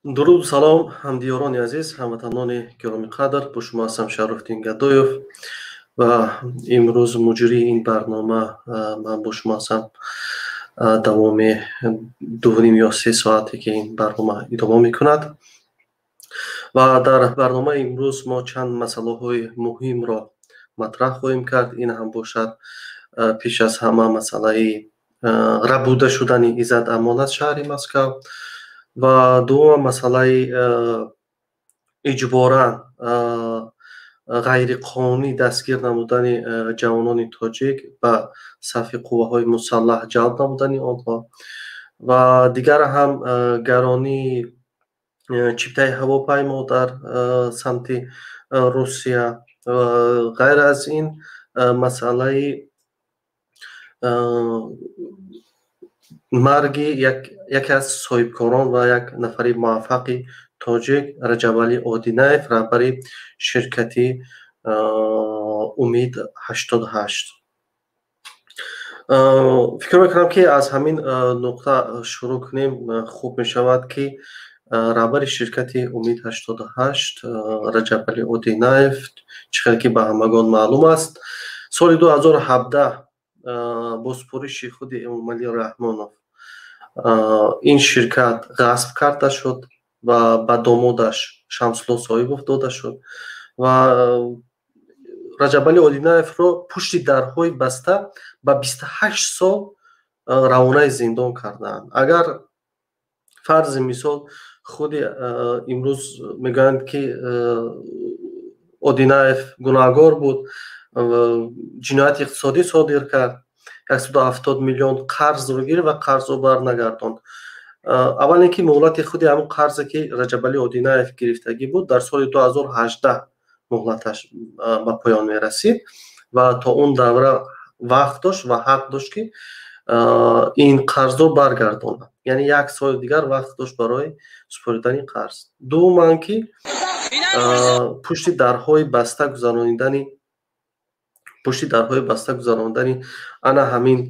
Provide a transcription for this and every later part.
Дуруду салом, ҳамдиёрони азиз, ҳамватанони гиромиқадр. Бо шумо ҳастам Шарофиддин Гадоев ва имрӯз муҷрии ин барнома ман бо шумо ҳастам давоми 2,5 ё 3 соате, ки ин барнома идома мекунад. Ва дар барномаи имрӯз мо чанд масъалаҳои муҳимро матраҳ хоҳем кард. Ин ҳам бошад, пеш аз ҳама, масъалаи рабуда шудани Иззат Амон аз шаҳри Москав ва дуввум масъалаи иҷборан, ғайриқонунӣ дастгир намудани ҷавонони тоҷик, ба сафи қувваҳои мусаллаҳ ҷалб намудани онҳо ва дигар ҳам гаронии чиптаи ҳавопаймо дар самти Русия. Ғайр аз ин, масъалаи марги яке аз соҳибкорон ва як нафари муваффақи тоҷик, Раҷабалӣ Одинаев, раҳбари ширкати Умид 88. Фикр мекунам, ки аз ҳамин нуқта шурӯъ кунем хуб мешавад, ки раҳбари ширкати Умид 88, Раҷабалӣ Одинаев, чӣ хел ки ба ҳамагон маълум аст, соли 2017 бо супориши худи Эмомалӣ Раҳмонов ин ширкат ғасб карда шуд ва ба домодаш Шамсулло Соҳибов дода шуд ва Раҷабалӣ Одинаевро пушти дарҳои баста ба 28 сол равонаи зиндон карданд. Агар, фарзи мисол, худи имрӯз мегӯянд, ки Одинаев гунаҳгор буд, ҷинояти иқтисодӣ содир кард, 170 миллион қарзро гирифт ва қарзро барнагардонд. Аввал ин ки муҳлати худи ҳамон қарзе, ки Раҷабалӣ Одинаев гирифтагӣ буд, дар соли 2018 муҳлаташ ба поён мерасид ва то он давра вақт дошт ва ҳақ дошт, ки ин қарзро баргардонад, яъне як соли дигар вақт дошт барои супоридани қарз. Дуввуман, ки пушти дарҳои баста гузаронидани ана ҳамин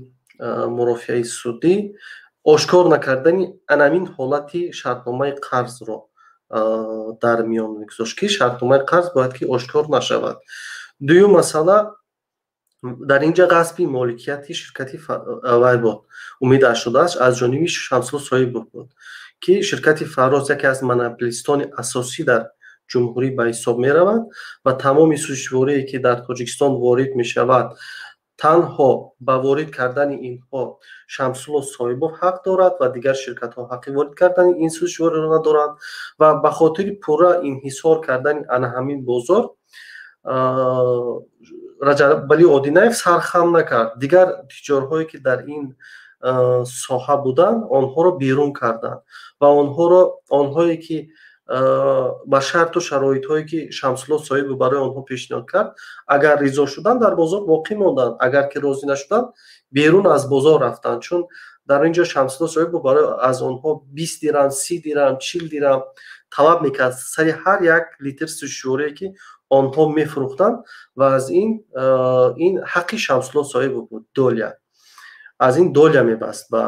мурофиаи судӣ, ошкор накардани анамин ҳолати шартномаи қарзро дар миён мегузошт, ки шартномаи қарз бояд ки ошкор нашавад. Дуюм масъала, дар ин ҷа ғасби моликияти ширкати вай буд, Умид 88, аз ҷониби Шамсулло Соҳибов буд, ки ширкати Фарроз яке аз монополистони асосӣ дар ҷумҳурӣ ба ҳисоб меравад ва тамоми сӯзишворие, ки дар Тоҷикистон ворид мешавад, танҳо ба ворид кардани инҳо Шамсулло Соҳибов ҳақ дорад ва дигар ширкатҳо ҳаққи ворид кардани ин сӯзишвориро надоранд. Ва ба хотири пурра инҳисор кардани ана ҳамин бозор Раҷабалӣ Одинаев сархам накард, дигар тиҷорҳое, ки дар ин соҳа буданд, онҳоро берун карданд ва онҳоро, онҳое ки ба шарту шароитҳое, ки Шамсулло Соҳибов барои онҳо пешниҳод кард, агар ризо шуданд, дар бозор боқӣ монданд, агар ки розӣ нашуданд, берун аз бозор рафтанд. Чун дар ин ҷо Шамсулло Соҳибов барои аз онҳо 20 дирам, 30 дирам, 40 дирам талаб мекард сари ҳар як литр сӯзишворие, ки онҳо мефурӯхтанд. Ва аз ин ҳаққи Шамсулло Соҳибов буд, доля аз ин доля мебаст ба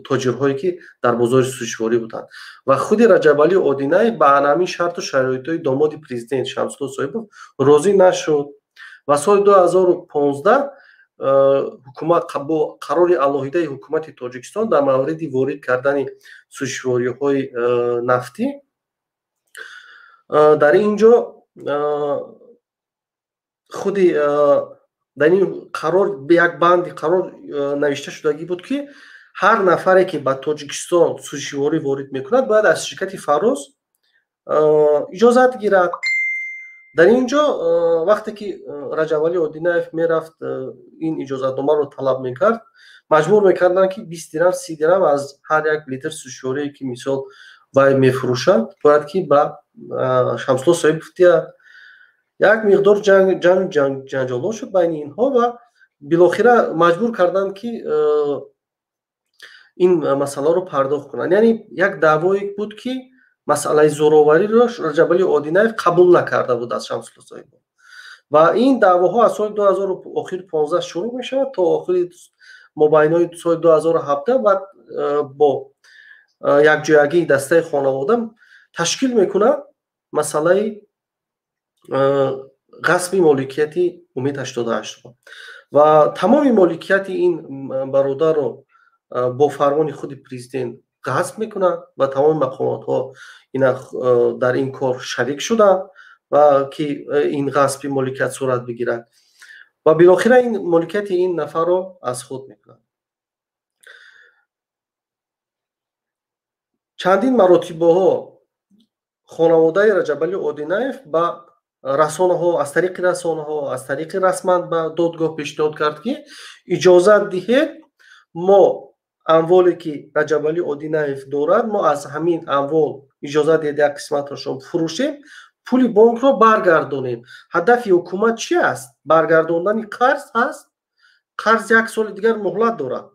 тоҷирҳое, ки дар бозори сӯзишворӣ буданд. Ва худи Раҷабалӣ Одинаев ба ҳамин шарту шароитҳои домоди президент Шамсулло Соҳибов розӣ нашуд ва соли 2015 ҳукумат бо қарори алоҳидаи ҳукумати Тоҷикистон дар мавриди ворид кардани сӯзишвориҳои нафтӣ дар ин ҷо худи дар ин қарор, як банди қарор навишта шудагӣ буд, ки ҳар нафаре, ки ба Тоҷикистон сӯзишворӣ ворид мекунад, бояд аз ширкати Фарроз иҷозат гирад. Дар ин ҷо вақте ки Раҷабалӣ Одинаев мерафт, ин иҷозатномаро талаб мекард, маҷбур мекарданд, ки 20 дирам, 30 дирам аз ҳар як литр сӯзишворие, ки мисол вай мефурӯшад, бояд ки ба Шамсулло Соҳибов диҳад. Як миқдор ҷанҷолҳо шуд байни инҳо ва билохира маҷбур карданд, ки ин масъаларо пардохт кунанд. Яъне як даъвое буд, ки масъалаи зӯровариро Раҷабалӣ Одинаев қабул накарда буд аз Шамсулло Соҳибов. Ва ин даъвоҳо аз соли 2015 шурӯъ мешавад то охири мобайнои соли 2017 ва бо якҷоягии дастаи хонавода ташкил мекунад масъалаи ғасби моликияти Умед 88-ро. Ва тамоми моликияти ин бародарро бо фармони худи президент ғасб мекунад ва тамоми мақомотҳо ина дар ин кор шарик шуданд ва ки ин ғасби моликият сурат бигирад ва билохира ин моликияти ин нафарро аз худ мекунад. Чандин маротибаҳо хонаводаи Раҷабалӣ Одинаев ба расонаҳо, аз тариқи расонаҳо, аз тариқи расман ба додгоҳ пешниҳод кард, ки иҷозат диҳед мо амволе ки Раҷабалӣ Одинаев дорад, мо аз ҳамин амвол иҷозат диҳед як қисматашон фурӯшем, пули бонкро баргардонем. Ҳадафи ҳукумат чи аст? Баргардондани қарз ҳаст. Қарз як соли дигар муҳлат дорад.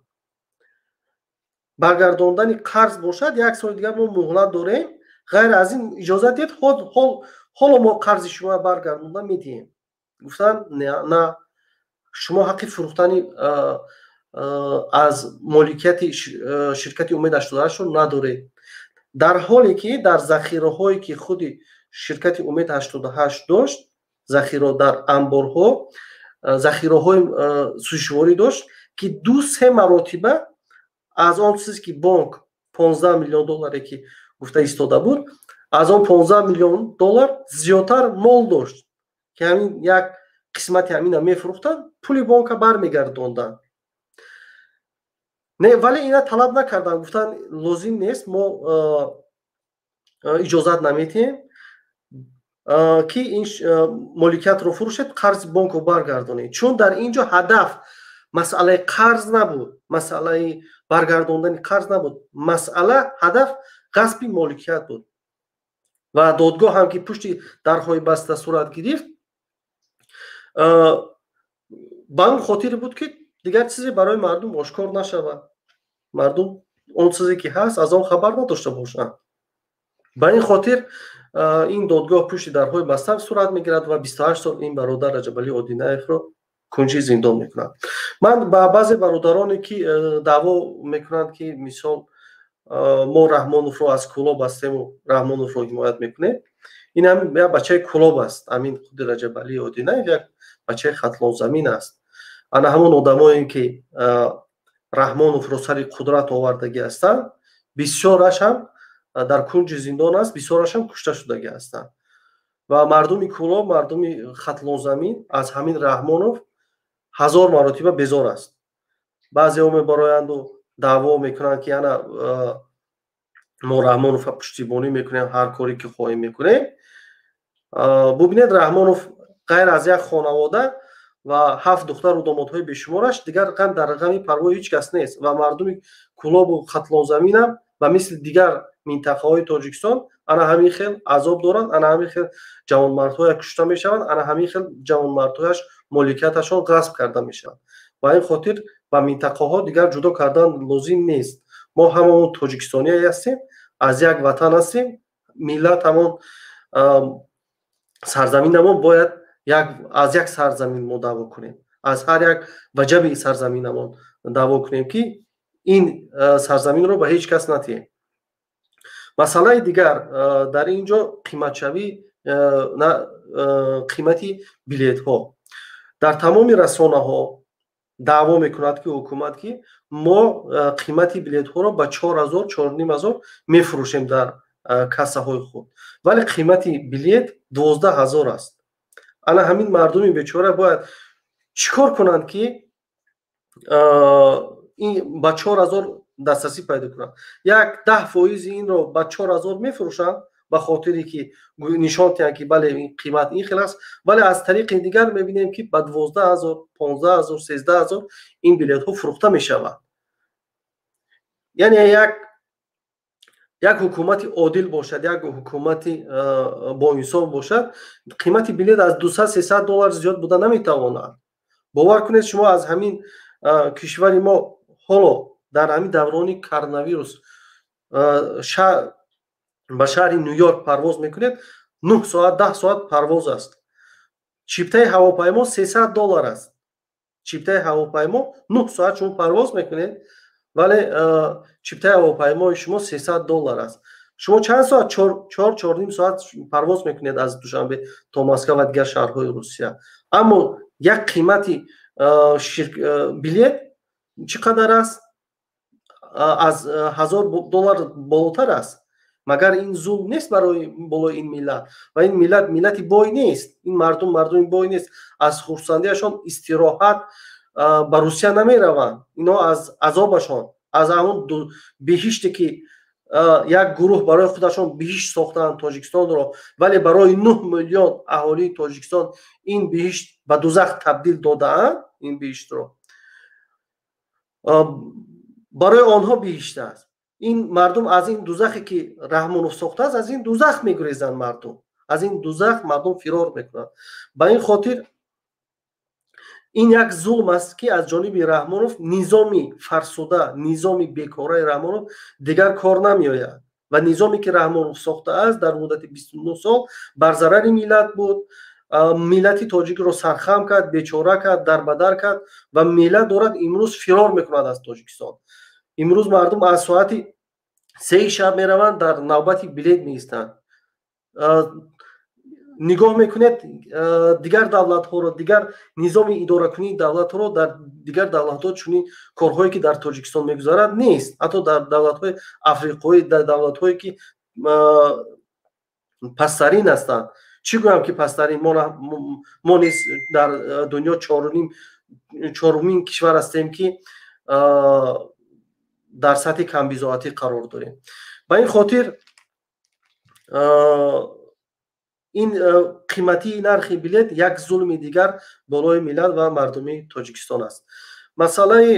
Баргардондани қарз бошад, як соли дигар мо муҳлат дорем. Ғайр аз ин иҷозат диҳед, ҳоло мо қарзи шумо баргардонда медиҳем. Гуфтанд, на, шумо ҳаққи фурӯхтани аз моликияти ширкати Умед 88-ро надоред. Дар ҳоле ки дар захираҳое ки худи ширкати Умед 88 дошт, захира дар анборҳо, захираҳои сӯзишворӣ дошт, ки 2-3 маротиба аз он чизе ки бонк 15 миллион долларе ки гуфта истода буд, аз он 15 миллион доллар зиёдтар мол дошт, ки ҳамин як қисмати ҳамина мефурӯхтанд, пули бонка бармегардонданд. Не, вале ина талаб накарданд, гуфтанд лозим нест, мо иҷозат наметиҳем ки ин моликиятро фурӯшед, қарзи бонкро баргардонед. Чун дар ин ҷо ҳадаф масъалаи қарз набуд, масъалаи баргардондани қарз набуд, масъала ҳадаф ғасби моликият буд. Ва додгоҳ ҳам ки пушти дарҳои баста сурат гирифт, ба он хотире буд ки дигар чизе барои мардум ошкор нашавад, мардум он чизе ки ҳаст аз он хабар надошта бошанд. Ба ин хотир ин додгоҳ пушти дарҳои баста сурат мегирад ва 28 сол ин бародар Раҷабалӣ Одинаевро кунҷи зиндон мекунад. Ман ба баъзе бародароне ки даъво мекунанд, ки мисол мо Раҳмоновро аз Кӯлоб ҳастему Раҳмоновро ҳимоят мекунем, ин ҳам як бачаи Кӯлоб аст. Ҳамин худи Раҷабалӣ Одинаев як бачаи Хатлонзамин аст. Ана ҳамон одамое ки Раҳмоновро сари қудрат овардагӣ ҳастанд, бисёраш ҳам дар кунҷи зиндон аст, бисёраш ҳам кушта шудагӣ ҳастанд. Ва мардуми Кӯлоб, мардуми Хатлонзамин аз ҳамин Раҳмонов 1000 маротиба безор аст. Баъзеҳо мебароянду даъво мекунанд, ки ана мо Раҳмоновро пуштибонӣ мекунем, ҳар коре ки хоҳем мекунем. Бубинед, Раҳмонов ғайр аз як хонавода ва 7 духтару домодҳои бешумораш дигар ғам дар ғами парвои ҳеҷ кас нест. Ва мардуми Кӯлобу Хатлонзаминам ба мисли дигар минтақаҳои Тоҷикистон ана ҳамин хел азоб доранд, ана ҳамин хел ҷавонмардҳояш кушта мешаванд, ана ҳамин хел ҷавонмардҳояш моликияташон ғасб карда мешаванд. Ба ин хотир ба минтақаҳо дигар ҷудо кардан лозим нест. Мо ҳамаон тоҷикистоние ҳастем, аз як ватан ҳастем, миллат ҳамон сарзаминамон бояд аз як сарзамин мо даъво кунем, аз ҳар як ваҷаби сарзаминамон даъво кунем, ки ин сарзаминро ба ҳеҷ кас натиҳем. Масъалаи дигар дар ин ҷо қиматшавӣ, қимати билетҳо. Дар тамоми расонаҳо даъво мекунад ки ҳукумат, ки мо қимати билетҳоро ба 4000, 4500 мефурӯшем дар кассаҳои худ, вале қимати билет 12000 аст. Ана ҳамин мардуми бечора бояд чӣ кор кунанд, ки ба 4000 дастрасӣ пайдо кунанд? Як 10% инро ба 4000 мефурӯшанд ба хотире ки нишон диҳанд, ки бале ин қимат ин хел аст, вале аз тариқи дигар мебинем, ки ба 12000, 15000, 13000 ин билетҳо фурӯхта мешавад. Яъне як ҳукумати одил бошад, як ҳукумати боинсоф бошад, қимати билет аз 200-300 доллар зиёд буда наметавонад. Бовар кунед, шумо аз ҳамин кишвари мо ҳоло дар ҳамин даврони коронавирус ба шаҳри Ню-Йорк парвоз мекунед, 9 соат, 10 соат парвоз аст. Чиптаи ҳавопаймо 300 доллар аст. Чиптаи ҳавопаймо 9 соат шумо парвоз мекунед Вале чиптаи ҳавопаймои шумо $300 аст. Шумо чанд соат, 4-4.5 соат парвоз мекунед аз Душанбе то Москва ва дигар шаҳрҳои Русия. Аммо як қимати билет чӣ қадар аст? Аз $1000 болотар аст. Магар ин зулм нест барои болои ин миллат? Ва ин миллат миллати бой нест. Ин мардум мардуми бой нест. Аз хурсандиашон истироҳат ба Русия намераванд. Ино аз азобашон, аз ҳамон беҳиште ки як гурӯҳ барои худашон биҳишт сохтаанд Тоҷикистонро, вале барои 9 миллион аҳолии Тоҷикистон ин биҳишт ба дузах табдил додаанд, ин биҳиштро барои онҳо биҳишт аст. Ин мардум аз ин дузахе ки Раҳмонов сохтааст, аз ин дузах мегурезанд мардум. Аз ин дузах мардум фирор мекунанд. Ба ин хотир ин як зулм аст ки аз ҷониби Раҳмонов низоми фарсуда, низоми бекораи Раҳмонов дигар кор намеояд. Ва низоме ки Раҳмонов сохтааст дар муддати 29 сол бар зарари миллат буд. Миллати тоҷикро сархам кард, бечора кард, дарбадар кард ва миллат дорад имрӯз фирор мекунад аз Тоҷикистон. Имрӯз мардум аз соати 3 шаб мераванд, дар навбати билет меистанд. Нигоҳ мекунед дигар давлатҳоро, дигар низоми идоракунии давлатҳоро, дар дигар давлатҳо чунин корҳое ки дар Тоҷикистон мегузарад нест. Ҳатто дар давлатҳои африқоӣ, дар давлатҳое ки пасттарин ҳастанд. Чӣ гӯям ки пасттарин? Мо низ дар дунё чорумин кишвар ҳастем ки дар сатҳи камбизоатӣ қарор дорем. Ба ин хотир ин қиматии нархи билет як зулми дигар болои миллат ва мардуми Тоҷикистон аст. Масъалаи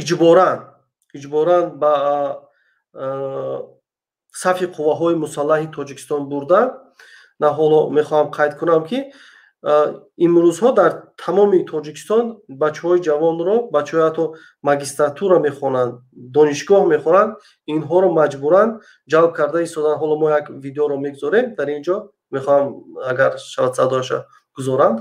иҷборан ба сафи қувваҳои мусаллаҳи Тоҷикистон бурда, на ҳоло мехоҳам қайд кунам ки имрӯзҳо дар тамоми Тоҷикистон бачаҳои ҷавонро, бачаҳои ҳатто магистратура мехонанд, донишгоҳ мехонанд, инҳоро маҷбуран ҷалб карда истодан. Ҳоло мо як видеоро мегузорем дар ин ҷо, мехоҳам агар шавад садояша гузоранд.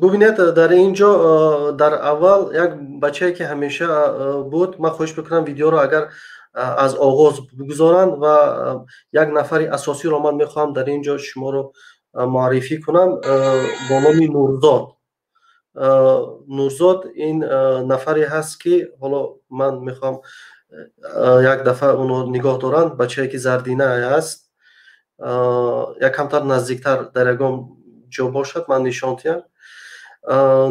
Бубинед, дар ин ҷо дар аввал як бачае, ки ҳамеша буд, ман хоҳиш мекунам видеоро агар аз оғоз бигузоранд ва як нафари асосиро ман мехоҳам дар ин ҷо шуморо муаррифӣ кунам бо номи Нурзод. Нурзод ин нафаре ҳаст, ки ҳоло ман мехоҳам як дафъа онро нигоҳ доранд. Бачае, ки зардина аст, як камтар наздиктар дар ягон ҷо бошад, ман нишон диҳам.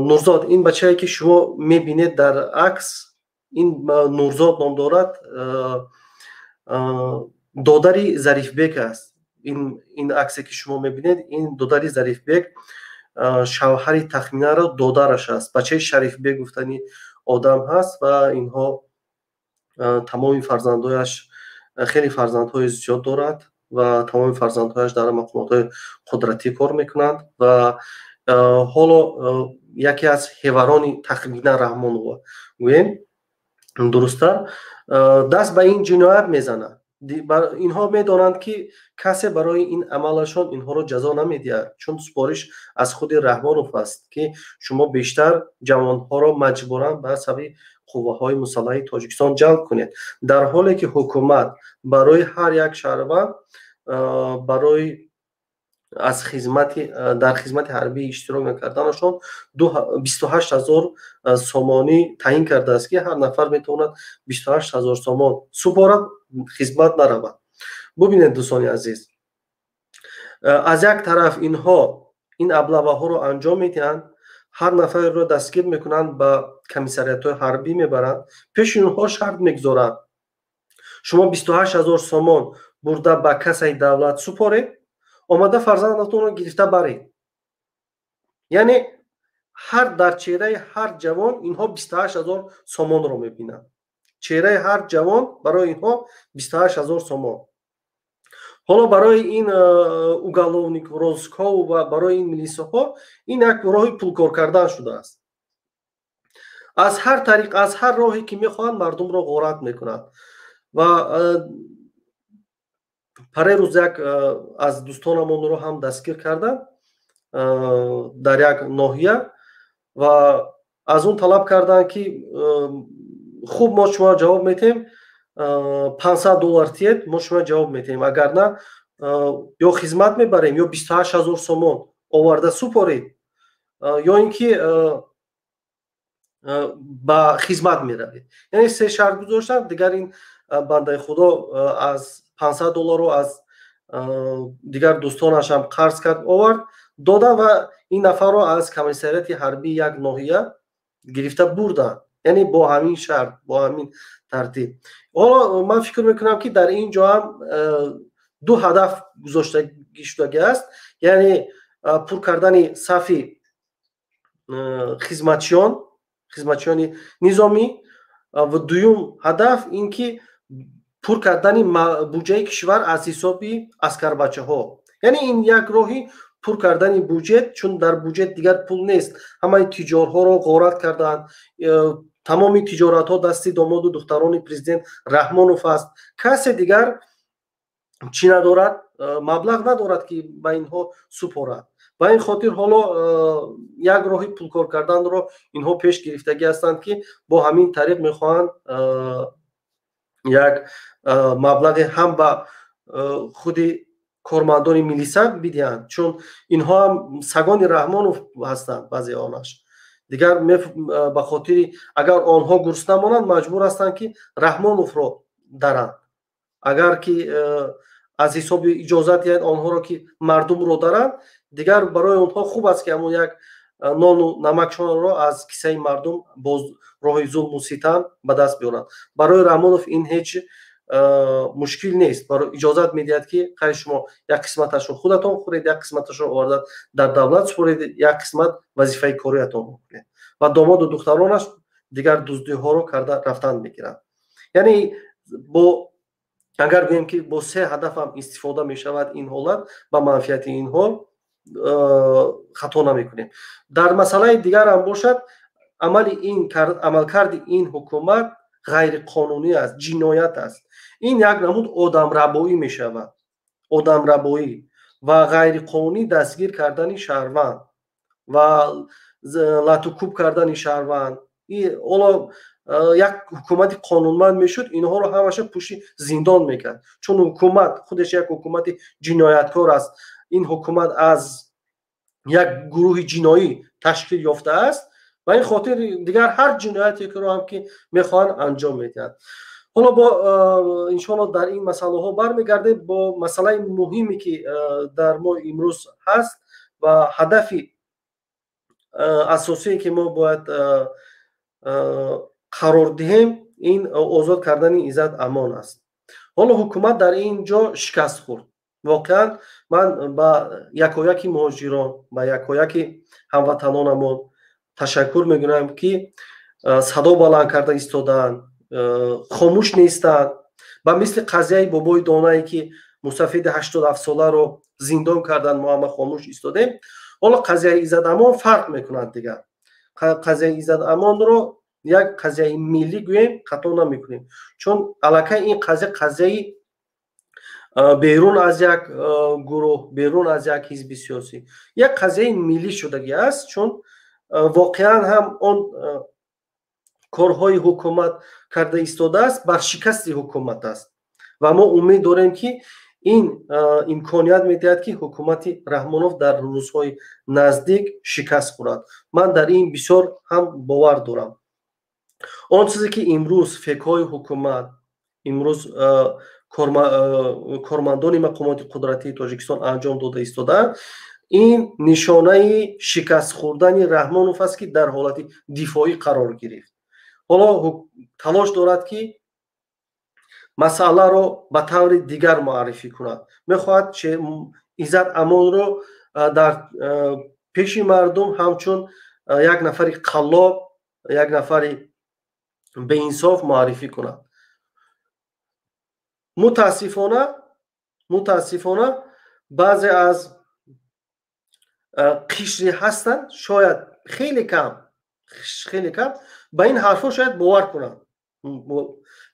Нурзод, ин бачае, ки шумо мебинед дар акс, ин Нурзод ном дорад, додари Зарифбек аст. Ин аксе, ки шумо мебинед, ин додари Зарифбек, шавҳари Тахминаро додараш аст. Бачаи Шарифбек гуфтани одам ҳаст ва инҳо тамоми фарзандҳояш, хеле фарзандҳои зиёд дорад ва тамоми фарзандҳояш дар мақомотҳои қудратӣ кор мекунанд ва ҳоло яке аз ҳеварони Тахмина Раҳмонова гӯем дурусттар, даст ба ин ҷиноят мезанад. Инҳо медонанд, ки касе барои ин амалашон инҳоро ҷазо намедиҳад, чун супориш аз худи Раҳмонов аст, ки шумо бештар ҷавонҳоро маҷбуран ба сафи қувваҳои мусаллаҳи Тоҷикистон ҷалб кунед, дар ҳоле ки ҳукумат барои ҳар як шаҳрванд барои аз хизмати дар хизмати ҳарбӣ иштирок накарданашон 28 ҳазор сомонӣ таъин кардааст, ки ҳар нафар метавонад 28 ҳазор сомон супорад, хизмат наравад. Бубинед, дӯстони азиз, аз як тараф инҳо ин аблаваҳоро анҷом медиҳанд, ҳар нафарро дастгир мекунанд, ба комиссариятҳои ҳарбӣ мебаранд, пеши инҳо шарт мегузоранд: шумо 28 ҳазор сомон бурда ба кассаи давлат супоред, омада фарзандатонро гирифта баред. Яъне ҳар дар чеҳраи ҳар ҷавон инҳо 28 ҳазор сомонро мебинанд. Чеҳраи ҳар ҷавон барои инҳо 28 ҳазор сомон. Ҳоло барои ин уголовник розыскҳо ва барои ин милисаҳо ин як роҳи пулкор кардан шудааст. Аз ҳар тариқ, аз ҳар роҳе ки мехоҳанд, мардумро ғорат мекунанд. Ва паре рӯз як аз дӯстонамонро ҳам дастгир карданд дар як ноҳия ва аз он талаб карданд, ки хуб, мо шумо ҷавоб метиҳем, 500 доллар тиед, мо шумо ҷавоб метиҳем, агар на ё хизмат мебарем, ё 28 ҳазор сомон оварда супоред, ё ин ки ба хизмат меравед. Яъне се шарт гузоштанд. Дигар ин бандаи худо аз 500 долларро аз дигар дӯстонаш ҳам қарз кард, овард, дода ва ин нафарро аз комиссариати ҳарбии як ноҳия гирифта бурданд. Яъне бо ҳамин шарт, бо ҳамин тартиб. Ҳоло ман фикр мекунам, ки дар ин ҷо ҳам ду ҳадаф гузоштагӣ шудагӣ аст, яъне пур кардани сафи хизматчиён, хизматчиёни низомӣ, ва дуюм ҳадаф ин ки пур кардани буҷаи кишвар аз ҳисоби аскарбачаҳо. Яъне ин як роҳи пур кардани буҷет, чун дар буҷет дигар пул нест, ҳамаи тиҷорҳоро ғорат карданд, тамоми тиҷоратҳо дасти домоду духтарони президент Раҳмонов аст. Касе дигар чӣ надорад, маблағ надорад, ки ба инҳо супорад. Ба ин хотир ҳоло як роҳи пулкор карданро инҳо пеш гирифтагӣ ҳастанд, ки бо ҳамин тариқ мехоҳанд як маблағе ҳам ба худи кормандони милиса бидиҳанд, чун инҳо ҳам сагони Раҳмонов ҳастанд баъзе онаш. Дигар ба хотири агар онҳо гурусна монанд, маҷбур ҳастанд, ки Раҳмоновро даранд. Агар ки аз ҳисоби иҷозат диҳанд онҳоро, ки мардумро даранд, дигар барои онҳо хуб аст, ки ҳамон як нону намакшонро аз кисаи мардум боз роҳи зулму ситам ба даст биёранд. Барои Раҳмонов ин ҳеҷ мушкил нест, иҷозат медиҳад, ки хай, шумо як қисматашро худатон хӯред, як қисматашро оварда дар давлат супоред, як қисмат вазифаи кориятонро кунед, ва домоду духтаронаш дигар дуздиҳоро карда рафтан мегиранд. Яъне бо агар гӯем, ки бо се ҳадафам истифода мешавад ин ҳолат ба манфиати инҳо, хато намекунем. Дар масъалаи дигарам бошад, амали ин амалкарди ин ҳукумат ғайриқонунӣ аст, ҷиноят аст. Ин як намуд одамрабоӣ мешавад, одамрабоӣ ва ғайриқонунӣ дастгир кардани шаҳрванд ва латукӯб кардани шаҳрванд. Ҳоло як ҳукумати қонунманд мешуд, инҳоро ҳамаша пушти зиндон мекард, чун ҳукумат худаш як ҳукумати ҷинояткор аст. Ин ҳукумат аз як гурӯҳи ҷиноӣ ташкил ёфтааст. Ба ин хотир дигар ҳар ҷиноятеро ҳам, ки мехоҳанд, анҷом медиҳанд. Ҳоло бо иншоалло дар ин масъалаҳо бармегардем. Бо масъалаи муҳиме, ки дар мо имрӯз ҳаст ва ҳадафи асосие, ки мо бояд қарор диҳем, ин озод кардани Иззат Амон аст. Ҳоло ҳукумат дар ин ҷо шикаст хӯрд. Воқеан ман ба якояки муҳоҷирон, ба якояки ҳамватанонамон ташаккур мекунам, ки садо баланд карда истодаанд, хомӯш нестанд. Ба мисли қазияи бобои донае, ки мусафиди 87-соларо зиндон карданд, мо ҳама хомӯш истодем. Ҳоло қазияи Иззат Амон фарқ мекунад. Дигар қазияи Иззат Амонро як қазияи миллӣ гӯем, хато намекунем, чун аллакай ин қазия қазияи берун аз як гурӯҳ, берун аз як ҳизби сиёсӣ, як қазияи миллӣ шудагӣ аст, чун воқеан ҳам он корҳои ҳукумат карда истодааст бар шикасти ҳукумат аст. Ва мо умед дорем, ки ин имконият медиҳад, ки ҳукумати Раҳмонов дар рӯзҳои наздик шикаст хӯрад. Ман дар ин бисёр ҳам бовар дорам. Он чизе, ки имрӯз фекҳои ҳукумат, имрӯз кормандони мақомоти қудратии Тоҷикистон анҷом дода истодаанд, ин нишонаи шикаст хӯрдани Раҳмонов аст, ки дар ҳолати дифоӣ қарор гирифт. Ҳоло талош дорад, ки масъаларо ба таври дигар муаррифӣ кунад. Мехоҳад Иззат Амонро дар пеши мардум ҳамчун як нафари қаллоб, як нафари беинсоф муаррифӣ кунад. Мутаассифона, баъзе аз қишре ҳастанд, шояд хеле кам, хеле кам, ба ин ҳарфҳо шояд бовар кунанд,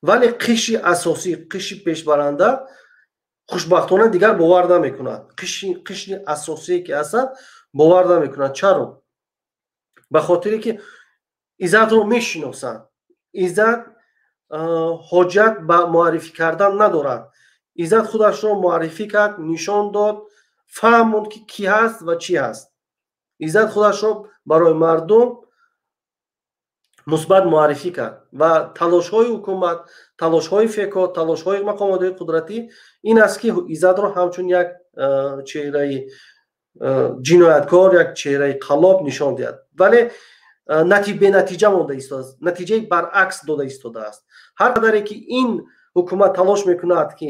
вале қишри асосӣ, қишри пешбаранда, хушбахтона, дигар бовар намекунад. Қишри асосие, ки ҳастанд, бовар намекунад. Чаро? Ба хотире ки Иззатро мешиносанд. Иззат ҳоҷат ба муаррифӣ кардан надорад. Иззат худашро муаррифӣ кард, нишон дод, фаҳмонд, ки кӣ ҳаст ва чӣ ҳаст. Иззат худашро барои мардум мусбат муаррифӣ кард ва талошҳои ҳукумат, талошҳои феко, талошҳои мақомоти қудратӣ ин аст, ки Иззатро ҳамчун як чеҳраи ҷинояткор, як чеҳраи қаллоб нишон диҳад, вале бенатиҷа монда истодааст, натиҷаи баръакс дода истодааст. Ҳар қадаре ки ин ҳукумат талош мекунад, ки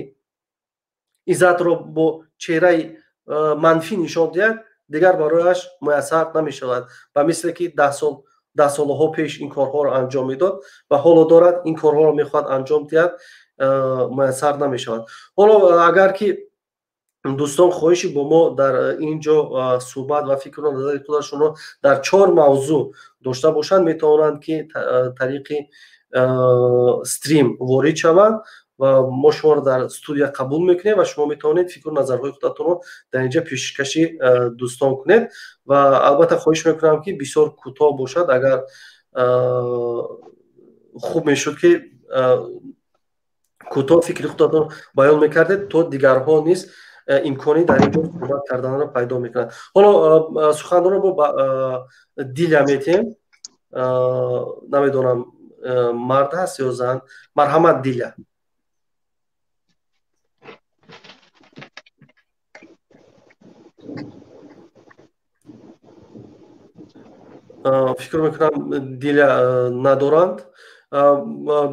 Иззатро бо чеҳраи манфӣ нишон диҳад, дигар барояш муяссар намешавад. Ба мисле ки даҳсолаҳо пеш ин корҳоро анҷом медод ва ҳоло дорад ин корҳоро мехоҳад анҷом диҳад, муяссар намешавад. Ҳоло агар ки дӯстон хоҳиши бо мо дар ин ҷо суҳбат ва фикру назари худашонро дар чор мавзӯъ дошта бошанд, метавонанд, ки тариқи стрим ворид шаванд ва мо шуморо дар студия қабул мекунем ва шумо метавонед фикру назарҳои худатонро дар инҷа пешкаши дӯстон кунед. Ва албатта хоҳиш мекунам, ки бисёр кӯтоҳ бошад. Агар хуб мешуд, ки кӯтоҳ фикри худатон баён мекардед, то дигарҳо низ имконӣ дар ин ҷо суҳбат карданро пайдо мекунанд. Ҳоло суханро бо Диля метиҳем. Намедонам, мард ҳаст ё зан. Марҳамат, Диля. Фикр мекунам, Диля надоранд.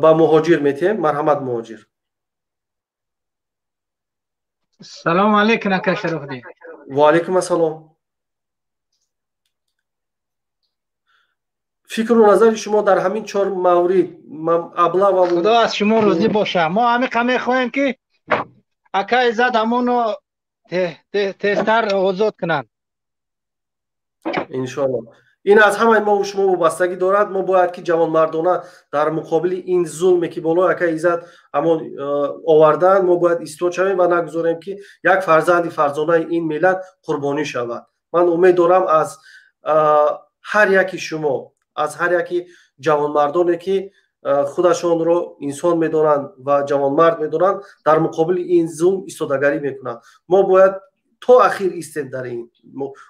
Ба Муҳоҷир метиҳем. Марҳамат, Муҳоҷир. Салому алейкум, ака Шарофиддин. Ва алейкум ассалом. Фикру назари шумо дар ҳамин чор маврид, аблава? Худо аз шумо розӣ боша. Мо ҳамиқа мехоҳем, ки ака Иззат ҳамоно тезтар озод кунанд. Иншоалло, ин аз ҳамаи мо шумо вобастагӣ дорад. Мо бояд ки ҷавонмардона дар муқобили ин зулме, ки болои ака Иззат ҳамон овардаанд, мо бояд истод шавем ва нагузорем, ки як фарзанди фарзонаи ин миллат қурбонӣ шавад. Ман умед дорам аз ҳар яки шумо, аз ҳар яки ҷавонмардоне, ки худашонро инсон медонанд ва ҷавонмард медонанд, дар муқобили ин зулм истодагарӣ мекунанд. Мо бояд то ахир истем дар ин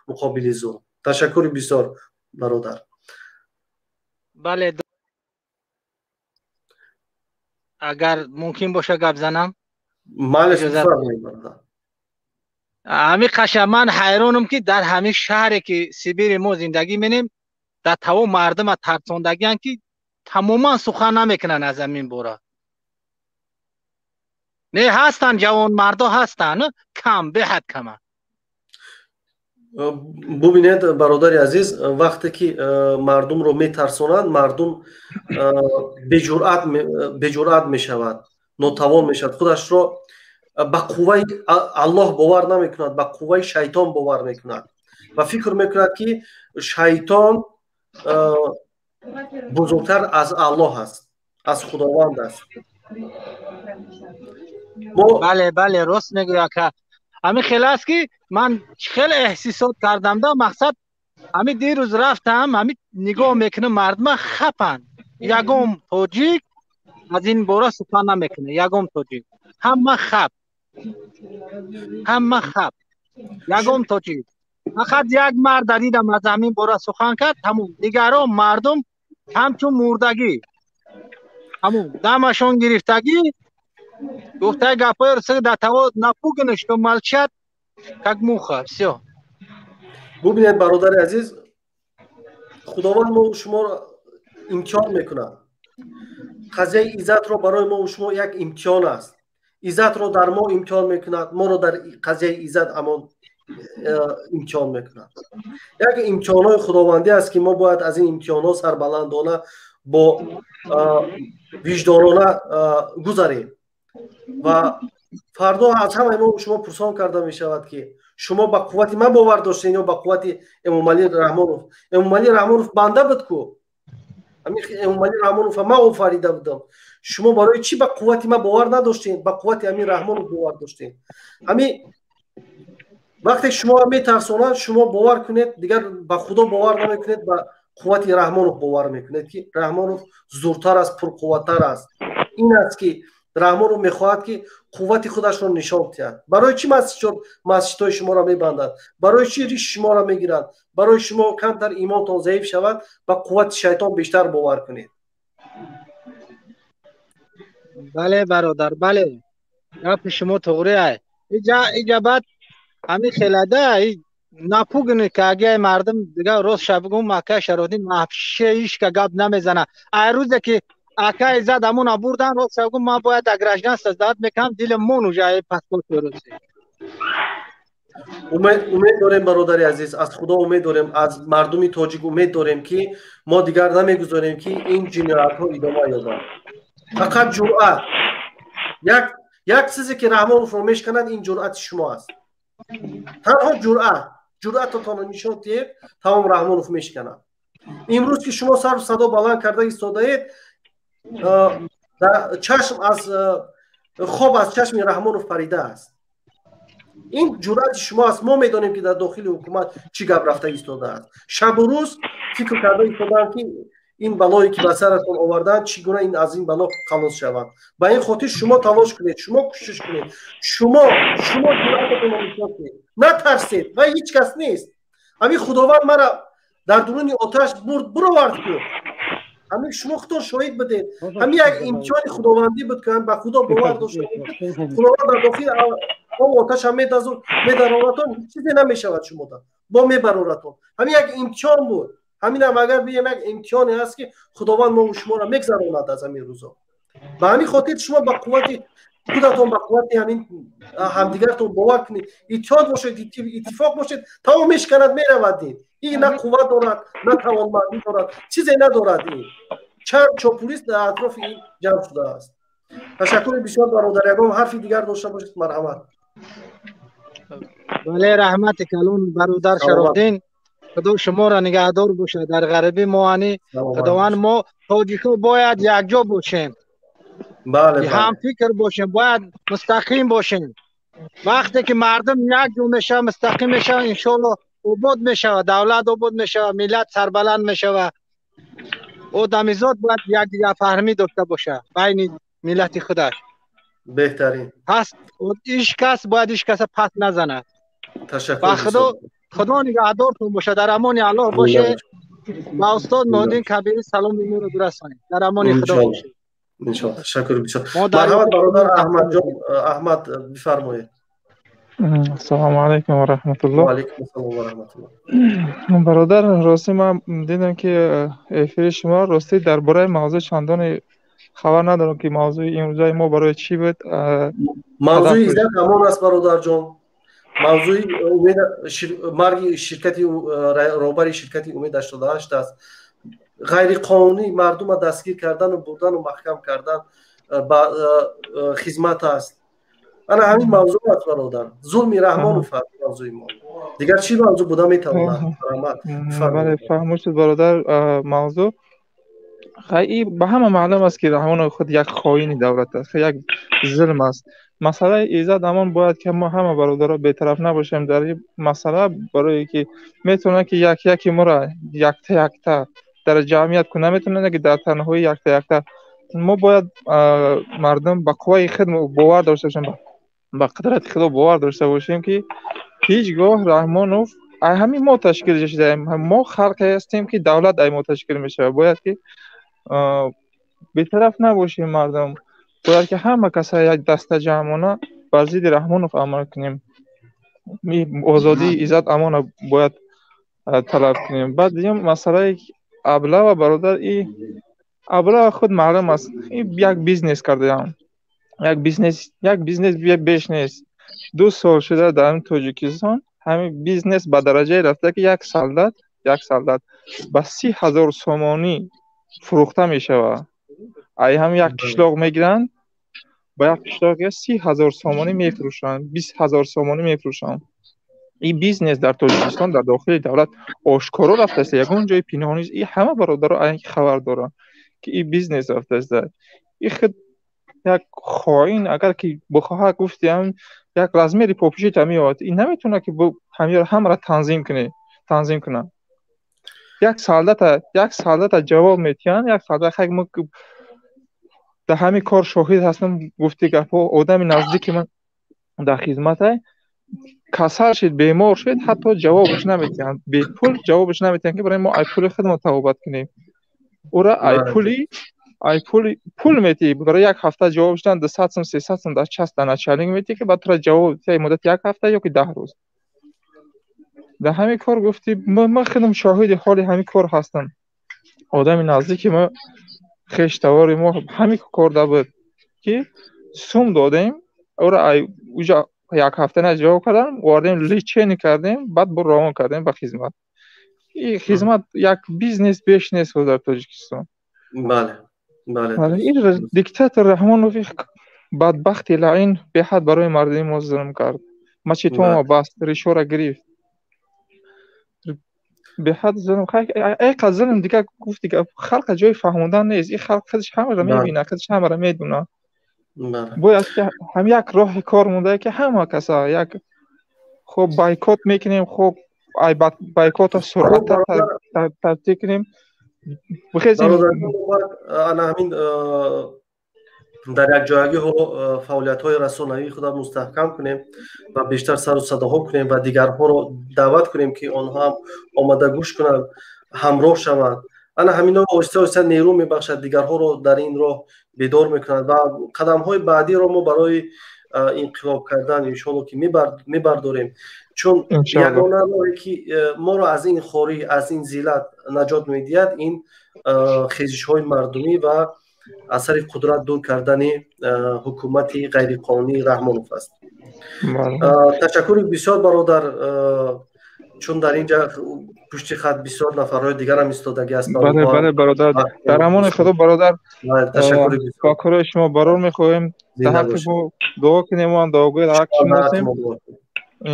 муқобили зулм. Ташаккури бисёр, бародар. Бале, агар мумкин боша, гап занам. Мале. Ҳами қаша ман ҳайронам, ки дар ҳамин шаҳре, ки Сибири мо зиндагӣ менем, дар таво мардума тарсондагианд, ки тамоман сухан намекунанд аз ҳамин бора. Не, ҳастанд, ҷавонмардо ҳастанд, кам, беҳад каманд. Бубинед, бародари азиз, вақте ки мардумро метарсонанд, мардум беҷуръат мешавад, нотавон мешавад, худашро ба қувваи Аллоҳ бовар намекунад, ба қувваи шайтон бовар мекунад ва фикр мекунад, ки шайтон бузургтар аз Аллоҳ аст, аз Худованд аст. Бале, бале, рост мегӯӣ, ака. Ҳамин хел аст, ки ман хеле эҳсисот кардам да. Мақсад, ҳамин дирӯз рафтам, ҳамин нигоҳ мекунам, мардума хапанд. Ягон тоҷик аз ин бора сухан намекунад, ягон тоҷик. Ҳама хап, ҳама хап, ягон тоҷик. Фақат як марда дидам, аз ҳамин бора сухан кард, тамом. Дигарон мардум ҳамчун мурдагӣ, ҳамун дамашон гирифтагӣ. Гуфтаи гапҳои до того напуганы, что молчат как муха, всё. Бубинед, бародари азиз, Худованд мо шуморо имтиҳон мекунад. Қазияи Иззатро барои мо шумо як имтиҳон аст. Иззатро дар мо имтиҳон мекунад, моро дар қазияи Иззат амон имтиҳон мекунад. Як имтиҳонҳои худовандӣ аст, ки мо бояд аз ин имтиҳонҳо сарбаландона, бо виҷдонона гузарем. Ва фардо аз ҳамаи мо шумо пурсон карда мешавад, ки шумо ба қуввати ман бовар доштед ё ба қуввати Эмомалӣ Раҳмонов. Эмомалӣ Раҳмонов банда буд ку, Эмомалӣ Раҳмонова ман офарида будам. Шумо барои чӣ ба қуввати ман бовар надоштед, ба қуввати ҳамин Раҳмонов бовар доштед? Ҳамин вақте шумо метарсонанд, шумо бовар кунед, дигар ба Худо бовар намекунед, ба қуввати Раҳмонов бовар мекунед, ки Раҳмонов зуртар аст, пурқувваттар аст. Ин аст, ки Раҳмонов мехоҳад, ки қуввати худашро нишон диҳад. Барои чӣ масҷидҳои шуморо мебандад? Барои чӣ риши шуморо мегиранд? Барои шумо камтар имонтон заиф шавад, ба қуввати шайтон бештар бовар кунед. Бале, бародар, бале, гапи шумо туғри ай. Иҷа баъд ҳамин хелада напугни, ки агай мардум дигар, рост ша бигӯм, ака Шарофиддин, вообще ҳичка гап намезана. Ай рӯзе ки ака Иззат ҳамона бурдан, рост ша бигӯм, ман бояд гражданство сдавать мекунам, дилам мон уже ай паспорт русӣ. Умед дорем, бародари азиз, аз Худо умед дорем, аз мардуми тоҷик умед дорем, ки мо дигар намегузорем, ки ин ҷиноятҳо идома ёбанд. Фақат ҷуръат. Як чизе, ки Раҳмоновро мешканад, ин ҷуръати шумо аст. Танҳо ҷуръат. Ҷуръататонро нишон диҳед, тамом, Раҳмонов мешканад. Имрӯз ки шумо сару садо баланд карда истодаед, чашм аз хоб аз чашми Раҳмонов парида аст. Ин ҷуръати шумо аст. Мо медонем, ки дар дохили ҳукумат чӣ гап рафта истодааст. Шабу рӯз фикр карда истодаанд, ки ин балое, ки ба саратон овардаанд, чӣ гуна ин аз ин бало халос шаванд. Ба ин хотир шумо талош кунед, шумо кӯшиш кунед, шумо ҷуръататонро нишон кунед, натарсед. Ва ҳеҷ кас нест. Ҳамин Худованд мара дар дуруни оташ бурд, буровард ку. Ҳамин шумо худтон шоҳид будед. Ҳамин як имтиҳони худовандӣ буд, ки ба Худо бовар дошта, Худованд дар дохили об оташам медароратон, чизе намешавад шумода, бо мебароратон. Ҳамин як имтиҳон буд. Ҳаминам агар бигем, як имтиҳоне ҳаст, ки Худованд мо шуморо мегзаронад аз ҳамин рӯзо. Ба ҳамин хотир шумо ба қуввати худатон, ба қуввати ҳамин ҳамдигартон бовар кунед, иттиҳод бошед, иттифоқ бошед, тамом мешиканад, меравад дин. Ин на қувват дорад, на тавонмандӣ дорад, чизе надорад. Ин чанд чопулист дар атрофи ин ҷамъ шудааст. Ташаккури бисёр, бародар. Ягон ҳарфи дигар дошта бошед, марҳамат. Бале, раҳмати калон, бародар Шарофдин. Худо шуморо нигаҳдор бошад дар ғарибӣ. Мо ани Худованд, мо тоҷико бояд якҷо бошем, ҳамфикр бошем, бояд мустақим бошем. Вақте ки мардум якҷо мешавад, мустақим мешавад, иншоалло обод мешавад давлат, обод мешавад миллат, сарбаланд мешавад. Одамизод бояд якдигарфаҳмӣ дошта бошад байни миллати худаш. Беҳтарин. Пас ҳеҷ кас бояд ҳеҷ каса пас назанад. Ташаккур. Ба Худо, Худо нигаҳдортон бошад, дар амони Аллоҳ бошед. Ба устод Муҳиддин Кабирӣ саломи моро бирасонед. Дар амони Худо бошед. Иншоалло. Ташаккур бисёр. Марҳамат, бародар Аҳмадҷон Аҳмад, бифармоед. Ассалому алайкум ва раҳматуллоҳ. Ва алайкум ассалом ва раҳматуллоҳ. Бародар, ростӣ ман дидам, ки эфири шумо, ростӣ дар бораи мавзӯъ чандоне хабар надорам, ки мавзӯи имрӯзаи мо барои чӣ буд. Мавзӯи Иззат Амон аст, бародарҷон. Мавзӯи марги ширкати, роҳбари ширкати Умед 88 аст. Ғайриқонунӣ мардума дастгир кардану бурдану маҳкам кардан ба хизмат аст. Ана ҳамин мавзӯъ аст, бародар. Зулми Раҳмонов аст мавзӯи мо. Дигар чӣ мавзӯъ буда метавонад? Бале, фаҳмуд шуд, бародар, мавзӯъ. Хай, ба ҳама маълум аст, ки Раҳмонов худ як хоини давлат аст, як зулм аст. Масъалаи Иззат Амон, бояд ки мо ҳама бародаро бетараф набошем дар ин масъала, барое ки метавонад, ки як яки моро якта якта дар ҷамъият кун, наметавонад, ки дар танҳоӣ якта якта. Мо бояд мардум ба қувваи худ бовар дошта бошем, ба қудрати Худо бовар дошта бошем, ки ҳеҷ гоҳ Раҳмонов ай ҳамин мо ташкил шудаем. Мо халқе ҳастем, ки давлат ай мо ташкил мешавад. Бояд ки бетараф набошем мардум, бояд ки ҳама каса як даста ҷамъона бар зидди Раҳмонов амал кунем, озодии Иззат Амона бояд талаб кунем. Баъд дигар масъалаи Аблава, бародар, и Аблава худ маълум аст, и як бизнес кардаам, як бизнес, як бизнес беш нест. 2 сол шуда дар Тоҷикистон ҳамин бизнес ба дараҷае рафта, ки як солдат ба 30 000 сомонӣ фурӯхта мешавад. Ай ҳам як қишлоқ мегиранд, ба як қишлоқ 30 000 сомонӣ мефурӯшанд, 20 000 сомонӣ мефурӯшанд. Ин бизнес дар Тоҷикистон, дар дохили давлат ошкоро рафтааст, ягон ҷои пинҳон нест. И ҳама бародаро ай хабар доранд, ки ин бизнес рафтааст. И худ як хоин, агар ки бихоҳад, гуфтиам, як размери попишита меояд, ин наметавонад, ки ҳамаро танзим кунад. Як солдата ҷавоб метиҳанд, як солдат. Хай, мо дар ҳамин кор шоҳид ҳастам, гуфти гапҳо, одами наздики ман дар хизматай касал шид, бемор шид, ҳатто ҷавобаш наметиҳанд, бепул ҷавобаш наметиҳанд, ки барои мо ай пули худмо табобат кунем ӯра, ай пули пул метиҳӣ, барои як ҳафта ҷавоб шудан 200 сум, 300 сум дар част дар начальник метиҳӣ, ки баъд тура ҷавоб диҳад муддати як ҳафта ё ки 10 рӯз. Дар ҳамин кор, гуфти, ман худам шоҳиди ҳоли ҳамин кор ҳастам. Одами наздики мо, хештавори мо ҳамин корда буд, ки сум додем ӯра, ай уҷа як ҳафта на ҷавоб кардам, овардем, лечение кардем, баъд бо равон кардем ба хизмат. И хизмат як бизнес беш нест дар Тоҷикистон. Бале, бале. Ин диктатор Раҳмонов, бадбахти лаин, беҳад барои мардуми мо зулм кард. Мачитома баст, ришора гирифт, беҳад зулм, айқа зулм. Дигар, гуфти, халқа ҷои фаҳмондан нест. Ин халқ худаш ҳамаро мебинад, худаш ҳамаро медонад. Бояд ки ҳам як роҳи кор монда, ки ҳама каса як хоб бойкот мекунем, хоб ай бойкота суръаттар тартиб кунем, бихезем. Ана ҳамин дар якҷоягӣ ҳоло фаъолиятҳои расонаии худро мустаҳкам кунем ва бештар сару садоҳо кунем ва дигарҳоро даъват кунем, ки онҳо ҳам омада гӯш кунанд, ҳамроҳ шаванд. Ана ҳамино оҳиста оҳиста нерӯ мебахшад, дигарҳоро дар ин роҳ бедор мекунад ва қадамҳои баъдиро мо барои инқилоб кардан иншоалло ки мебардорем, чун ягона роҳе ки моро аз ин хорӣ, аз ин зиллат наҷот медиҳад, ин хезишҳои мардумӣ ва аз сари қудрат дур кардани ҳукумати ғайриқонунии Раҳмонов аст. Ташаккури бисёр, бародар, чун дар ин ҷа пушти хат бисёр нафарҳои дигарам истодагӣ аст. Бале, бале, бародар, дар амони Худо, бародар, ба кори шумо барор мехоҳем, дар ҳаққи мо дуо кунем, мо ҳам дуогӯи дар ҳаққи шумо ҳастем,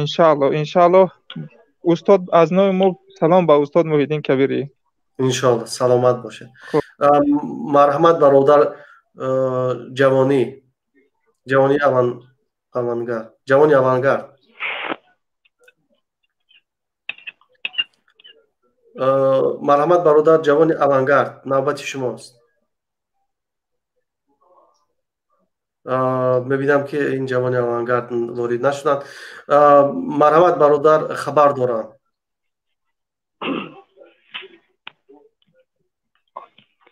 иншаалло. Иншаалло, устод, аз номи мо салом ба устод Муҳиддин Кабирӣ. Иншоалло, саломат бошед. Марҳамат, бародар ҷавонӣ, ҷавони авангард, ҷавони авангард. Марҳамат, бародар ҷавони авангард, навбати шумост. Мебинам, ки ин ҷавони авангард ворид нашуданд. Марҳамат, бародар, хабар дорам.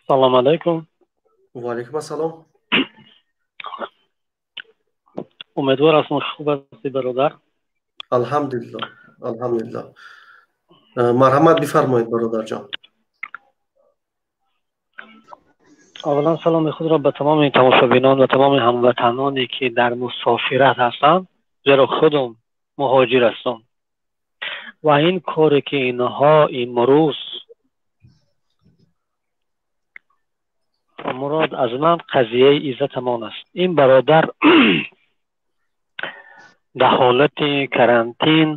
Салом алайкум. Ва алайкум ассалом. Умедвор ҳастам, хуб ҳастӣ, бародар. Алҳамдулилло, алҳамдулилло. Марҳамат, бифармоед, бародарҷон. Аввалан саломи худро ба тамоми тамошобинон ва тамоми ҳамватаноне, ки дар мусофират ҳастанд, зеро худам муҳоҷир ҳастам ва ин коре ки инҳо имрӯз, мурод аз ман қазияи иззатамон аст. Ин бародар дар ҳолати карантин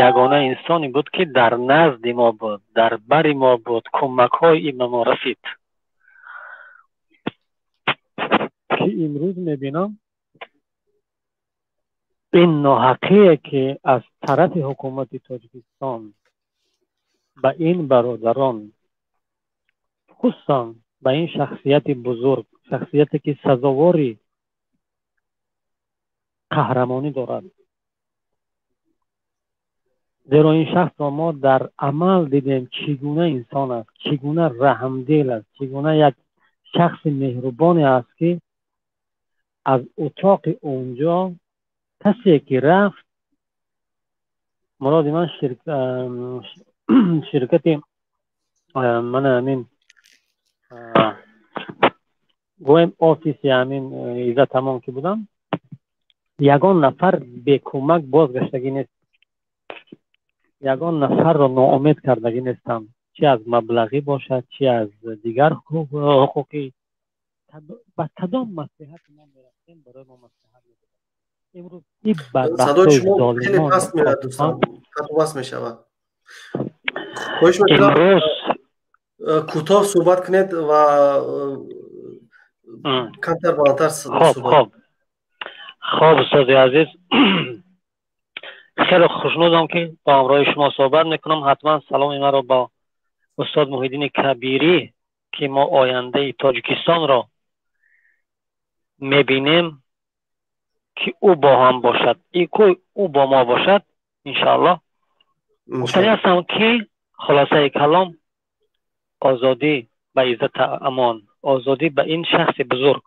ягона инсоне буд, ки дар назди мо буд, дар бари мо буд, кӯмакҳои ин ба мо расид, ки имрӯз мебинам ин ноҳақие, ки аз тарафи ҳукумати Тоҷикистон ба ин бародарон, хусусан ба ин шахсияти бузург, шахсияте ки сазовори қаҳрамонӣ дорад, зеро ин шахсро мо дар амал дидем, чӣ гуна инсон аст, чӣ гуна раҳмдил аст, чӣ гуна як шахси меҳрубоне аст, ки аз утоқи онҷо касе ки рафт, муроди ман ширкати мана ҳамин гӯем офиси ҳамин Иззатамон ки будам, ягон нафар бекӯмак бозгаштагӣ нест, ягон нафарро ноумед кардагӣ нестам, чи аз маблағӣ бошад, чи аз дигар ҳуқуқӣ. Ба кадом маслиҳати мо мерафтем, барои мо маслиҳат медоданд. Имрӯз ин садои шумо хеле паст мерад, дӯстон, қатъу мешавад. Хоҳиш мекунам, кӯтоҳ суҳбат кунед ва камтар баландтар. Хоб, хоб, хоб, устоди азиз, хеле хушнудам, ки бо ҳамроҳи шумо суҳбат мекунам. Ҳатман саломи маро ба устод Муҳиддини Кабирӣ, ки мо ояндаи Тоҷикистонро мебинем, ки ӯ бо ҳам бошад, ӯ бо мо бошад, иншоаллоҳ. Гуфтанӣ ҳастам, ки хулосаи калом: озодӣ ба Иззат Амон, озодӣ ба ин шахси бузург,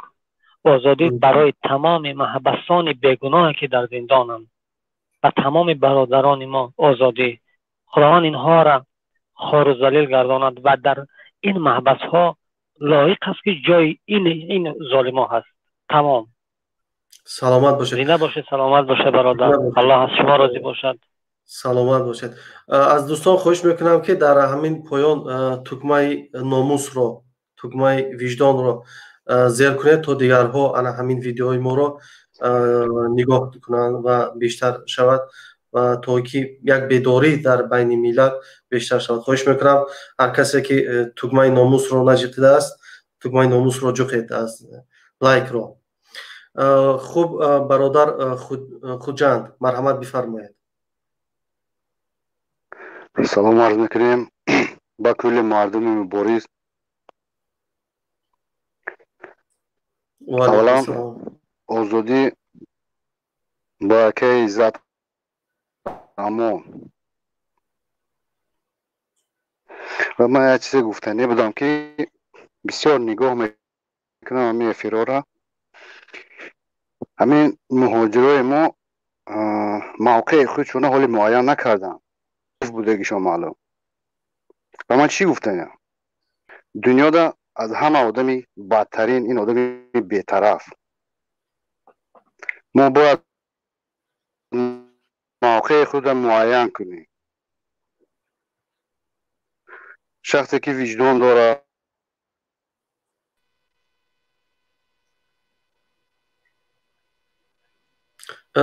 озодӣ барои тамоми маҳбасони бегуноҳе, ки дар зиндонанд, ба тамоми бародарони мо озодӣ. Худованд инҳоро хору залил гардонад ва дар ин маҳбасҳо лоиқ аст, ки ҷои ин золимо ҳаст. Тамом. Саломат бошед. Зинда бошед, саломат бошед, бародар, Аллоҳ аз шумо розӣ бошад. Саломат бошед. Аз дӯстон хоҳиш мекунам, ки дар ҳамин поён тугмаи номусро, тугмаи виҷдонро зер кунед, то дигарҳо ана ҳамин видеои моро нигоҳ кунанд ва бештар шавад ва то ки як бедорӣ дар байни миллат бештар шавад. Хоҳиш мекунам, ҳар касе ки тугмаи номусро наҷиқидааст, тугмаи номусро ҷуқед аз лайкро. Хуб, бародар Хуҷанд, марҳамат, бифармоед. Салом арз мекунем ба кулли мардуми мубориз. Аввалан, озодӣ ба акаи Иззат Амон. Ва ман як чизе гуфтанӣ будам, ки бисёр нигоҳ мекунам ҳамин эфирҳоро. Ҳамин муҳоҷирои мо мавқеи худшона ҳоли муайян накарданд, будагишон маълум. Ва ман чӣ гуфтаням? Дунёда аз ҳама одами бадтарин ин одами бетараф. Мо бояд мавқеи худро муайян кунем. Шахсе ки виҷдон дорад,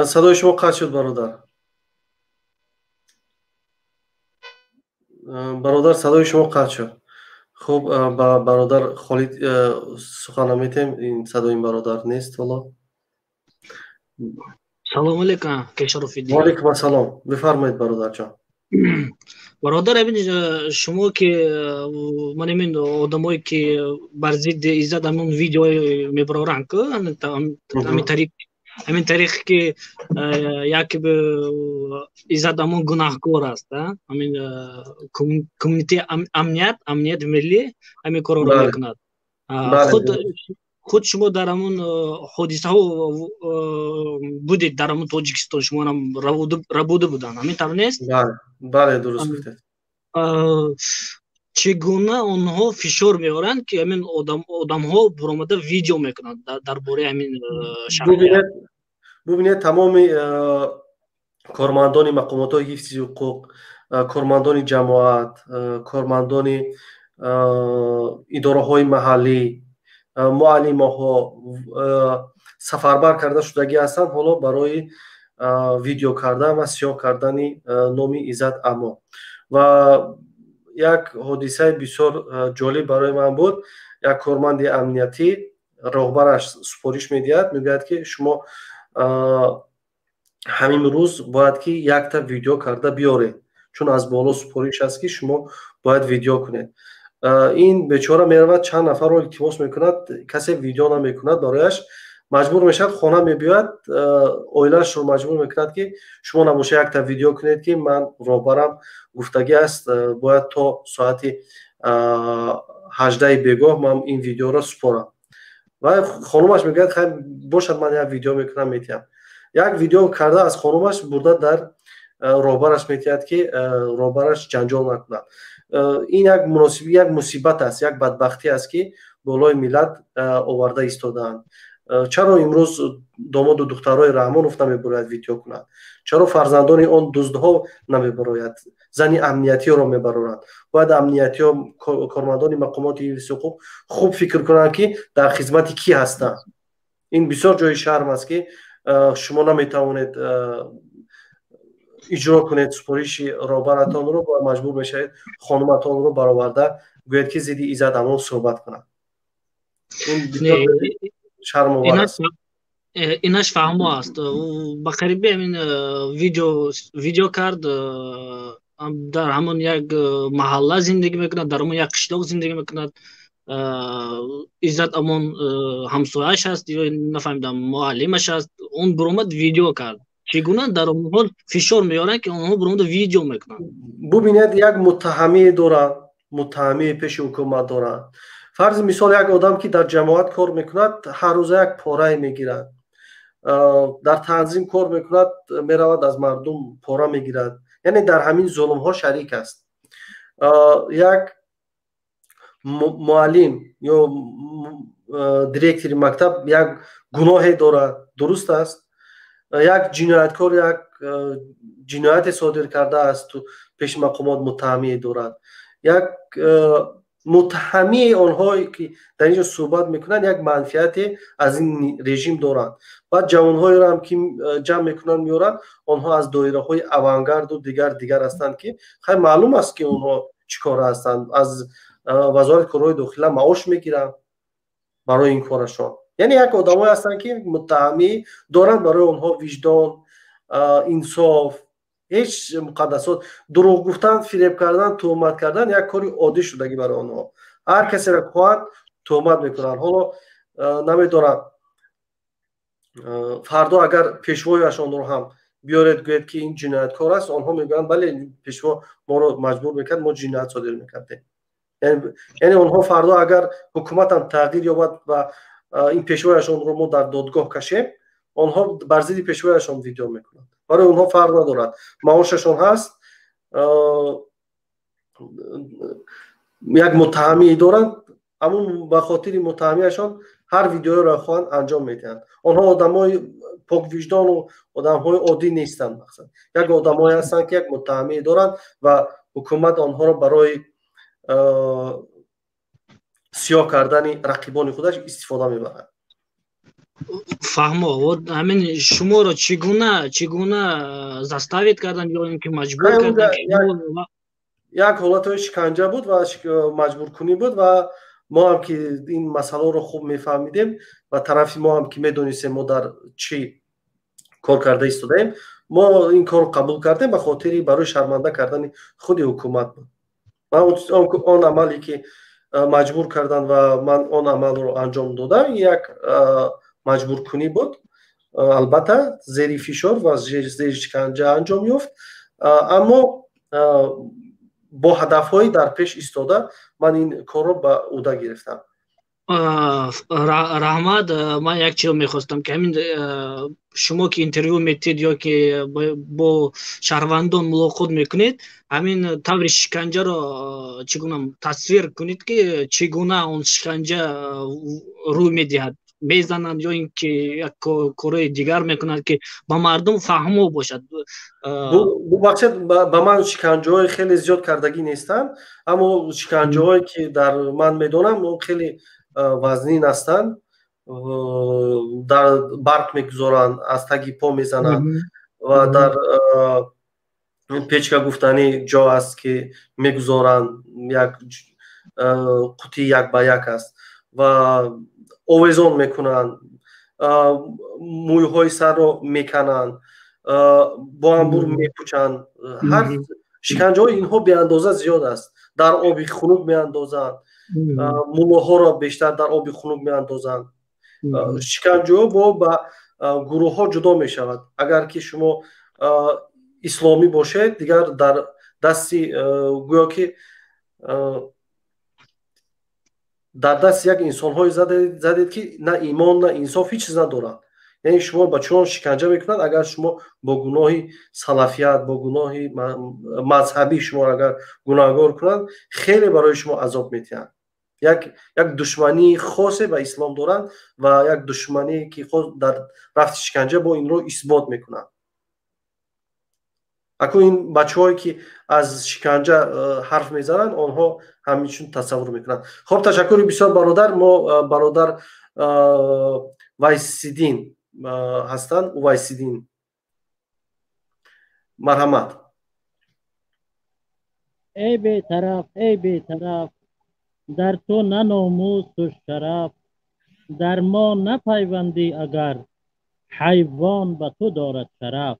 Садои шумо қатъ шуд, бародар. Бародар, садои шумо қатъ шуд. Хуб, ба бародар Холид сухан наметем, ин садои ин бародар нест ҳоло. Салому алейкум, Кешарофиддин. Ва алейкум ассалом. Бифармоед, бародарҷон. Бародар, ҳамин шумо ки ман ҳамин одамое ки бар зидди Иззат ҳамон видео мебароранд, ку ҳамин тариқ, ҳамин тариқ ки як Иззат Амон гунаҳкор аст, ҳамин кумитаи амният, амнияти миллӣ ҳамин корро мекунад. Худ шумо дар ҳамон ҳодисаҳо будед, дар ҳамон Тоҷикистон шумоам рабуда буданд, ҳамин тавр нест? Бале, дуруст гуфтед. Чӣ гуна онҳо фишор меоранд, ки ҳамин одамҳо буромада видео мекунанд дар бораи ҳамин шахсият? Бубинед, тамоми кормандони мақомотҳои ҳифзи ҳуқуқ, кормандони ҷамоат, кормандони идораҳои маҳаллӣ, муаллимаҳо сафарбар карда шудагӣ ҳастанд ҳоло барои видео кардан ва сиёҳ кардани номи Иззат Амон. Ва як ҳодисаи бисёр ҷолиб барои ман буд. Як корманди амниятӣ роҳбараш супориш медиҳад, мегӯяд, ки шумо ҳамин рӯз бояд ки якта видео карда биёред, чун аз боло супориш аст, ки шумо бояд видео кунед. Ин бечора меравад, чанд нафарро илтимос мекунад, касе видео намекунад барояш. Маҷбур мешавад, хона мебиёяд, оилаашро маҷбур мекунад, ки шумо набоша якта видео кунед, ки ман роҳбарам гуфтагӣ аст, бояд то соати 18 бегоҳ ман ин видеоро супорам. Ва хонумаш мегӯяд, хай бошад, ман як видео мекунам, метиҳам. Як видео карда аз хонумаш бурда дар роҳбараш метиҳад, ки роҳбараш ҷанҷол накунад. Ин як муносиби, як мусибат аст, як бадбахтӣ аст, ки болои миллат оварда истодаанд. Чаро имрӯз домоду духтарои Раҳмонов намебарояд видео кунад? Чаро фарзандони он дуздҳо намебарояд? Зани амниятиро мебароранд. Бояд амниятиҳо, кормандони мақомоти ҳифзи ҳуқуқ хуб фикр кунанд, ки дар хизмати кӣ ҳастанд. Ин бисёр ҷои шарм аст, ки шумо наметавонед иҷро кунед супориши роҳбаратонро ва маҷбур мешавед хонуматонро бароварда гӯяд, ки зидди Иззат Амон суҳбат кунад. Ин шармовар аст. Инаш фаҳмо аст. Ба қариби ҳамин видео кард, дар ҳамон як маҳалла зиндагӣ мекунад, дар ҳамон як қишлоқ зиндагӣ мекунад. Иззат Амон ҳамсояш аст ё нафаҳмидам, муаллимаш аст. Он буромад видео кард. Чӣ гуна дар онҳо фишор меоранд, ки онҳо буромада видео мекунанд? Бубинед, як муттаҳамӣ дорад, муттаҳамии пеши ҳукумат дорад. Фарзи мисол, як одам, ки дар ҷамоат кор мекунад, ҳар рӯза як порае мегирад. Дар танзим кор мекунад, меравад аз мардум пора мегирад. Яъне дар ҳамин зулмҳо шарик аст. Як муаллим ё директори мактаб як гуноҳе дорад, дуруст аст. Як ҷинояткор як ҷинояте содир кардааст, пеши мақомот муттаҳамие дорад. Як муттаҳамии онҳое, ки дар инҷо суҳбат мекунанд, як манфиате аз ин режим доранд. Баъд ҷавонҳоеро ҳам, ки ҷамъ мекунанд, меоранд, онҳо аз доираҳои авангарду дигар ҳастанд, ки хай маълум аст, ки онҳо чӣ кора ҳастанд. Аз вазорати корҳои дохила маош мегиранд барои ин корашон. Яъне як одамое ҳастанд, ки муттаҳамӣ доранд, барои онҳо виҷдон, инсоф, ҳеҷ муқаддасот, дурӯғ гуфтан, фиреб кардан, туҳмат кардан як кори оддӣ шудагӣ барои онҳо. Ҳар касеро хоҳанд туҳмат мекунанд. Ҳоло намедонам, фардо агар пешвояш онро ҳам биёред, гӯед, ки ин ҷинояткор аст, онҳо мегӯянд: бале, пешво моро маҷбур мекард, мо ҷиноят содир мекардем. Яъне онҳо фардо агар ҳукуматам тағйир ёбад ва ин пешвояшонро мо дар додгоҳ кашем, онҳо бар зидди пешвояшон видео мекунанд. Барои онҳо фарқ надорад, маошашон ҳаст, як муттаҳамие доранд, аммо ба хотири муттаҳамияшон ҳар видеоеро хоҳанд, анҷом медиҳанд. Онҳо одамои поквиҷдону одамҳои оддӣ нестанд. Мақсад, як одамое ҳастанд, ки як муттаҳамие доранд ва ҳукумат онҳоро барои сиёҳ кардани рақибони худаш истифода мебарад. Фаҳмо. Вот ҳамин шуморо чӣ гуна заставить кардан ё ин ки маҷбур кардан? Як ҳолатҳои шиканҷа буд ва маҷбуркунӣ буд ва мо ҳам ки ин масъаларо хуб мефаҳмидем ва тарафи мо ҳам ки медонистем, мо дар чӣ кор карда истодаем, мо ин корро қабул кардем, ба хотири барои шарманда кардани худи ҳукумат буд. Ман он амале ки маҷбур карданд ва ман он амалро анҷом додам, як маҷбуркунӣ буд, албатта зери фишор ва зери шиканҷа анҷом ёфт, аммо бо ҳадафҳои дар пеш истода ман ин корро ба ӯҳда гирифтам. Раҳмат. Ман як чиз мехостам, ки ҳамин шумо ки интервю метиҳед ё ки бо шаҳрвандон мулоқот мекунед, ҳамин таври шиканҷаро чӣ гуна тасвир кунед, ки чӣ гуна он шиканҷа рӯй медиҳад, мезананд ё ин ки як корои дигар мекунанд, ки ба мардум фаҳмо бошад. Бубахшед, ба ман шиканҷаҳои хеле зиёд кардагӣ нестанд, аммо шиканҷаҳое ки дар ман медонам, он хеле вазнин ҳастанд. Дар барқ мегузоранд, аз таги по мезананд ва дар печка гуфтанӣ ҷо аст, ки мегузоранд, як қутии як ба як аст ва овезон мекунанд, мӯйҳои сарро мекананд, бо амбур мепӯчанд. Ҳар шиканҷаҳои инҳо беандоза зиёд аст. Дар оби хунук меандозанд, муллоҳоро бештар дар оби хунук меандозанд. Шиканҷаҳо бо ба гурӯҳҳо ҷудо мешавад. Агар ки шумо исломӣ бошед, дигар дар дасти, гӯё ки дар дасти як инсонҳое задед, ки на имон, на инсоф, ҳеҷ чиз надоранд. Яъне шумо ба чунон шиканҷа мекунанд, агар шумо бо гуноҳи салафият, бо гуноҳи мазҳабӣ шуморо агар гунаҳгор кунанд, хеле барои шумо азоб медиҳанд. Як душмании хосе ба ислом доранд ва як душмание, ки дар рафти шиканҷа бо инро исбот мекунанд. Акун ин бачаҳое, ки аз шиканҷа ҳарф мезананд, онҳо ҳамчун тасаввур мекунанд. Хоб, ташаккури бисёр, бародар. Мо бародар Вайсиддин ҳастанд, Увайсиддин, марҳамат. Эй бетараф, эй бетараф, дар ту на номусу шараф, дар мо напайвандӣ агар, ҳайвон ба ту дорад шараф.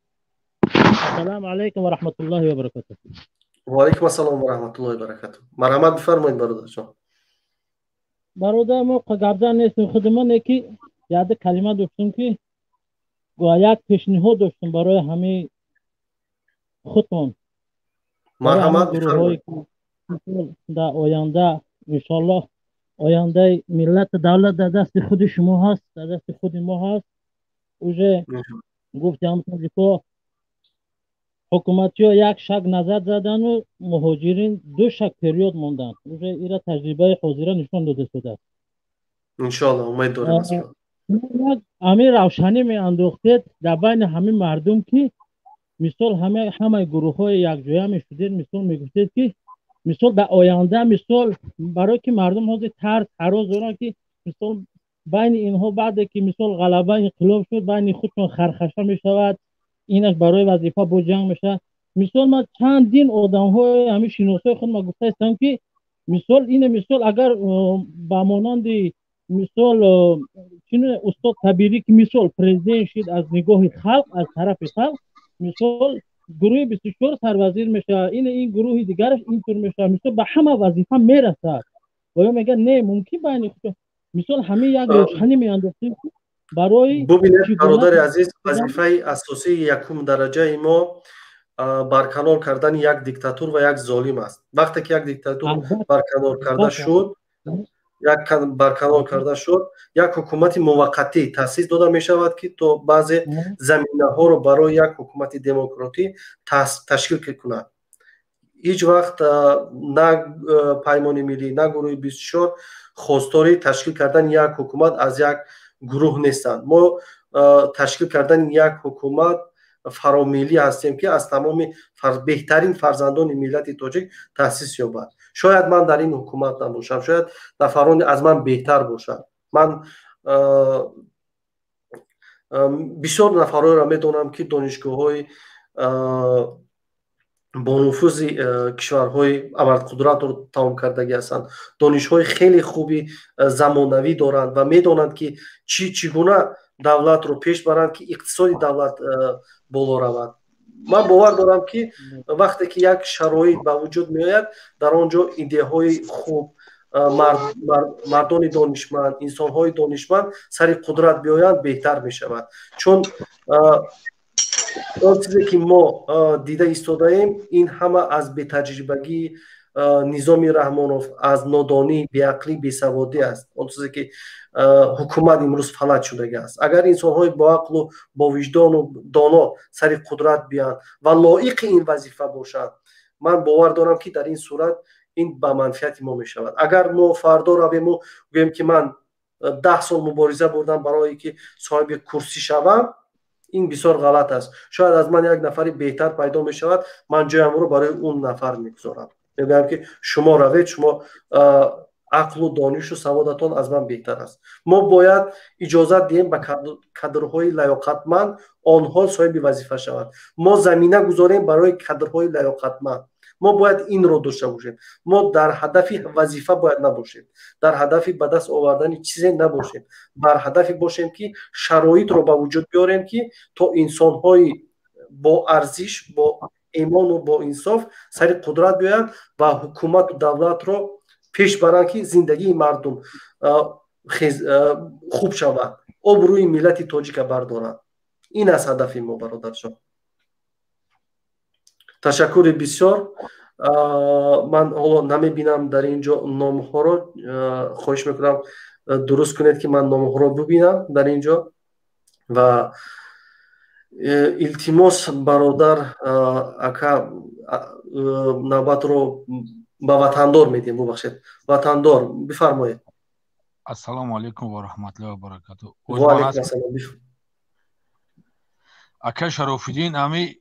Ассалому алайкум ва раҳматуллоҳи ва баракатуҳ. Ва алайкум ассалом ва раҳматуллоҳи ва баракатуҳ. Марҳамат, бифармоед, бародарҷон. Бародар, мо гапзан нестем худамон, ки яде калима доштем, ки як пешниҳод доштем барои ҳамаи худтон. Марҳамат. Дар оянда, иншоаллоҳ, ояндаи миллату давлат дар дасти худи шумо ҳаст, дар дасти худи мо ҳаст. Уже гуфтам, тоҷико, ҳукуматиҳо як шаг назар задану муҳоҷирин ду шаг вперёд монданд. Уже ира таҷрибаи ҳозира нишон дода шудааст. Иншоаллоҳ, умед дорем. Ҳамин равшанӣ меандохтед дар байни ҳамин мардум, ки мисол ҳамаи гурӯҳҳои якҷоя мешудед, мисол мегуфтед, ки мисол дар оянда, мисол барое ки мардум ҳозир тарс, ҳарос доранд, ки мисол байни инҳо баъде ки мисол ғалаба, инқилоб шуд, байни худшон хархаша мешавад, инаш барои вазифа бо ҷанг мешавад. Мисол ман чандин одамҳои ҳамин шиносои худ ма гуфта истам, ки мисол ина, мисол агар ба монанди мисол чину устод Кабирӣ, ки мисол президент шид аз нигоҳи халқ, аз тарафи халқ, мисол гурӯҳи 24 сарвазир мешавад, ин ин гурӯҳи дигараш интур мешавад, мисол ба ҳама вазифа мерасад ва ё мегӯяд, не, мумкин байни худ мисол ҳамин як равшанӣ меандохтем. Барои бубинед, бародари азиз, вазифаи асосии якум дараҷаи мо барканор кардани як диктатур ва як золим аст. Вақте ки як диктатур барканор карда шуд, як барканор карда шуд, як ҳукумати муваққатӣ таъсис дода мешавад, ки то баъзе заминаҳоро барои як ҳукумати демократӣ ташкил кунад. Ҳеҷ вақт на Паймони миллӣ, на гурӯҳи 24 хостори ташкил кардани як ҳукумат аз як гурӯҳ нестанд. Мо ташкил кардани як ҳукумат фаромиллӣ ҳастем, ки аз тамоми беҳтарин фарзандони миллати тоҷик таъсис ёбад. Шояд ман дар ин ҳукумат набошам, шояд нафароне аз ман беҳтар бошанд. Ман бисёр нафарҳоеро медонам, ки донишгоҳҳои бонуфузи кишварҳои абарқудратро тамом кардагӣ ҳастанд, донишҳои хеле хуби замонавӣ доранд ва медонанд, ки чӣ гуна давлатро пеш баранд, ки иқтисоди давлат боло равад. Ман бовар дорам, ки вақте ки як шароит ба вуҷуд меояд, дар он ҷо идеяҳои хуб, мардони донишманд, инсонҳои донишманд сари қудрат биёянд, беҳтар мешавад. Чун он чизе ки мо дида истодаем, ин ҳама аз бетаҷрибагии низоми Раҳмонов, аз нодонӣ, беақлӣ, бесаводӣ аст. Он чизе ки ҳукумат имрӯз фалаҷ шудага аст. Агар инсонҳои боақлу бовиҷдону доно сари қудрат биёянд ва лоиқи ин вазифа бошанд, ман бовар дорам, ки дар ин сурат ин ба манфиати мо мешавад. Агар мо фардо равему гӯем, ки ман 10 сол мубориза бурдам барое ки соҳиби курсӣ шавам, ин бисёр ғалат аст. Шояд аз ман як нафари беҳтар пайдо мешавад, ман ҷоямро барои он нафар мегузорам, мегӯям, ки шумо равед, шумо ақлу донишу саводатон аз ман беҳтар аст. Мо бояд иҷозат диҳем ба кадрҳои лаёқатманд, онҳо соҳиби вазифа шаванд. Мо замина гузорем барои кадрҳои лаёқатманд. Мо бояд инро дошта бошем. Мо дар ҳадафи вазифа бояд набошем, дар ҳадафи ба даст овардани чизе набошем, бар ҳадафе бошем, ки шароитро ба вуҷуд биёрем, ки то инсонҳои боарзиш, бо имону бо инсоф сари қудрат биёянд ва ҳукумату давлатро пеш баранд, ки зиндагии мардум хуб шавад, обрӯи миллати тоҷика бардоранд. Ин аст ҳадафи мо, бародарҷон. Ташаккури бисёр. Ман ҳоло намебинам дар ин ҷо номҳоро. Хоҳиш мекунам, дуруст кунед, ки ман номҳоро бубинам дар ин ҷо. Ва илтимос, бародар, ака, навбатро ба Ватандор медиҳем. Бубахшед, Ватандор, бифармоед. Ассалому алайкум ва раҳматуллоҳи ва баракатуҳ. Ва алайкум ассалом. Ака Шарофиддин, ами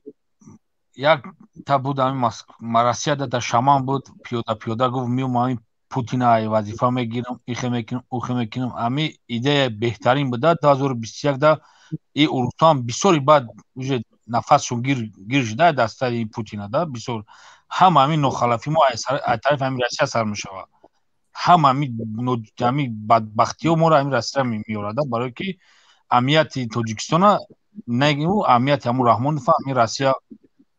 як та буд, ами Россияда дар шаман буд, пиёда пиёда гуфт: «Миём, ами Путина ай вазифа мегирам, ихе мекунам, ухе мекунам». Ами идея беҳтарин буда 2021 да. И урусҳоам бисёри баъд уже нафасшон гир шуда дастаи Путина да. Бисёр ҳама ами нохалафи мо ай тарафи ами Россия сар мешавад. Ҳама ами бадбахтиҳо моро ами Россия меорада, барое ки амнияти Тоҷикистона негу, амнияти ҳамун Раҳмонов ами Россия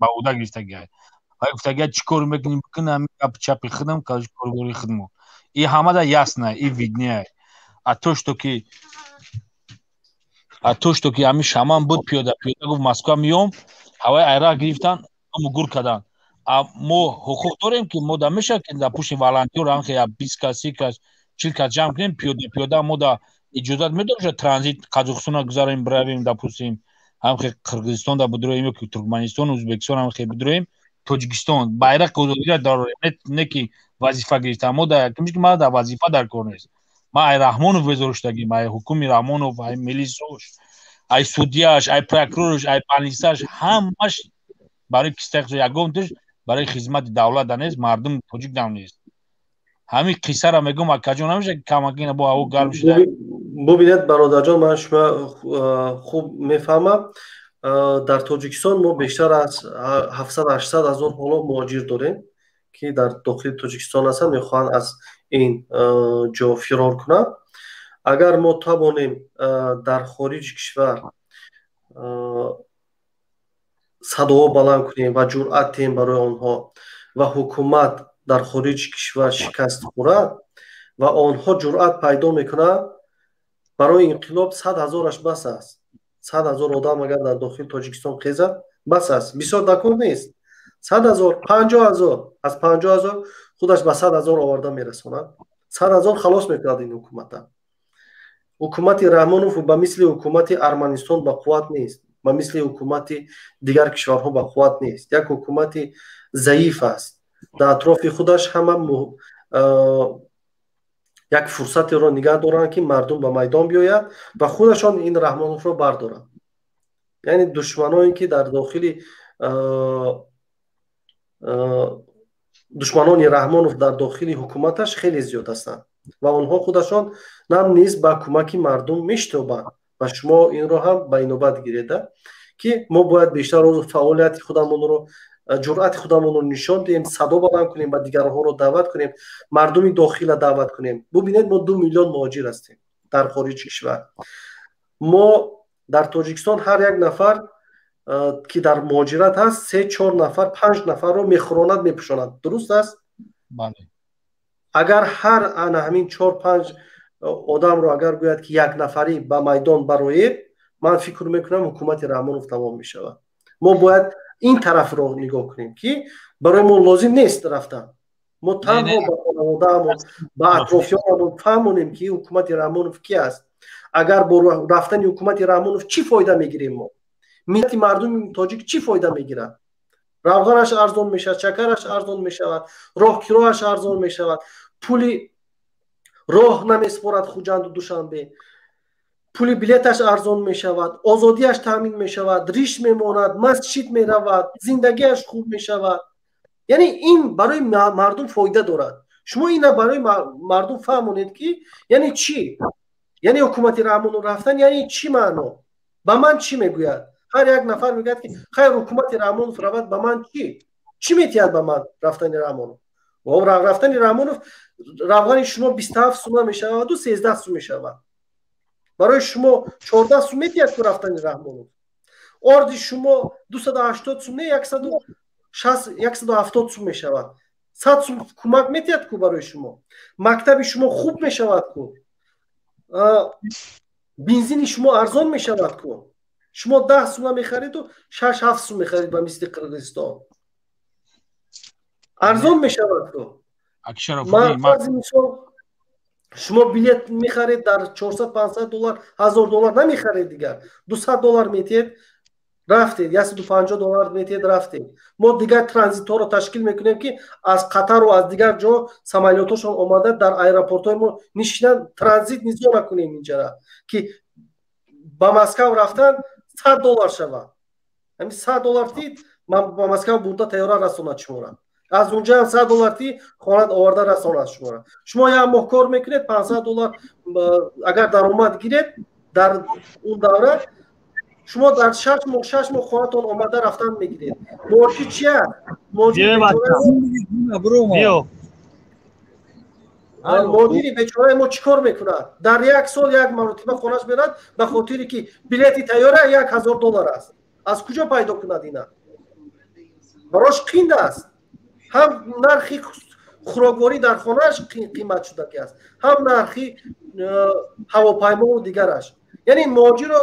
ба ӯҳда гирифтагиай. Вай гуфтагиай: «Чӣ кор мекунӣ, бикун, ами гапи чапи худам, корбори худмо». И ҳамада ясно и видно. А то что ки ами шаман буд, пиёда пиёда гуфт: «Москва миём», ҳаваи айра гирифтан, аму гур кардан. А мо ҳуқуқ дорем, ки мо да мешавад, ки дар пушти волонтёр анхе 20 кас, 30 кас, 40 кас ҷамъ кунем, пиёда пиёда? Мо да иҷозат медошад транзит Қазоқистона гузарем, биравем, допустим, ҳамхе Қирғизистон да бидроем ё ки Туркманистон, Ӯзбекистон, ҳамхе бидроем Тоҷикистон, байрақи озодиро дарорем, не ки вазифа гирифтам. Мо да ки ма да вазифа дар кор нест. Ма ай Раҳмонов безор шудагим, ай ҳукуми Раҳмонов, ай милисош, ай судьяш, ай прокурорш, ай полисаш, ҳамаш барои кистаи ягонташ барои хизмати давлат да нест, мардум тоҷик дам нест. Ҳамин қиссаро мегӯм, акаҷон, намеша камакина бо ҳаво гарм шуда. Бубинед, бародарҷон, ман шумо хуб мефаҳмам. Дар Тоҷикистон мо бештар аз 700-800 ҳазор ҳоло муҳоҷир дорем, ки дар дохили Тоҷикистон ҳастанд, мехоҳанд аз ин ҷо фирор кунанд. Агар мо тавонем дар хориҷи кишвар садоҳо баланд кунем ва ҷуръат диҳем барои онҳо ва ҳукумат дар хориҷи кишвар шикаст хӯрад ва онҳо ҷуръат пайдо мекунанд. Барои инқилоб 100 000-аш бас аст. 100 000 одам агар дар дохили Тоҷикистон хезад, бас аст, бисёр дакор нест. 100 000, 50 000, аз 50 000 худаш ба 100 000 оварда мерасонад. 100 000 халос мекунад ин ҳукумата. Ҳукумати Раҳмонов ба мисли ҳукумати Арманистон ба қувват нест, ба мисли ҳукумати дигар кишварҳо ба қувват нест. Як ҳукумати заиф аст. Дар атрофи худаш ҳама як фурсатеро нигаҳ доранд, ки мардум ба майдон биёяд ва худашон ин Раҳмоновро бардоранд. Яъне душманое ки дар дохили, душманони Раҳмонов дар дохили ҳукуматаш хеле зиёд ҳастанд ва онҳо худашон нам низ ба кӯмаки мардум мешитобанд. Ва шумо инро ҳам ба инобат гиреда, ки мо бояд бештар фаъолияти худамонро, ҷуръати худамонро нишон диҳем, садо баланд кунем ва дигарҳоро даъват кунем, мардуми дохила даъват кунем. Бубинед, мо 2 миллион муҳоҷир ҳастем дар хориҷи кишвар. Мо дар Тоҷикистон ҳар як нафар, ки дар муҳоҷират ҳаст, се, чор нафар, панҷ нафарро мехӯронад, мепӯшонад. Дуруст аст? Агар ҳар ана ҳамин чор, панҷ одамро агар гӯяд, ки як нафарӣ ба майдон бароед, ман фикр мекунам, ҳукумати Раҳмонов тамом мешавад. Мо бояд ин тарафро нигоҳ кунем, ки барои мо лозим нест рафтан. Мо танҳо ба хонаводаамон, ба атрофиёнамон фаҳмонем, ки ҳукумати Раҳмонов ки аст. Агар бо рафтани ҳукумати Раҳмонов чӣ фоида мегирем мо? Миллати мардуми тоҷик чӣ фоида мегирад? Равғанаш арзон мешавад, шакараш арзон мешавад, роҳкироаш арзон мешавад, пули роҳ намеспорад Хуҷанду Душанбе, пули билеташ арзон мешавад, озодиаш таъмин мешавад, риш мемонад, масҷид меравад, зиндагиаш хуб мешавад. Яъне ин барои мардум фоида дорад. Шумо ина барои мардум фаҳмонед, ки яъне чӣ, яъне ҳукумати Раҳмонов рафтан яъне чӣ маъно, ба ман чӣ мегӯяд? Ҳар як нафар мегӯяд, ки хайр, ҳукумати Раҳмонов равад, ба ман чӣ, чӣ метиҳад ба ман рафтани Раҳмонов? Рафтани Раҳмонов равғани шумо 27 сума мешаваду 13 сум мешавад. Барои шумо 14 сум метиҳад ку рафтани Раҳмонов. Орди шумо 280 сум не, 170 сум мешавад. 100 сум кӯмак метиҳад ку барои шумо. Мактаби шумо хуб мешавад ку, бензини шумо арзон мешавад ку. Шумо 10 сума мехариду шаш, ҳафт сум мехарид, ба мисли Қирғизистон арзон мешавад ку. Фарзи мисол, шумо билет мехаред дар 400, 500 доллар, 1000 доллар намехаред дигар. 200 доллар метиҳед, рафтед, 150 доллар метиҳед, рафтед. Мо дигар транзитҳоро ташкил мекунем, ки аз Қатару аз дигар ҷо самолётҳошон омада дар аэропортҳои мо нишинанд, транзит низо накунем инҷара, ки ба Москав рафтан 100 доллар шавад. Ҳамин 100 доллар тид, ба Москав бурда тайёра расонад шуморо, аз унҷа ҳам 100 доллар ти, хонат оварда расонад шуморо. Шумо як моҳ кор мекунед, 500 доллар агар даромад гиред, дар он давра шумо дар 6 моҳ, 6 моҳ хонатон омада рафтан мегиред. Муҳоҷир чи аст? Муҳоҷири бечораи мо чӣ кор мекунад? Дар як сол як маротиба хонаш мерад, ба хотире ки билети тайёра 1000 доллар аст. Аз куҷо пайдо кунад ина? Барош қинд аст. Ҳам нархи хӯрокворӣ дар хонааш қимат шудагӣ аст, ҳам нархи ҳавопаймову дигараш. Яъне муҳоҷиро,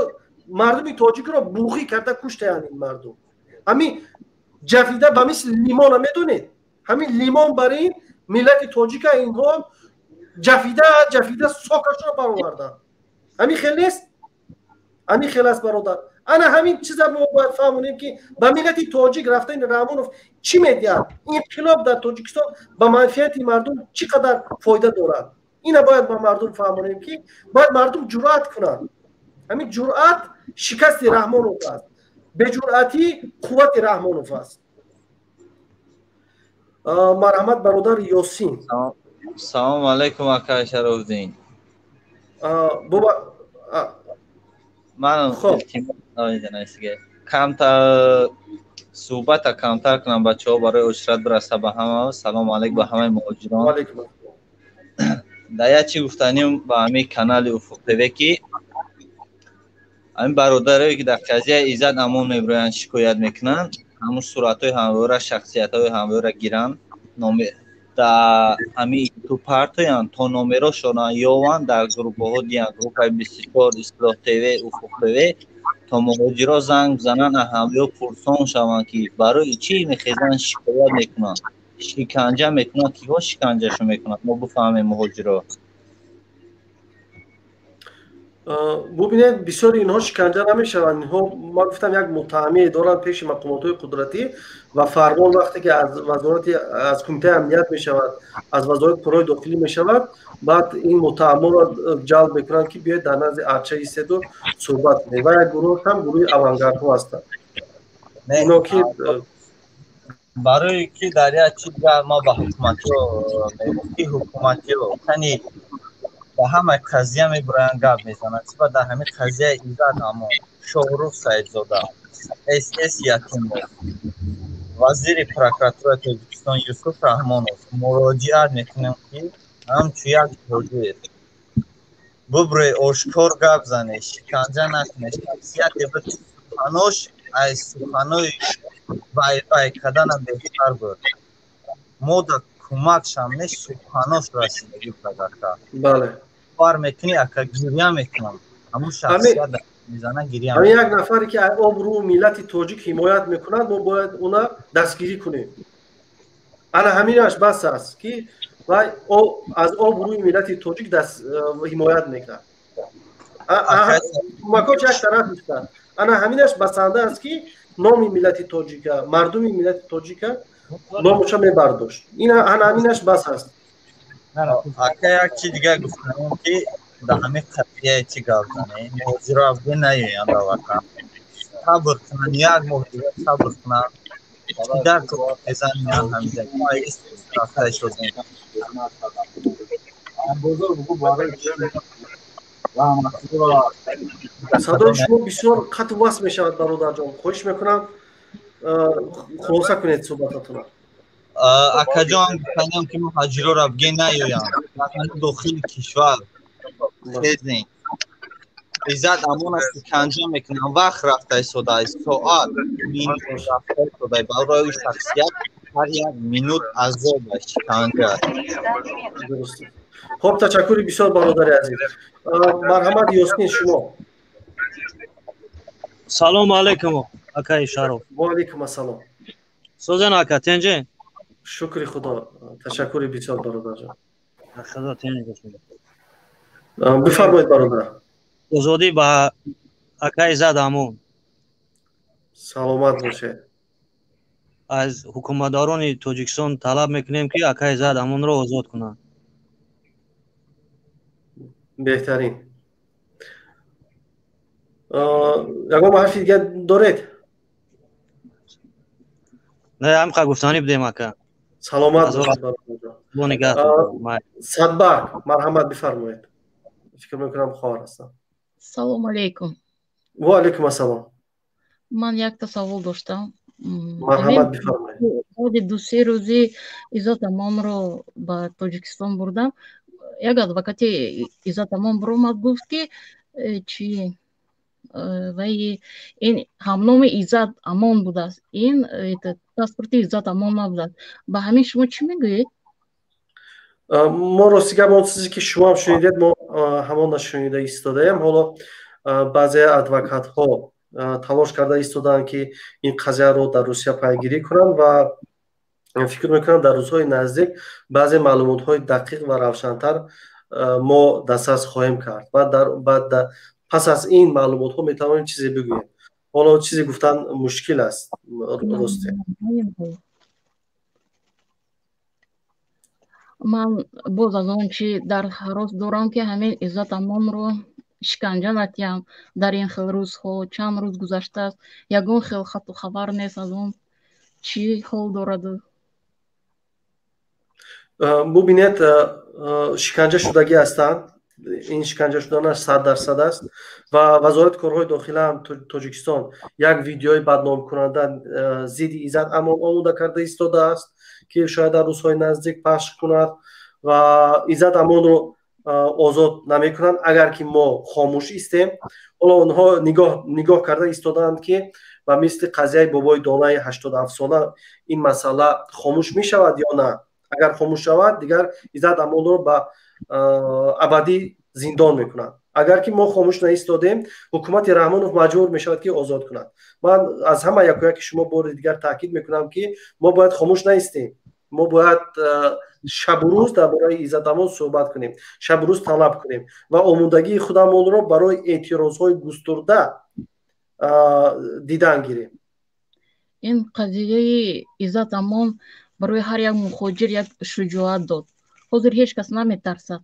мардуми тоҷикро буғӣ карда куштаянд ин мардум. Ҳамин ҷафида ба мисли лимона, медонед, ҳамин лимон бар ин миллати тоҷика инҳо ҷафида ҷафида сокашро бароварданд. Ҳамин хел нест? Ҳамин хел аст, бародар. Ана ҳамин чиза мо бояд фаҳмонем, ки ба миллати тоҷик рафтани Раҳмонов чӣ медиҳад, инқилоб дар Тоҷикистон ба манфиати мардум чӣ қадар фоида дорад. Ина бояд ба мардум фаҳмонем, ки бояд мардум ҷуръат кунанд. Ҳамин ҷуръат шикасти Раҳмонов аст, беҷуръатӣ қуввати Раҳмонов аст. Марҳамат, бародар Ёсин. Салому алайкум, акай Шарофдин. Боба. Ман камтар суҳбата камтар кунам, бачаҳо барои ушрат бираса. Ба ҳама салому алайк, ба ҳамаи муҳоҷирон. Дар як чӣ гуфтанем ба ҳамин канали Уфуқ ТВ, ки ҳамин бародарое, ки дар қазияи Иззат Амон мебироянд, шикоят мекунанд, ҳамун суратҳои ҳамвора, шахсиятҳои ҳамвора гиранд, номи Дар ҳамин ютуб партоянд, то номерошона ёванд, дар группаҳо диҳанд, группаи 24, Ислоҳ ТВ, Уфуқ ТВ, то муҳоҷиро занг бизананд, аҳамиё пурсон шаванд, ки барои чӣ мехезанд, шикоят мекунанд, шиканҷа мекунанд, киҳо шиканҷашо мекунанд, мо бифаҳмем муҳоҷиро. Бубинед, бисёри инҳо шиканҷа намешаванд. Инҳо, ман гуфтам, як муттаҳамие доранд пеши мақомотҳои қудратӣ ва фармон вақте ки аз вазорати, аз кумитаи амният мешавад, аз вазорати корҳои дохилӣ мешавад, баъд ин муттаҳамонро ҷалб мекунанд, ки биёед дар назди арча истеду суҳбат кунед. Ва як гурӯҳ ҳам гурӯҳи авангардҳо ҳастанд. Ино ки барои ки дар як чиз ма ба ҳукуматиё мегӯм, ки ҳукуматиё тани ба ҳамаи қазия мебуранд, гап мезананд. Сипас дар ҳамин қазияи Иззат Амон, Шоҳрух Саидзода, СС Ятимов, вазири прокуратураи Тоҷикистон Юсуф Раҳмонов муроҷиат мекунем, ки ҳамчун як муҳоҷир бубурӯй, ошкор гап зане, шиканҷа накуне, шахсияте буд, суханош аз суханои вай-вай карданам беҳтар буд. Мо да кӯмакшам не, суханош расидагӣ буд, ака. Бале. Бовар мекунӣ, ака, гиря мекунам. Ҳамун шахсият мезана, гиря. Ҳамин як нафаре ки обрӯ миллати тоҷик ҳимоят мекунад, мо бояд уна дастгирӣ кунем. Ана ҳаминаш бас аст, ки вай аз обрӯи миллати тоҷик ҳимоят мекунад. Кӯмакош як тараф истад, ана ҳаминаш басанда аст, ки номи миллати тоҷика, мардуми миллати тоҷика номуша мебардошт. Ин ана ҳаминаш бас аст. Ака, як чи дигар гуфтанем, ки дар ҳамин қазияе чӣ гап занем, муҳоҷиро абде наёянд дар ватан, сабр кунанд, як моҳ дигар сабр кунанд, дар мезанем ҳамида рафта шудем. Садои шумо бисёр қатъ васл мешавад, бародарҷон. Хоҳиш мекунам, хулоса кунед суҳбататонро. Акаҷон, гуфтанем, ки муҳоҷироро абге наёянд дохили кишвар, хезем. Иззат Амона шиканҷа мекунанд, вақт рафта истода, соат, минут рафта истода. Барои шахсият ҳар як минут азоб аст, шиканҷа. Хоб, ташаккури бисёр, бародари азиз. Марҳамат, Ёсмин, шумо. Салому алайкум, акаи Шароф. Ва алайкум ассалом. Созен, ака, тенҷе? Шукри Худо, ташаккури бисёр, бародарҷон. Худо тенҷ. Бифармоед, бародар. Озодӣ ба акаи Иззат Амон. Саломат бошед. Аз ҳукуматдорони Тоҷикистон талаб мекунем, ки акаи Иззат Амонро озод кунанд. Беҳтарин. Ягон ҳарфи дигар доред? Не, ҳамқа гуфтанӣ будем, ака. Саломат бошед. Садбарг, марҳамат, бифармоед. Фикр мекунам, хоҳар ҳастам. Салому алейкум. Ва алейкум ассалом. Ман якта савол доштам. Марҳамат, бифармоед. Баъди 2-се рӯзи Иззат Амонро ба Тоҷикистон бурдам, як адвокати Иззат Амон биромад, гуфт, ки чи вай ин ҳамноми Иззат Амон будааст, ин паспорти Иззат Амон набудааст. Ба ҳамин шумо чӣ мегӯед? Мо, рости гап, он чизе ки шумоам шунидед, мо ҳамона шунида истодаем. Ҳоло баъзе адвокатҳо талош карда истодаанд, ки ин қазияро дар Русия пайгирӣ кунанд, ва фикр мекунам, дар рӯзҳои наздик баъзе маълумотҳои дақиқ ва равшантар мо дастрас хоҳем кард ва пас аз ин маълумотҳо метавонем чизе бигӯем. Ҳоло чизе гуфтан мушкил аст, росте. Ман боз аз он чи дар ҳарос дорам, ки ҳамин Иззат Амонро шиканҷа натиҳам дар ин хел рӯзҳо. Чанд рӯз гузаштааст, ягон хел хату хабар нест аз он, чӣ ҳол дораду. Бубинед, шиканҷа шудагӣ ҳастанд. Ин шиканҷа шуданаш 100% аст ва Вазорати корҳои дохила ҳам Тоҷикистон як видеои бадномкунанда зидди Иззат Амон омода карда истодааст, ки шояд дар рӯзҳои наздик пахш кунад, ва Иззат Амонро озод намекунанд, агар ки мо хомӯш истем. Ҳоло онҳо нигоҳ карда истодаанд, ки ба мисли қазияи бобои донаи 87сола ин масъала хомӯш мешавад ё на. Агар хомӯш шавад, дигар Иззат Амонро ба абадӣ зиндон мекунанд. Агар ки мо хомӯш наистодем, ҳукумати Раҳмонов маҷбур мешавад, ки озод кунад. Ман аз ҳама якояки шумо бори дигар таъкид мекунам, ки мо бояд хомӯш наистем, мо бояд шабу рӯз дар бораи Иззат Амон суҳбат кунем, шабу рӯз талаб кунем ва омодагии худамонро барои эътирозҳои густурда дидан гирем. Ин қазияи Иззат Амон барои ҳар як мухоҷир як шуҷоат дод. Ҳозир ҳеҷ кас наметарсад,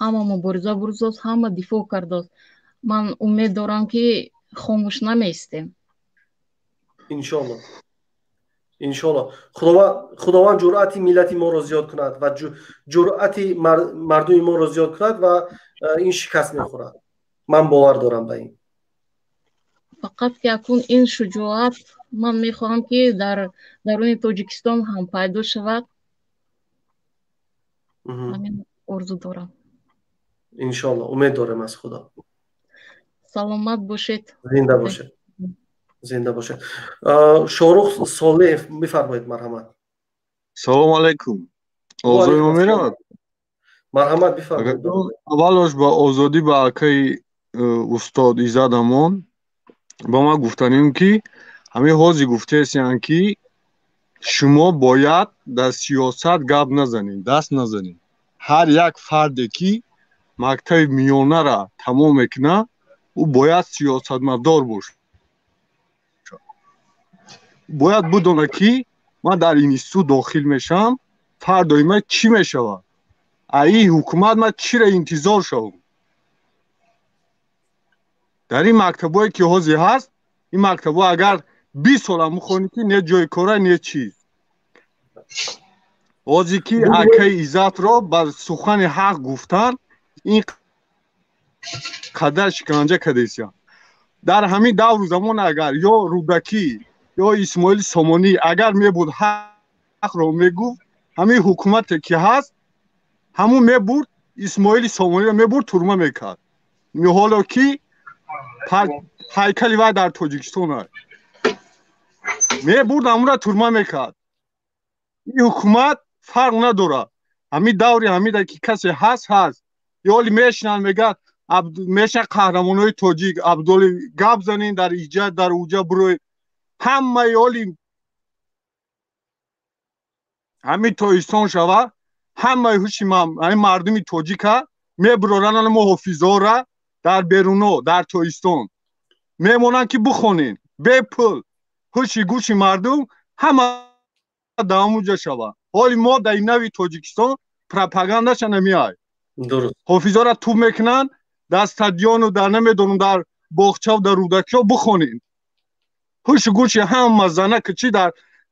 ҳама мубориза бурдост, ҳама дифоъ кардост. Ман умед дорам, ки хомӯш намеистем. Иншоалло, иншоалло. Худованд ҷуръати миллати моро зиёд кунад ва ҷуръати мардуми моро зиёд кунад ва ин шикаст мехӯрад. Ман бовар дорам ба ин. Фақат ки акун ин шуҷоат ман мехоҳам, ки дар даруни Тоҷикистон ҳам пайдо шавад. Ҳамин орзу дорам. Иншоалло, умед дорем аз Худо. Саломат бошед. Зинда бошед, зинда бошед. Шоҳрух Солеев, бифармоед, марҳамат. Салому алайкум. Овозои мо меравад? Марҳамат, бифармоед. Аввалош ба озодӣ ба акаи устод Иззат Амон. Ба ман гуфтанем, ки ҳамин ҳозир гуфтаестиянд, ки шумо бояд дар сиёсат гап назанед, даст назанед. Ҳар як фарде, ки мактаби миёнара тамом мекунад, ӯ бояд сиёсатмадор бошад, бояд бидонад, ки ман дар институт дохил мешавам, фардои ман чӣ мешавад, аи ҳукумат ман чиро интизор шавам. Дар ин мактабҳое, ки ҳозир ҳаст, ин мактабҳо агар 20 сола мухонӣ, ки не ҷои кора, не чиз. Ҳозир ки акаи Иззатро ба сухани ҳақ гуфтан ин қадар шиканҷа кардесиянд. Дар ҳамин давру замон агар ё Рӯдакӣ, ё Исмоили Сомонӣ агар мебуд, ҳақро мегуфт, ҳамин ҳукумате, ки ҳаст, ҳамун мебурд, Исмоили Сомониро мебурд, турма мекард. Ҳоло ки ҳайкали вай дар Тоҷикистон аст, мебурд, ҳамунро турма мекард. Ин ҳукумат фарқ надорад. Ҳамин даври ҳамида, ки касе ҳаст, ҳаст. Ёли мешинанд, мегӯяд, мешинанд қаҳрамонои тоҷик Абдули гап занен дар иҷа, дар уҷа бурои ҳамаи оли ҳамин тоистон шава, ҳамаи ҳуши ҳамин мардуми тоҷика мебуроранд. Мо ҳофизора дар беруно, дар тоистон мемонанд, ки бихонен бепул. Ҳуши гӯши мардум ҳама дар ҳамуҷа шава. Ҳоли мо дар нави Тоҷикистон пропагандаша намеай. Ҳофизора туб мекунанд дар стадиону, дар намедонам, дар боғчаву дар Рӯдакиҳо бихонем. Ҳушу гӯши ҳама зана ки чи дар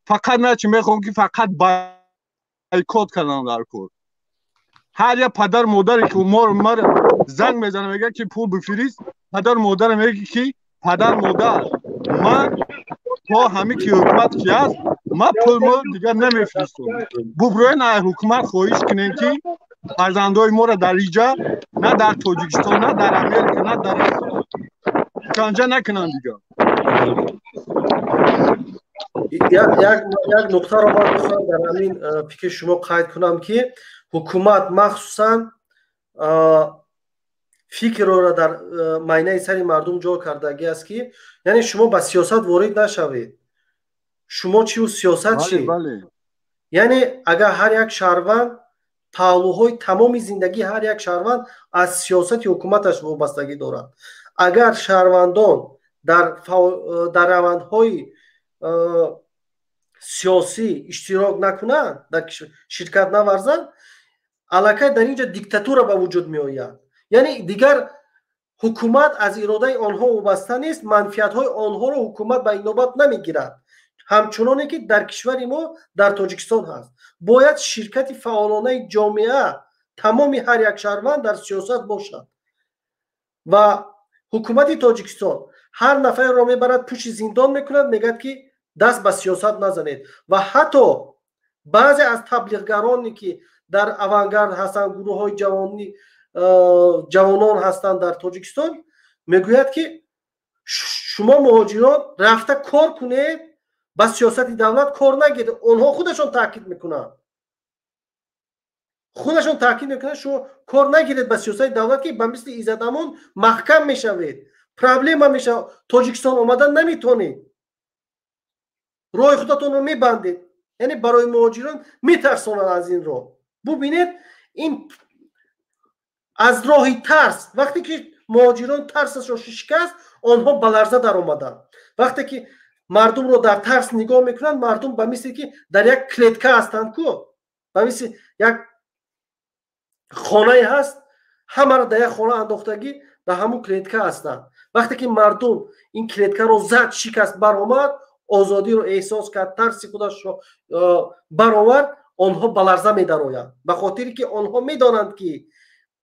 фақат начи мехоҳам, ки фақат бойкот кардан дар кор. Ҳар як падару модаре, ки мара занг мезана, мегӯяд, ки пул бифирист, падару модаре мегӯяд, ки падар, модар, ман то ҳамин ки ҳукумат ки ҳаст, ман пулмо дигар намефиристам. Буброен, ай ҳукумат хоҳиш кунем, ки фарзандои моро дар иҷа, на дар Тоҷикистон, на дар Америка, на дар шиканҷа накунанд дигар. Як нуқтаро ман мехоҳам дар ҳамин фикри шумо қайд кунам, ки ҳукумат махсусан фикрро дар майнаи сари мардум ҷо кардагӣ аст, ки яъне шумо ба сиёсат ворид нашавед. Шумо чиву сиёсат чӣ? Яъне агар ҳар як шаҳрванд, паҳлӯҳои тамоми зиндагии ҳар як шаҳрванд аз сиёсати ҳукуматаш вобастагӣ дорад. Агар шаҳрвандон дар равандҳои сиёсӣ иштирок накунанд, дар ширкат наварзанд, аллакай дар ин ҷо диктатура ба вуҷуд меояд. Яъне дигар ҳукумат аз иродаи онҳо вобаста нест, манфиатҳои онҳоро ҳукумат ба инобат намегирад, ҳамчуноне ки дар кишвари мо, дар Тоҷикистон ҳаст. Бояд ширкати фаъолонаи ҷомеа, тамоми ҳар як шаҳрванд дар сиёсат бошад. Ва ҳукумати Тоҷикистон ҳар нафареро мебарад, пушти зиндон мекунад, мегӯяд, ки даст ба сиёсат назанед. Ва ҳатто баъзе аз таблиғгароне, ки дар авангард ҳастанд, гурӯҳҳои ҷавонӣ, ҷавонон ҳастанд дар Тоҷикистон, мегӯяд, ки шумо муҳоҷирон рафта кор кунед, ба сиёсати давлат кор нагиред. Онҳо худашон таъкид мекунанд. Худашон таъкид мекунанд, шумо кор нагиред ба сиёсати давлат, ки ба мисли Иззат Амон маҳкам мешавед, проблема мешавад, Тоҷикистон омадан наметонед, роҳи худатонро мебандед. Яъне барои муҳоҷирон метарсонанд аз ин роҳ. Бубинед, ин аз роҳи тарс, вақте ки муҳоҷирон тарсашро шикаст, онҳо ба ларза даромаданд. Вақте ки мардумро дар тарс нигоҳ мекунанд, мардум ба мисли ки дар як клетка ҳастанд ку, ба мисли як хонае ҳаст, ҳамаро дар як хона андохтагӣ, дар ҳамун клетка ҳастанд. Вақте ки мардум ин клеткаро зад, шикаст, баромад, озодиро эҳсос кард, тарси худашро баровард, онҳо ба ларза медароянд, ба хотире ки онҳо медонанд, ки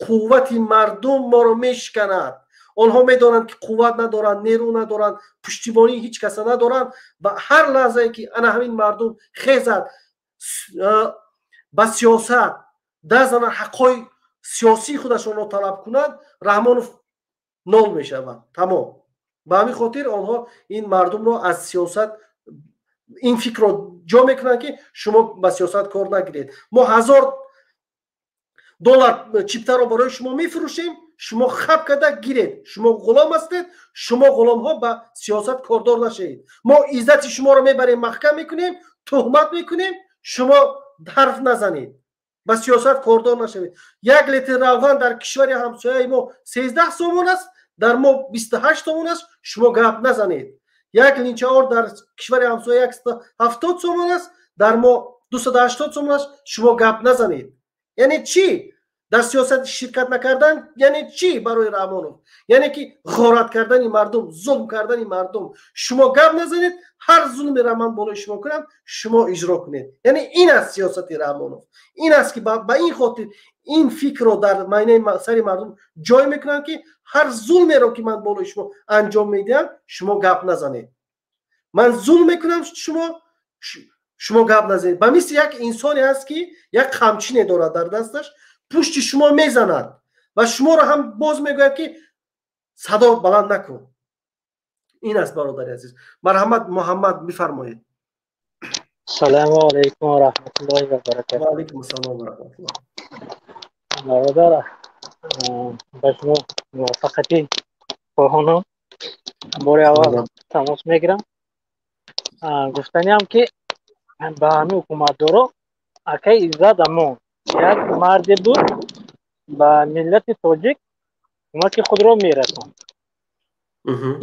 қуввати мардум моро мешиканад. Онҳо медонанд, ки қувват надоранд, нерӯ надоранд, пуштибонии ҳеҷ каса надоранд ва ҳар лаҳзае ки ана ҳамин мардум хезад, ба сиёсат даст занад, ҳаққҳои сиёсии худашонро талаб кунанд, Раҳмонов нол мешавад, тамом. Ба ҳамин хотир онҳо ин мардумро аз сиёсат, ин фикрро ҷо мекунанд, ки шумо ба сиёсат кор нагиред, мо $1000 чиптаро барои шумо мефурӯшем, шумо хаб карда гиред, шумо ғулом ҳастед, шумо ғуломҳо ба сиёсат кордор нашавед, мо иззати шуморо мебарем, маҳкам мекунем, туҳмат мекунем, шумо ҳарф назанед, ба сиёсат кордор нашавед. Як литр равған дар кишвари ҳамсояи мо 13 сомон аст, дар мо 28 сомон аст, шумо гап назанед. Як линчаор дар кишвари ҳамсоя 170 сомон аст, дар мо 280 сомон аст, шумо гап назанед. Яъне чӣ? Дар сиёсат ширкат накардан яъне чӣ барои Раҳмонов? Яъне ки ғорат кардани мардум, зулм кардани мардум. Шумо гап назанед, ҳар зулмеро ман болои шумо кунам, шумо иҷро кунед. Яъне ин аст сиёсати Раҳмонов. Ин аст, ки ба ин хотир ин фикрро дар майнаи сари мардум ҷой мекунанд, ки ҳар зулмеро ки ман болои шумо анҷом медиҳам, шумо гап назанед. Ман зулм мекунам, шумо гап назанед. Ба мисли як инсоне аст, ки як қамчине дорад дар дасташ, пушти шумо мезанад ва шуморо ҳам боз мегӯяд, ки садо баланд накун. Ин аст, бародари азиз. Марҳамат, Муҳаммад, бифармоед. Салому алайкум ва раҳматуллоҳи ва баракатуҳ. Ва алайкум ассалом ва раҳматуллоҳ. Бародар, ба шумо муваффақияти хоҳонам. Бори аввал тамос мегирам. Гуфтаниам, ки ба ҳамин ҳукуматдоро, акаи Иззат Амон як марде буд, ба миллати тоҷик кӯмаки худро мерасонд.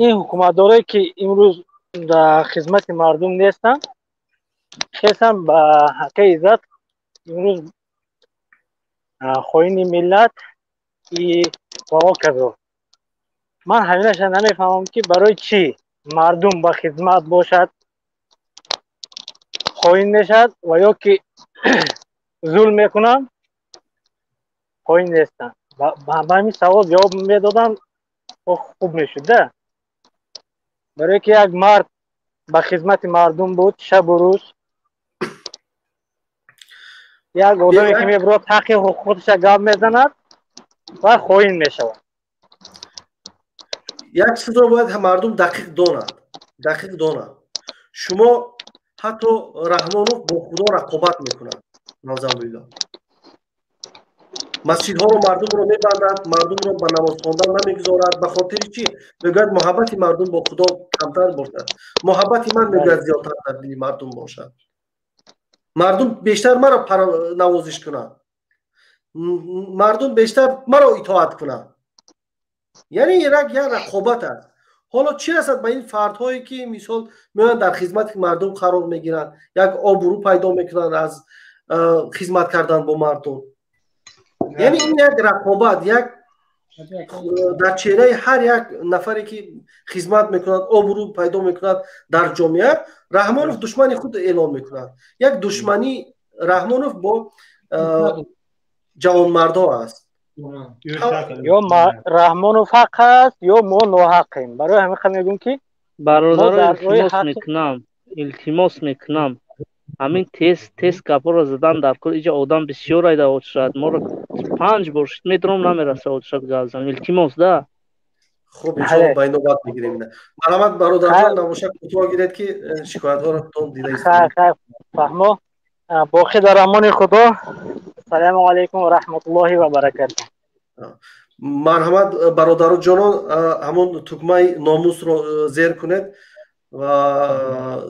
Ин ҳукуматдорое, ки имрӯз дар хизмати мардум нестанд, хесан ба акаи Иззат имрӯз хоини миллат ва ҳоказо. Ман ҳаминаша намефаҳмам, ки барои чӣ мардум ба хизмат бошад, хоин мешавад ва ё ки зулм мекунанд, хоин нестанд. Ба ҳамин савол ҷавоб медодам, хуб мешуд да. Барое ки як мард ба хизмати мардум буд шабу рӯз, як одаме ки мебурад, ҳаққи ҳуқуқиша гап мезанад ва хоин мешавад. Як чизро бояд мардум дақиқ донад, дақиқ донад. Шумо ҳатто Раҳмонов бо Худо рақобат мекунад, наъузубиллоҳ. Масҷидҳоро, мардумро мебандад, мардумро ба намоз хондан намегузорад. Ба хотири чӣ? Мегӯяд, муҳаббати мардум бо Худо камтар бошад, муҳаббати ман, мегӯяд, зиёдтар дар дили мардум бошад, мардум бештар маро навозиш кунад, мардум бештар маро итоат кунад. Яъне як рақобат аст. Ҳоло чӣ расад ба ин фардҳое, ки мисол меоянд, дар хизмати мардум қарор мегиранд, як обрӯ пайдо мекунанд аз хизмат кардан бо мардум? Яъне ин як рақобат, як дар чеҳраи ҳар як нафаре, ки хизмат мекунад, обрӯ пайдо мекунад дар ҷомеа, Раҳмонов душмани худ эълон мекунад. Як душманӣ Раҳмонов бо ҷавонмардо аст. Ё Раҳмонов ҳақ аст, ё мо ноҳақем. Барои ҳамин қа мегӯм, ки бародаро, илтимос мекунам, илтимос мекунам, ҳамин тез тез гапҳоро задан дар кор. Иҷа одам бисёр айда очрад, моро панҷ бор шид метавонам, намераса очрад гап занам. Илтимос да. Хуб, иншоалло, ба инобат мегирем ина. Марҳамат, бародарҷон, набошад, кӯтоҳ гиред, ки шикоятҳоро тон дида. Хайр, хайр, фаҳмо. Боқӣ дар амони Худо. Ассалому алайкум ва раҳматуллоҳи ва баракатуҳ. Марҳамат, бародару ҷонон, ҳамон тугмаи номусро зер кунед ва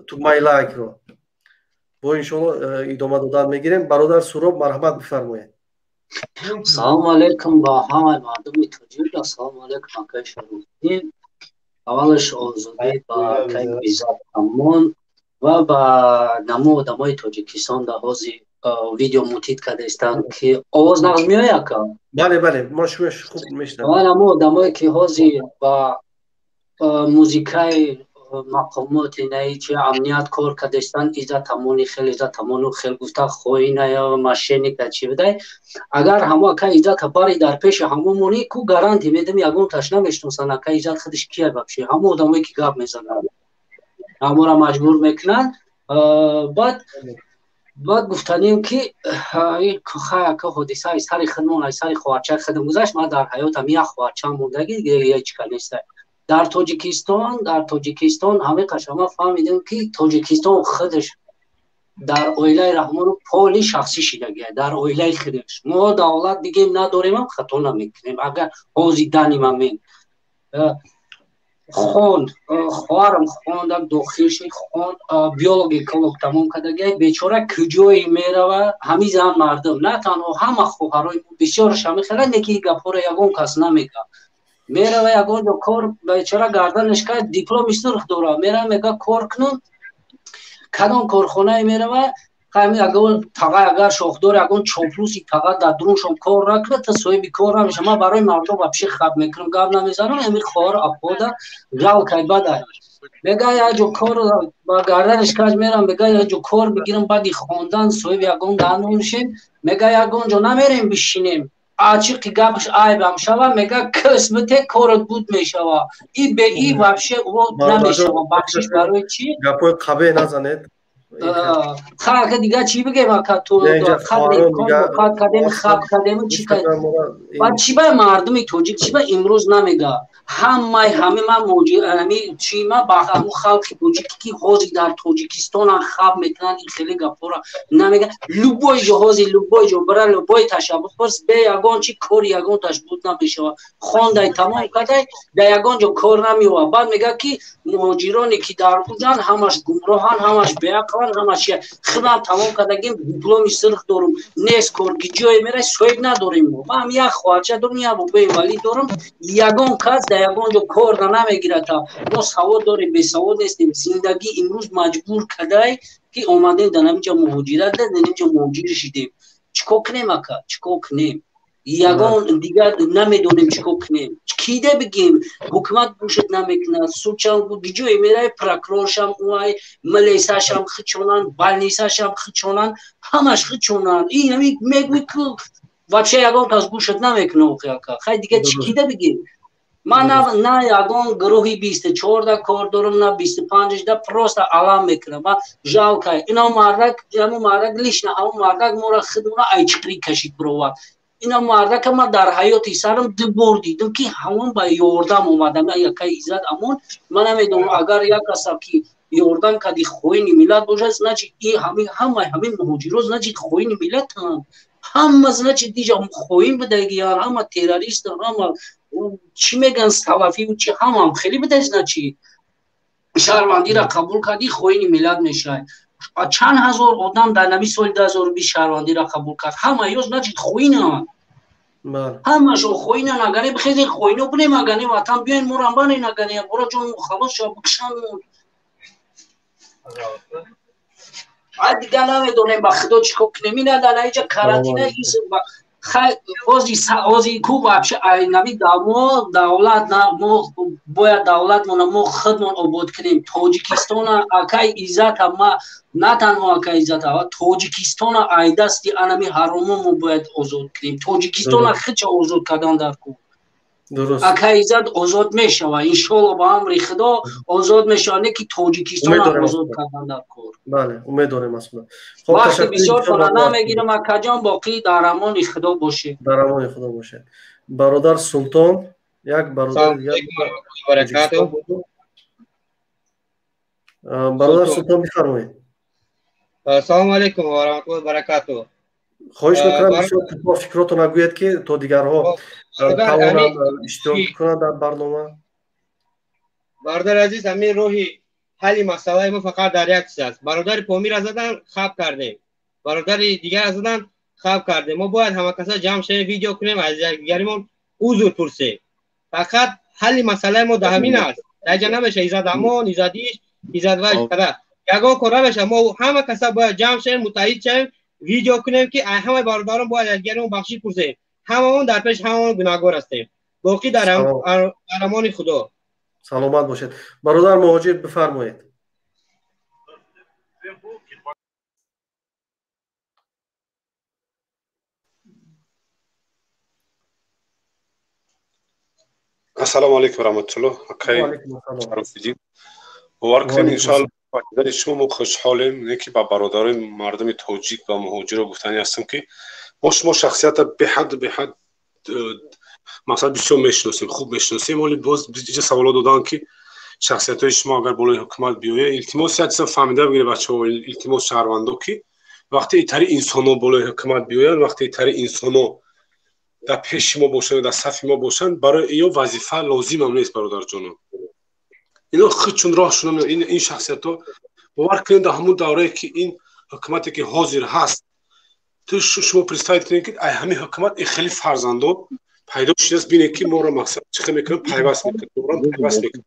тугмаи лайкро. Бо иншоалло идома додан мегирем. Бародар Суроб, марҳамат, бифармоед. Салому алайкум ба ҳамаи мардуми тоҷик. Ассалому алайкум, акаи Шарофиддин. Аввалаш озодӣ ба акаи Иззат Амон ва ба намо одамои Тоҷикистон дар ҳозир видео мутид кардаистанд, ки овоз нағз меояд, ака? Бале, бале, мо шумо хуб мешунавем. Ва намо одамое ки ҳозир ба музикаи мақомоти наи чи амният кор кардаистанд, Иззат Амони хел, Иззат Амону хел гуфта, хоина ё мошенника чи будай, агар ҳамо ака Иззата бари дар пеши ҳамо монӣ, ку гарантӣ медам, ягонташ намешиносанд ака Иззат худаш кия вообще. Ҳамо одамое ки гап мезананд, ҳамора маҷбур мекунанд. Баъд гуфтанем, ки хай, ака, ҳодиса ай сари худмон, ай сари хоҳарчаи худам гузашт. Ман дар ҳаётам як хоҳарчаам мондагӣ, ҳеч ка неста дар Тоҷикистон. Дар Тоҷикистон ҳамин қашама фаҳмидем, ки Тоҷикистон худаш дар оилаи Раҳмонов поли шахсӣ шидагия. Дар оилаи худаш мо давлат бигем надоремам, хато намекунем. Агар ҳозир дани момент хонд, хоҳарам хондам, дохил шуд, хонд, биолог, эколог тамом кардагия. Бечора куҷое мерава ҳамин зан? Мардум, на танҳо ҳама, хоҳарои бисёраш ҳамин хела не, ки гапҳоро ягон кас намега. Мерава ягон ҷо кор, бечора гарданаш кард, дипломи сурх дора, мерава, мега кор кунам. Кадом корхонае мерава, ягон тага, агар шохдор, ягон чоплуси тага дар дуруншон кор накунад, та соҳиби кор намеша. Ман барои мардум вообще хаб мекунам, гап намезанам. Ами хоҳар апода жалкай бадай, мега як ҷо кор ба гарданаш каҷ мерам, мега як ҷо кор бигирам, баъди хондан соҳиби ягон дандон шем. Мега ягон ҷо намерем, бишинем, ачиқи гапаш айбам шава. Мега кисмате корот буд мешава, и бе и вообще намешава. Бахшиш, барои чӣ? Гапҳои қабеҳ назанед. Хака, дига чӣ бигем, ака? Ту хат кардем, хаб кардем, чӣ баъд чӣ ба мардуми тоҷик, чӣ ба имрӯз намега ҳамаи ҳами ман ҳами чӣ ма ба ҳамун халқи тоҷики, ки ҳозир дар Тоҷикистонан хаб мекунанд, ин хеле гапҳоро намега. Любой ҷо ҳозир, любой ҷо бира, любой ташаббус пурс, бе ягон чи кори ягонташ буд намешава. Хондай, тамом кардай, дар ягон ҷо кор намеёвад. Баъд мега, ки муҳоҷироне ки дар уҷанд, ҳамаш гумроҳанд, ҳамаш беақланд, ҳамаш. Худам тамом кардагим, дипломи сурх дорум, нест кор. Ки ҷое мерай, соҳиб надорем мо. Ман як хоҳарча дорум, як бобои инвалид дорум, ягон кас дар ягон ҷо кор намегирад. Мо савод дорем, бесавод нестем. Зиндагӣ имрӯз маҷбур кардай, ки омадем дар ҳаминҷа муҳоҷират, дар ҳаминҷа муҳоҷир шидем. Чӣ кор кунем, ака, чӣ кор кунем? Ягон дигар намедонем чӣ кор кунем. Киде бигем? Ҳукумат гӯшат намекунад, судшам ҷое мерай, прокуроршам уай, милисашам хичонанд, больницашам хичонанд, ҳамаш хичонанд. Ин ҳами мегӯй, ку вообще ягон кас гӯшат намекунад охи, ака. Хай, дига чӣ кида бигем? Ман на ягон гурӯҳи 24-да кор дорам, на 25-да, просто алам мекунам. Ман жалко ино мардак, ҳамун мардак лично, ҳамун мардак моро худмона айчиқрӣ кашид, бировард. Ино мардака ман дар ҳаёти сарам ду бор дидам, ки ҳамон ба ёрдам омадам. Якаи Иззат Амон, ман намедонам, агар як каса ки ёрдам карди, хоини миллат бошад, значит и ҳамин ҳамаи ҳамин муҳоҷиро, значит, хоини миллатанд ҳама, значит, диҷа хоин будагиян ҳама, террористан ҳама, чӣ мегӯянд, салафию чи, ҳамаам хеле буда. Значит, шаҳрвандиро қабул кардӣ, хоини миллат мешавад. Чанд ҳазор одам дар нави соли 2020 шаҳрвандиро қабул кард, ҳама ё значит хоинанд, ҳамашон хоинанд. Агар бихезем, хоино бунем, агар не, ватан биёен, морам барен, агар не, бора ҷон халос шава, бикушанд. Дига намедонем, ба худо, чӣ кор кунем. Ина дар наиҷа карантина ози ку вообще нави мо давлат, мо бояд давлатмона мо худмон обод кунем. Тоҷикистона, акай Иззата, ма на танҳо акай Иззата, Тоҷикистона ай дасти анами ҳаромо мо бояд озод кунем. Тоҷикистона худша озод кардан дар кор. Акай Иззат озод мешава, иншолло, ба амри Худо озод мешава, не ки Тоҷикистона озод кардан дар кор. Бале, умед дорем аз Худо. Вақти бисёр тона намегирам, акаҷон, боқӣ дар амони Худо бошед. Дар амони Худо бошед. Бародар Султон, як бародар, бародар Султон, бифармоед. Ассалому алайкум ва раҳматуллоҳи ва баракатуҳ. Хоҳиш мекунам, бисёр кӯтоҳ фикротонро гӯед, ки то дигарҳо тавонанд иштирок кунанд дар барнома. Бародари азиз, ҳамин роҳи ҳалли масъалаи мо фақат дар як чиз аст. Бародари Помира задан, хаб кардем, бародари дигар задан, хаб кардем. Мо бояд ҳамакаса ҷамъ шавем, видео кунем, аз якдигаримон узр пурсем. Фақат ҳалли масъалаи мо дар ҳамин аст. Дар ҷа намеша Иззат Амон, Иззат иш, Иззат вай када. Ягон кор намеша. Мо ҳама каса бояд ҷамъ шавем, муттаҳид шавем, видео кунем, ки ҳамаи бародарон бояд якдигаримон бахшиш пурсем. Ҳамаон дар пеш ҳамаон гунаҳгор ҳастем. Боқӣ дар амони Худо. Саломат бошед. Бародар Муҳоҷир, бифармоед. Ассалому алайкум раҳматуллоҳ, акай Шарофиддин. Бовар кунем, иншоалло ба дидани шумо мо хушҳолем. Не ки ба бародарои мардуми тоҷик ва муҳоҷиро гуфтанӣ ҳастам, ки мо шумо шахсията беҳад мақсад бисёр мешиносем, хуб мешиносем. Оли боз иҷа саволо доданд, ки шахсиятҳои шумо агар болои ҳукумат биёяд, илтимос, як чиза фаҳмида бигиред, бачаҳо, илтимос, шаҳрвандо, ки вақте итари инсонҳо болои ҳукумат биёянд, вақте итари инсонҳо дар пеши мо бошанд, дар сафи мо бошанд, барои иё вазифа лозимам нест, бародарҷоно. Ино худчун роҳшон, ин шахсиятҳо, бовар кунед, дар ҳамун даврае ки ин ҳукумате ки ҳозир ҳаст, ту шумо представить кунед, ки ай ҳамин ҳукумат ин хеле фарзандо пайдо шудааст. Бинед, ки моро мақсад чӣ хел мекунад, пайваст мекунад, моро пайваст мекунад.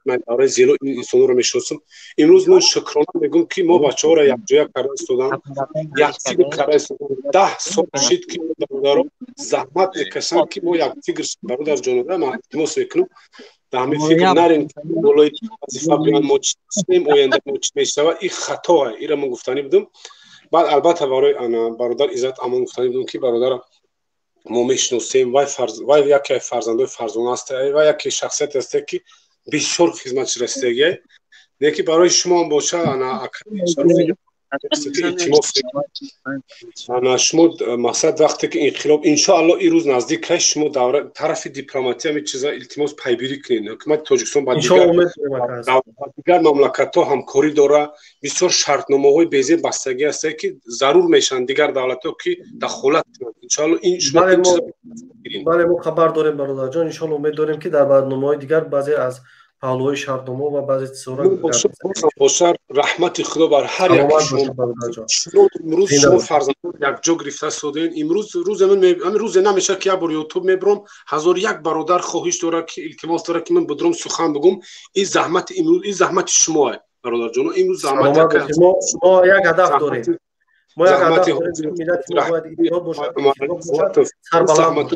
Ман давраи зело ин инсонҳоро мешиносам. Имрӯз ман шукрона мегӯм, ки мо бачаҳоро якҷоя карда истодан, як фикр карда истодан. 10 сол шид, ки бародаро заҳмат мекашанд, ки мо як фикр. Бародарҷонода, ман илтимос мекунам, дар ҳамин фикр нарем, ки болои вазифа биён, мо чӣ ҳастем, оянда мо чӣ мешавад. Ин хатоа, ира ман гуфтанӣ будам. Баъд албатта барои бародар Иззат Амон гуфтанӣ будам, ки бародара мо мешиносем, вай яке фарзандои фарзона аст, вай яке шахсияте аст, ки бисёр хизматчи расидагиай. Не ки барои шумоам боша, ана илтимос, ана шумо мақсад вақте ки инқилоб иншоалло ин рӯз наздик ай, шумо тарафи дипломатия ҳамин чиза илтимос пайгирӣ кунед. Ҳукумати Тоҷикистон ба дигар мамлакатҳо ҳамкорӣ дора, бисёр шартномаҳои безеб бастагӣ ҳастанд, ки зарур мешаванд дигар давлатҳо, ки дахолат кунанд. Иншоалло ин шумо. Бале, мо хабар дорем, бародарҷон. Иншоалло умед дорем, ки дар барномаҳои дигар баъзе аз паҳлӯҳои шартнома ва баъзе чизҳоро. Боша, раҳмати Худо бар ҳар яки шумо. Имрӯз шумо фарзандон якҷо гирифта истодем. Имрӯз рӯзе намешавад, ки як бор ютуб мебурам, ҳазору як бародар хоҳиш дорад, ки илтимос дорад, ки ман будром сухан бигӯм. Ин заҳмати имрӯз, ин заҳмати шумоа, бародарҷоно. Имрӯз заҳмати мо як ҳадаф дорем, мо як ҳадаф дорем, миллати мо бояд иттиҳод бошад, сарбаланд.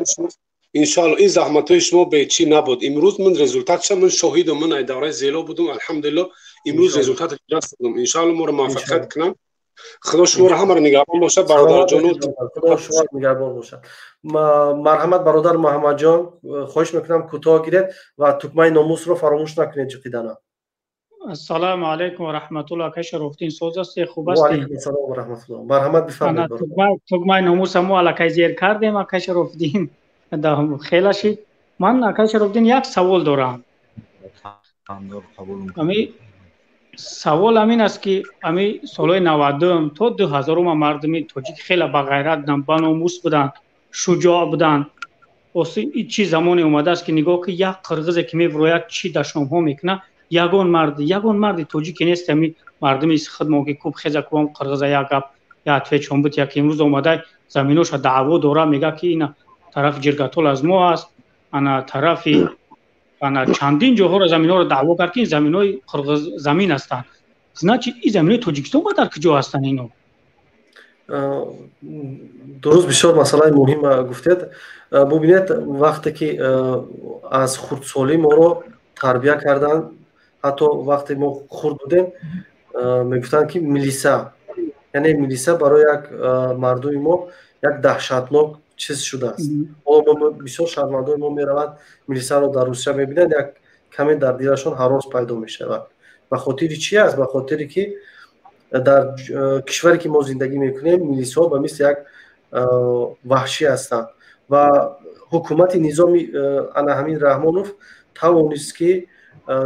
Иншоалло ин заҳматҳои шумо бечӣ набуд. Имрӯз ман результатша ман шоҳидам. Ман ай давраи зело будум, алҳамдулилло, имрӯз результата даст додам. Иншоалло моро муваффақият кунам. Худо шуморо ҳамаро нигаҳбон бошад, бародарҷоно. Худо шуморо нигаҳбон бошад. Марҳамат, бародар Муҳаммадҷон, хоҳиш мекунам, кӯтоҳ гиред ва тукмаи номусро фаромӯш накунед ҷиқидана. Ассалому алайкум ва раҳматуллоҳ, акай Шарофиддин, соз ҳастед, хуб ҳастед? Ва алайкум ассалом ва раҳматуллоҳ. Марҳамат, бифармоед. Тугмаи номуса мо аллакай зер кардем, акай Шарофиддин, хела шид. Ман, акай Шарофиддин, як савол дорам. Ами савол ҳамин аст, ки ами солҳои 90-ум то 2000-ума мардуми тоҷик хеле бағайрат буданд, баномус буданд, шуҷоъ буданд. Оси чӣ замоне омадааст, ки нигоҳ ки як қирғизе ки мебирояд, чӣ дашномҳо мекунад. Ягон марди тоҷике нест, ами мардуми худмо ки куб хеза кубам қирғиза як гап я отвечон буд. Як имрӯз омада заминоша даъво дора, мега, ки ина тарафи Ҷиргатол аз мо аст, ана тарафи ана чандин ҷоҳоро заминҳоро даъво кард, ки ин заминҳои қирғиз замин ҳастанд. Значит, ин заминҳои Тоҷикистон ба дар куҷо ҳастанд ино? Дуруст, бисёр масъалаи муҳим гуфтед. Бубинед, вақте ки аз хурдсолӣ моро тарбия карданд, ҳатто вақте мо хурд будем, мегуфтанд, ки милиса, яъне милиса барои як мардуми мо як даҳшатнок чиз шудааст. Бисёр шаҳрвандои мо мераванд, милисаро дар Русия мебинанд, як каме дар дилашон ҳарос пайдо мешавад. Ба хотири чи аст? Ба хотире ки дар кишваре ки мо зиндагӣ мекунем, милисҳо ба мисли як ваҳшӣ ҳастанд ва ҳукумати низоми ана ҳамин Раҳмонов тавонист, ки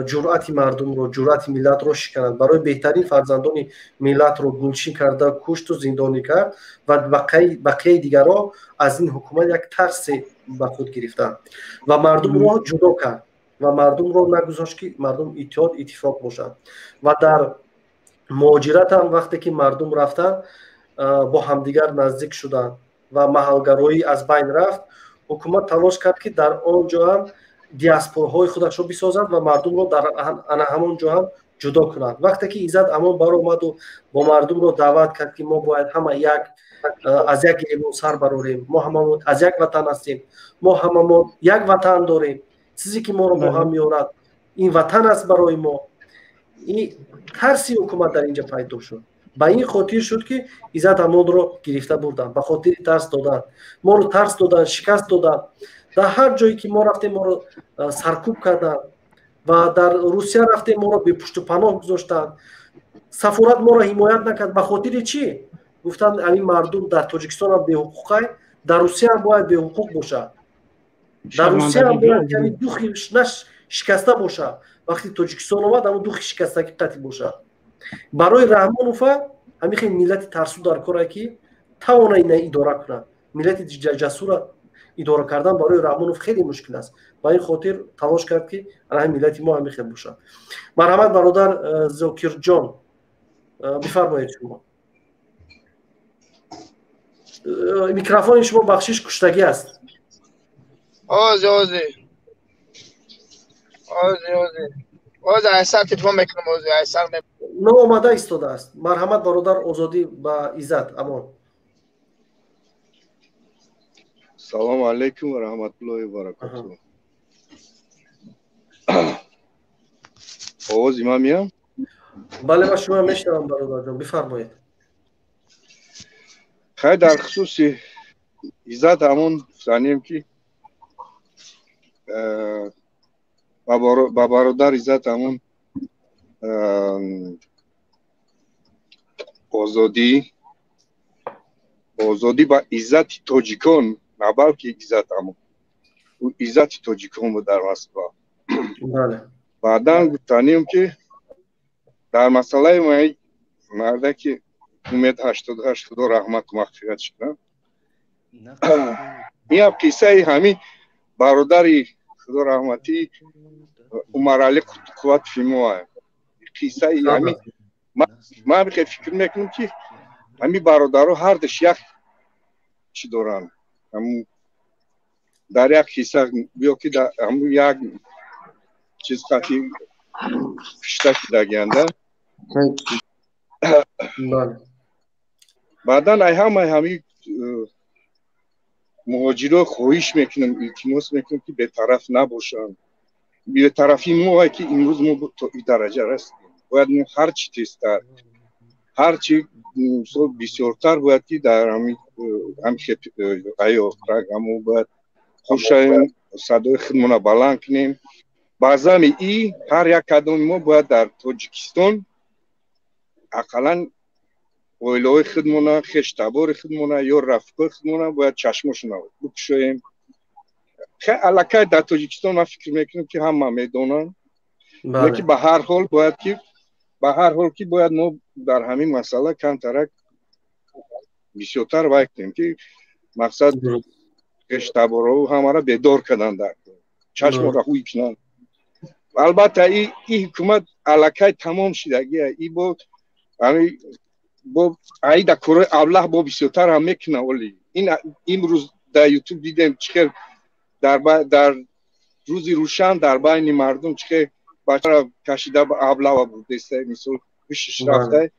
ҷуръати мардумро, ҷуръати миллатро шиканад. Барои беҳтарин фарзандони миллатро гулчин карда кушту зиндонӣ кард ва бақияи дигарро аз ин ҳукумат як тарсе ба худ гирифтанд ва мардумро ҷудо кард ва мардумро нагузошт, ки мардум иттиҳод, иттифоқ бошанд. Ва дар муҳоҷират ҳам вақте ки мардум рафтанд, бо ҳамдигар наздик шуданд ва маҳалгароӣ аз байн рафт, ҳукумат талош кард, ки дар он ҷо ҳам диаспораҳои худашро бисозад ва мардумро дар ана ҳамон ҷо ҳам ҷудо кунад. Вақте ки Иззат Амон баромаду бо мардумро даъват кард, ки мо бояд ҳама як аз як гиребон сар барорем, мо ҳамамон аз як ватан ҳастем, мо ҳамамон як ватан дорем, чизе ки моро бо ҳам меорад ин ватан аст барои мо. Ин тарси ҳукумат дар инҷа пайдо шуд. Ба ин хотир шуд, ки Иззат Амонро гирифта бурданд, ба хотири тарс додан. Моро тарс доданд, шикаст доданд. Дар ҳар ҷое ки мо рафтем, моро саркӯб карданд ва дар Русия рафтем, моро бепушту паноҳ гузоштанд. Сафорат моро ҳимоят накард. Ба хотири чӣ? Гуфтанд, ҳамин мардум дар Тоҷикистон ҳам беҳуқуқай, дар Русия ҳам бояд беҳуқуқ бошад, дар Русия ҳам бояд ҳамин духи шикаста бошад. Вақти Тоҷикистон омад, ҳамон духи шикастагӣ қатъи бошад. Барои Раҳмонова ҳамин хел миллати тарсу дар коре, ки тавона ина идора кунад. Миллати ҷасура идора кардан барои Раҳмонов хеле мушкил аст. Ба ин хотир талош кард, ки ана ҳамин миллати мо ҳамин хел бошад. Марҳамат, бародар Зокирҷон, бифармоед. Шумо микрофони шумо, бахшиш, куштагӣ аст. Ози, ози, ози, ози, ози, айсар телефон мекунам, ози, айсар. Ноомада истодааст. Марҳамат, бародар Озодӣ ба Иззат Амон. Салому алайкум ва раҳматуллоҳи ва баракатуҳ. Овози ман меям? Бале, ман шумо мешнавам, бародарҷон, бифармоед. Хай, дар хусуси Иззат Амон гуфтанем, ки ба бародар Иззат Амон озодӣ, озодӣ ба иззати тоҷикон, на балки Иззат Амон, иззати тоҷикон буд дар Москва. Баъдан гуфтанем, ки дар масъалаи мардаки Умед 88, худо раҳмату мағфиратш кунад, инам қиссаи ҳамин бародари худо раҳматӣ Умаралӣ Қувватови мо, қиссаи ҳамин. Ман фикр мекунам, ки ҳамин бародаро ҳардуш як чӣ доранд, дар як ҳисса ё ки ҳамун як чиз қати кушта шудагианда. Баъдан ай ҳамаи ҳамин муҳоҷиро хоҳиш мекунам, илтимос мекунам, ки бетараф набошанд. Бетарафи мо, ки имрӯз мо то ин дараҷа расидем, бояд мо ҳарчи тезтар, ҳарчи бисёртар бояд ки дар ҳамин аё мо бояд хушаем, садои худмона баланд кунем. Баъзами и ҳар як кадоми мо бояд дар Тоҷикистон ақаллан оилаҳои худмона, хештабори худмона ё рафиқои худмона бояд чашмошона бикушоем. Аллакай дар Тоҷикистон ман фикр мекунам, ки ҳама медонанд, лекин ба ҳар ҳол бояд ки, ба ҳар ҳол ки бояд мо дар ҳамин масъала камтарак бисёртар вай кунем, ки мақсад хештаборҳо ҳамаро бедор кардан, дар чашморо ҳуй кунанд. Албатта, и ҳукумат аллакай тамом шидагия, и бо бо аида корои аблаҳ бо бисёртар ҳам мекунад. Оли ин имрӯз дар Ютуб дидем, чӣ хел дар рӯзи рӯшан дар байни мардум чӣ хел бачара кашида ба аблава бурдеста, мисол ҳушиш рафта.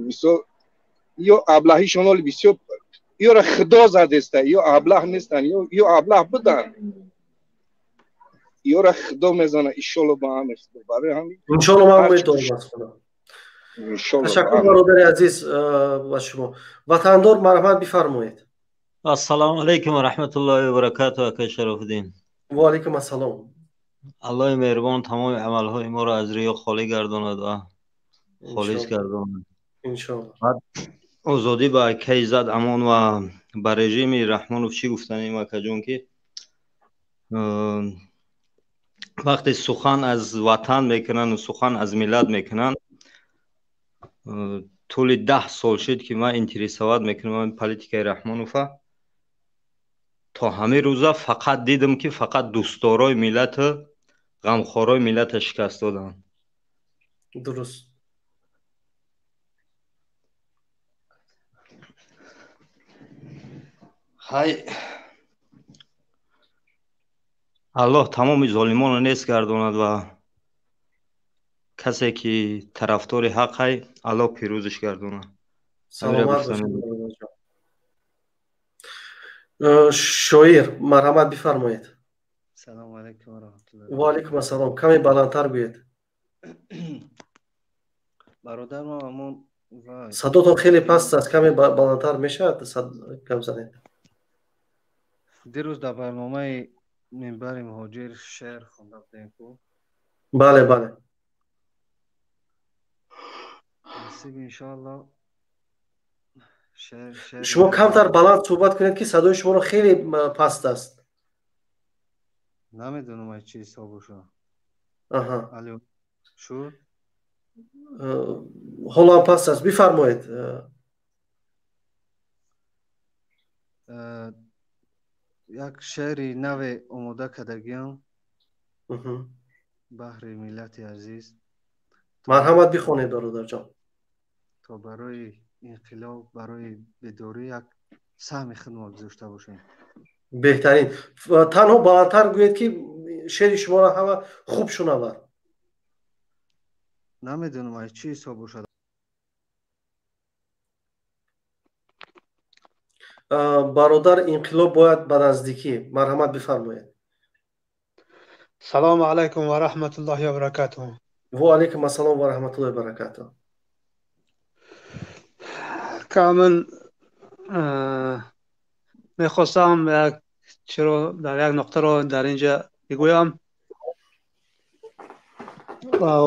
Мисол, ё аблаҳишон оли бисёр, ёра худо задеста, ё аблаҳ нестанд, ё аблаҳ буданд, ёра худо мезана. Иншолло, ба ҳаме худо барои ҳамин. Иншолло, ман умед дорам аз худо. Ташаккур, бародари азиз, ба шумо. Ватандор, марҳамат, бифармоед. Ассалому алайкум ва раҳматуллоҳи ва баракатуҳ, акай Шарофиддин. Ва алайкум ассалом. Аллоҳи меҳрубон тамоми амалҳои моро аз риё холӣ гардонад ва холис гардонад. Иншоалло. Озодӣ ба акай Иззат Амон ва ба режими Раҳмонов чӣ гуфтанем, акаҷон, ки Вақте сухан аз ватан мекунанд ва сухан аз миллат мекунанд, тӯли 10 сол шуд, ки ман интересовать мекунам политикаи Раҳмонова. То ҳамин рӯза фақат дидам, ки фақат дӯстдорои миллату ғамхорои миллата шикаст доданд. Дуруст. Ҳай, Аллоҳ тамоми золимонро нест гардонад ва касе ки тарафдори ҳақай, Аллоҳ пирӯзиш гардонад. Саломат бошед. Шоир, марҳамат, бифармоед. Салому алайкум ва раҳматуллоҳи. Ва алайкум ассалом. Каме баландтар гӯед. Бародар, ман ҳамон Садотон хеле паст аст, каме баландтар мешавад гап занед. Дирӯз дар барномаи Минбари муҳоҷир шеър хонда будем ку? Бале, бале. Насиб, иншоалло. Шумо камтар баланд суҳбат кунед, ки садои шуморо хеле паст аст. Намедонам, ай чӣ ҳисоб боша. Аҳа. Алё, шуд? Ҳоло ҳам паст аст, бифармоед. Як шеъри наве омода кардагиам баҳри миллати азиз. Марҳамат, бихонед, бародарҷон. То барои инқилоб, барои бедорӣ як саҳми худмо гузошта бошем. Беҳтарин. Танҳо баландтар гӯед, ки шеъри шуморо ҳама хуб шунавад. Намедонам, ай чӣ ҳисоб бошад. Бародар, инқилоб бояд ба наздикӣ, марҳамат, бифармоед. Салому алайкум ва раҳматуллоҳи ва баракатуҳ. Ва алайкум ассалом ва раҳматуллоҳи ва баракатуҳ. Камил, мехостам як чиро дар як нуқтаро дар инҷа бигӯям.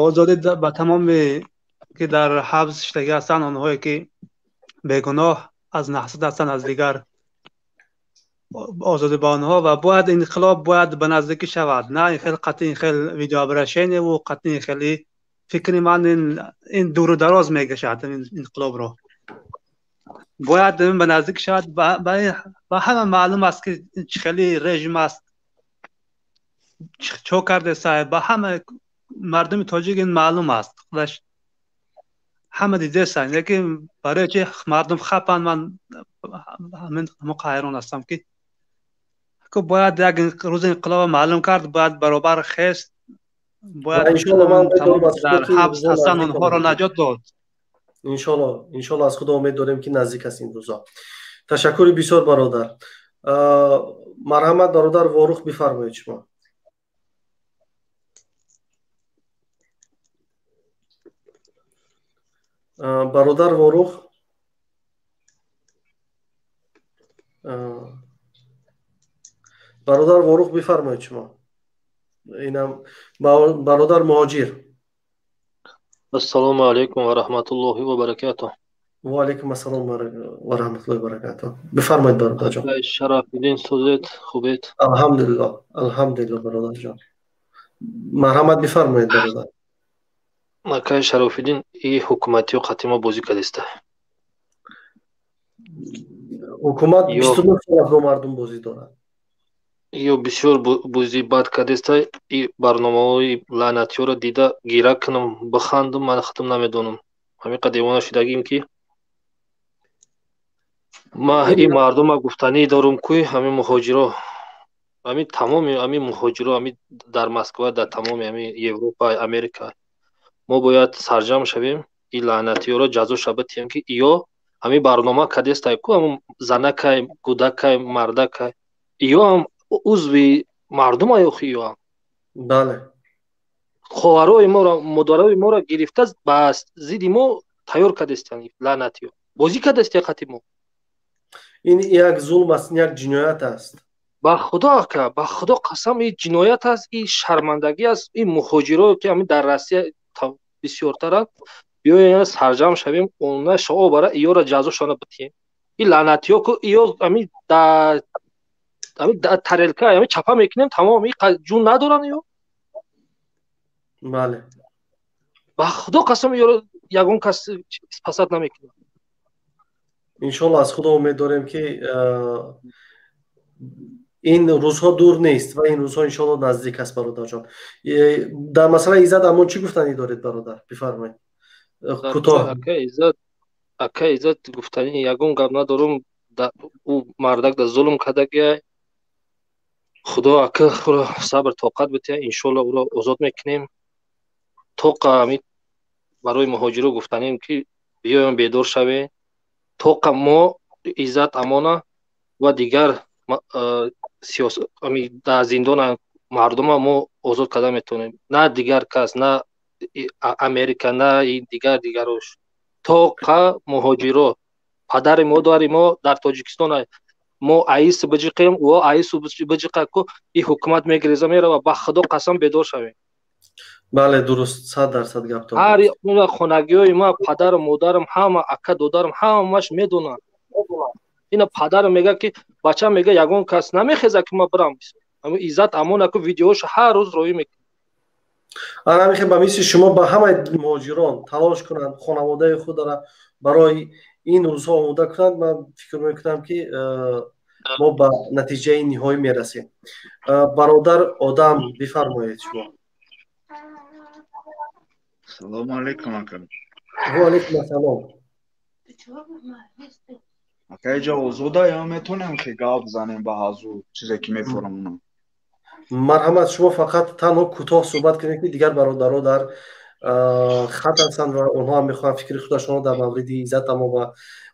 Озодӣ ба тамоми ки дар ҳабс шидагӣ ҳастанд, онҳое ки бегуноҳ аз наҳсат ҳастанд аз дигар, озодӣ ба онҳо. Ва бояд инқилоб бояд ба наздикӣ шавад, на ин хел қатъи ин хел видеообращение ву қатъи ин хели. Фикри ман, ин дуру дароз мекашад. Ин инқилобро бояд ба наздик шавад. Ба ҳама маълум аст, ки чӣ хели режим аст, чо кардеса. Ба ҳама мардуми тоҷик ин маълум аст, худаш ҳама дидесанд. Лекин барои чи мардум хапанд, ман ҳамин ҳайрон ҳастам, ки бояд як рӯзи инқилоба маълум кард, бояд баробар хест, бояд дар ҳабс ҳастанд, онҳоро наҷот дод. Иншолло, иншолло, аз Худо умед дорем, ки наздик аст ин рӯзо. Ташаккури бисёр, бародар. Марҳамат, бародар Ворух, бифармоед шумо. Бародар Ворух, бародар Ворух, бифармоед шумо. Инам бародар Муҳоҷир. Ассалому алайкум ва раҳматуллоҳи ва баракатуҳ. Ва алайкум ассалом ва раҳматуллоҳи ва баракатуҳ. Бифармоед, бародарҷон. Шарафиддин, созед, хубед? Алҳамдулиллоҳ, алҳамдулиллоҳ, бародарҷон. Марҳамат, бифармоед, бародар. Акай Шарофиддин, и ҳукуматиё қатъи мо бозӣ кардеста. Ҳукумат 29 сол аст бо мардум бозӣ дорад. Ё бисёр бозии бад кардеста. И барномаҳои лаънатиёро дида гира кунам, бихандам, ман худам намедонам. Ҳамин қадр девона шудагим, ки ма ин мардума гуфтанӣ дорум, куи ҳамин муҳоҷиро, ҳамин тамоми ҳамин муҳоҷиро, ҳамин дар Москва, дар тамоми ҳамин Европа, Америка, мо бояд сарҷам шавем, ин лаънатиёро ҷазо шава тиҳем, ки ё ҳамин барнома кадестай ку, ҳамун занакай, кӯдакай, мардакай, ё ҳам узви мардумай охи, ё ҳам Бале. Хоҳарои моро, модарои моро гирифта, ба зидди мо тайёр кардестанд. Лаънатиё бозӣ кардестия қати мо. Ин як зулм аст, ин як ҷиноят аст. Ба Худо, ака, ба Худо қасам, ин ҷиноят аст, ин шармандагӣ аст. Ин муҳоҷиро, ки ҳамин дар Россия бисёртаранд, биёем сарҷам шавем, она шао бара иёра ҷазошона битиҳем. Ин лаънатиё ку, иё ҳамин дар тарелка ҳамин чапа мекунем, тамом. Ин ҷун надоранд иё. Бале. Ба Худо қасам, ёро ягон кас спасать намекунад. Иншолло, аз Худо умед дорем, ки ин рӯзҳо дур нест ва ин рӯзҳо иншолло наздик аст. Бародарҷон, дар масъалаи Иззат Амон чӣ гуфтанӣ доред, бародар? Бифармоед, кӯтоҳ. Ака Иззат, гуфтанӣ ягон гап надорум. Ӯ мардак да зулм кардагиай. Худо ака ӯро сабр тоқат бития, иншолло ӯро озод мекунем. Тоқа ами барои муҳоҷиро гуфтанем, ки биёем, бедор шавем. Тоқа мо Иззат Амона ва дигар дар зиндона мардума мо озод карда метавонем, на дигар кас, на Америка, на дигар дигарош. Тоқа муҳоҷиро, падари модари мо дар Тоҷикистон, мо аис биҷиқем, ӯ аису биҷиқа ку, и ҳукумат мегиреза мерава. Ба Худо қасам, бедор шавем. Бале, дуруст, 100% гап. Ҳар хонагиҳои ма, падару модарам, ҳама, ака додарам, ҳамаш медонанд ина. Падарам мега, ки бачам, мега, ягон кас намехеза, ки ма бирам. Иззат Амона ку видеош ҳар рӯз роӣ мекунад. Ана мехоҳем ба мисли шумо ба ҳамаи муҳоҷирон талош кунанд, хонаводаи худро барои ин рӯзҳо омода кунанд. Ман фикр мекунам, ки мо ба натиҷаи ниҳоӣ мерасем. Бародар Одам, бифармоед шумо. Салому алейкум, ака. Ва алейкум ассалом. Ака, иҷа озода ё метонем ки гап занем ба ҳазур, чизе ки мефаҳмонам? Марҳамат, шумо фақат танҳо кӯтоҳ суҳбат кунед, ки дигар бародаро дар хат ҳастанд ва онҳо ҳам мехоҳанд фикри худашонро дар мавриди Иззат Амон ва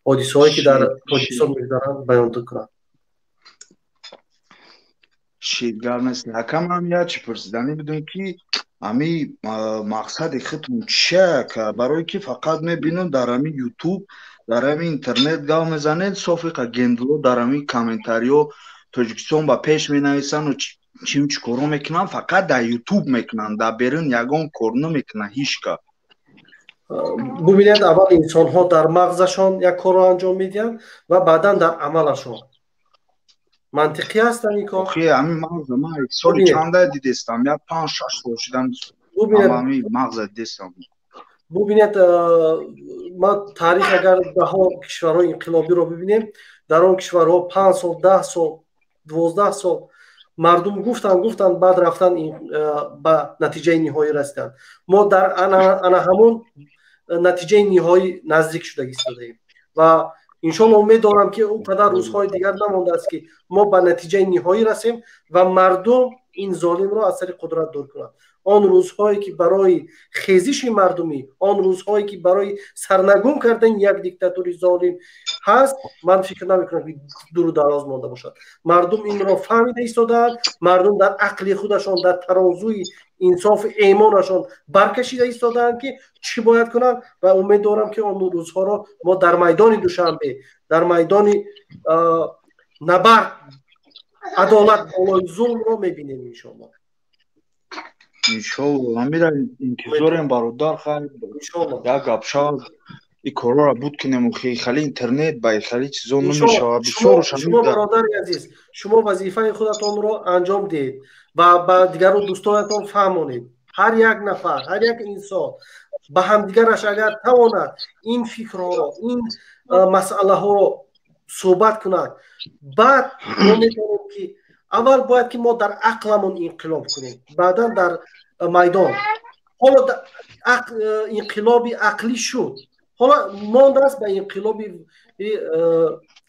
ҳодисаҳое, ки дар Тоҷикистон мегузаранд, баён кунанд. Шит, гап нест, ака. Ман як чи пурсиданӣ будем, ки ҳами мақсади худтон чия, ака? Барое ки фақат мебинам, дар ҳами Ютуб, дар ҳами интернет гап мезанед, софиқа гендло дар ҳами комментариҳо Тоҷикистон ба пеш менависанд, чим чӣ коро мекунанд, фақат дар Ютуб мекунанд, дар берун ягон кор намекунанд ҳичка. Бубинед, аввал инсонҳо дар мағзашон як корро анҷом медиҳанд ва баъдан дар амалашон. Мантиқӣ ҳастанд ин кор. Ҳамин мағза ман соли чанда дидестам, як 5-6 сол шудам, ҳами мағза дидестам. Бубинед, ман таърих, агар даҳо кишварҳои инқилобиро бибинем, дар он кишварҳо 5 сол, 10 сол, 12 сол мардум гуфтанд, гуфтанд, баъд рафтан ба натиҷаи ниҳоӣ расиданд. Мо дар ана ҳамон натиҷаи ниҳоӣ наздик шуда истодаем ва иншолло умед дорам, ки он қадар рӯзҳои дигар намондааст, ки мо ба натиҷаи ниҳоӣ расем ва мардум ин золимро аз сари қудрат дур кунад. Он рӯзҳое, ки барои хезиши мардумӣ, он рӯзҳое, ки барои сарнагун кардани як диктатури золим ҳаст, ман фикр намекунам, ки дуру дароз монда бошад. Мардум инро фаҳмида истодаанд. Мардум дар ақли худашон, дар тарозуи инсофу эъмонашон баркашида истодаанд, ки чӣ бояд кунанд, ва умед дорам, ки он рӯзҳоро мо дар майдони Душанбе, дар майдони набард, адолат болои зулмро мебинем, иншоалло. Иншолло, ҳамира интизорем, бародар. Хайр, як гап шавад, и корора буд кунем. Хали интернет ба хали чизо намешавад. Шумо, бародари азиз, шумо вазифаи худатонро анҷом диҳед ва ба дигару дӯстонатон фаҳмонед. Ҳар як нафар, ҳар як инсон ба ҳамдигараш агар тавонад ин фикрҳоро, ин масъалаҳоро суҳбат кунад, баъд мо метавонем, ки аввал бояд ки мо дар ақламон инқилоб кунем, баъдан дар майдон. Ҳоло инқилоби ақлӣ шуд, ҳоло мондааст ба инқилоби,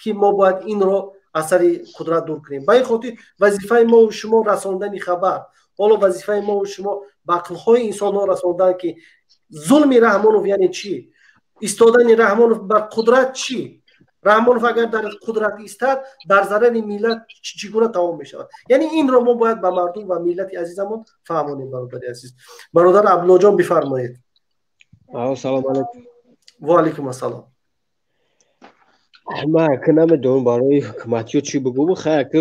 ки мо бояд инро аз сари қудрат дур кунем. Ба ин хотир вазифаи мову шумо расондани хабар. Ҳоло вазифаи мову шумо ба ақлҳои инсонҳо расондан, ки зулми Раҳмонов яъне чӣ, истодани Раҳмонов бар қудрат чӣ, Раҳмонов агар дар қудрат истад, бар зарари миллат чӣ гуна тамом мешавад. Яъне инро мо бояд ба мардум ва миллати азизамон фаҳмонем, бародари азиз. Бародар Абдуллоҷон, бифармоед. Салом алейкум. Ва алейкум ассалом. Ман ака намедонам барои ҳукуматиё чӣ бигӯм. Хай, ака,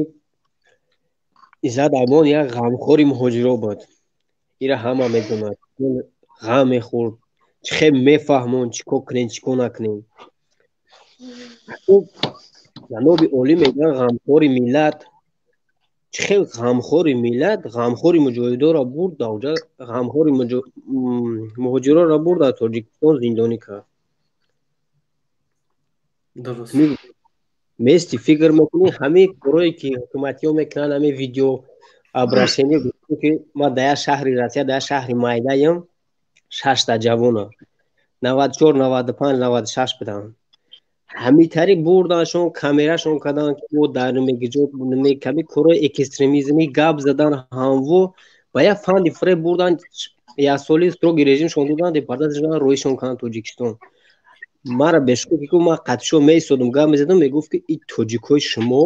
Иззат Амон як ғамхори муҳоҷиро буд, ира ҳама медонад. Ғам мехӯрд, чӣ хел мефаҳмон, чӣ кор кунем, чӣ кор накунем. Ҷаноби олӣ мегӯянд ғамхори миллат. Чӣ хел ғамхори миллат, ғамхори муҷоҳидоро бурд даоҷа, ғамхори муҳоҷироро бурд дар Тоҷикистон зиндонӣ кард. Мести фикр мекунӣ, ҳамин корое ки ҳукуматиҳо мекунанд, ҳамин видео обращение, ки ман дар як шаҳри Россия, дар як шаҳри майдаям, шашта ҷавона 94, 95, 96 буданд. Ҳамин тариқ бурданшон, камерашон карданд, ки мо дар намегиҷо ками корои экстремизмӣ гап задан, ҳамво ба як фанди фиреб бурдан, як соли строгий режимшон доданд, депортатсияшон, роҳишон карданд Тоҷикистон. Мара бешук ки ман қатишо меистодум, гап мезадам, мегуфт ки и тоҷикҳои шумо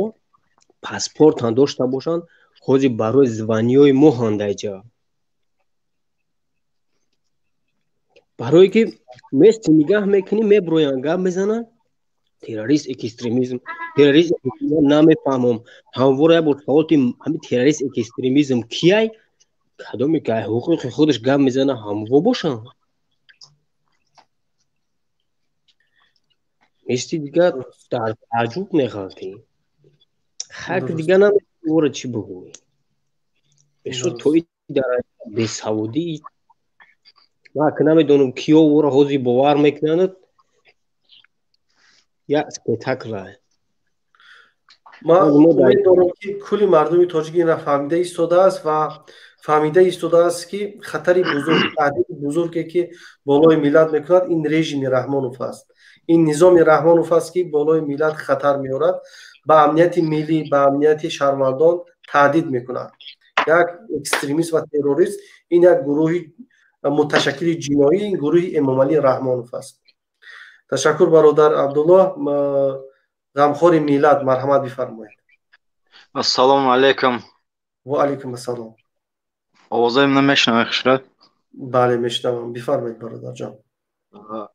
паспортан дошта бошанд, ҳозир барои званиёи мо ҳандаҷа. Барое ки мести нигаҳ мекунӣ, меброянд, гап мезананд, террорист, экстремизм, террорист намефаҳмам. Ҳамвора як бор савол ки ҳамин террорист, экстремизм кияй? Кадоме ки ҳуқуқи худаш гап мезана, ҳамво бошанд. Мести дигар дар тааҷҷуб меғалтӣ. Хак дигар намедонам чӣ бигӯӣ. Бешуд то ин дараҷа бесаводӣ. Ман ки намедонам киё ӯро ҳозир бовар мекунанд. Як спектакл. Ман умед дорам ки кулли мардуми тоҷик инро фаҳмида истодааст ва фаҳмида истодааст, ки хатари бузург, таҳдиди бузурге ки болои миллат мекунад, ин режими Раҳмонов аст. Ин низоми Раҳмонов аст, ки болои миллат хатар меорад, ба амнияти миллӣ, ба амнияти шаҳрвандон таҳдид мекунад. Як экстремист ва террорист ин як гурӯҳи муташаккили ҷиноӣ, ин гурӯҳи Эмомалӣ Раҳмонов аст. Ташаккур, бародар Абдуллоҳ. Ғамхори миллат, марҳамат бифармоед. Ассалому алайкум. Ва алайкум ассалом. Овозаим намешнавед, хушрад? Бале, мешнавам. Бифармоед, бародарҷон.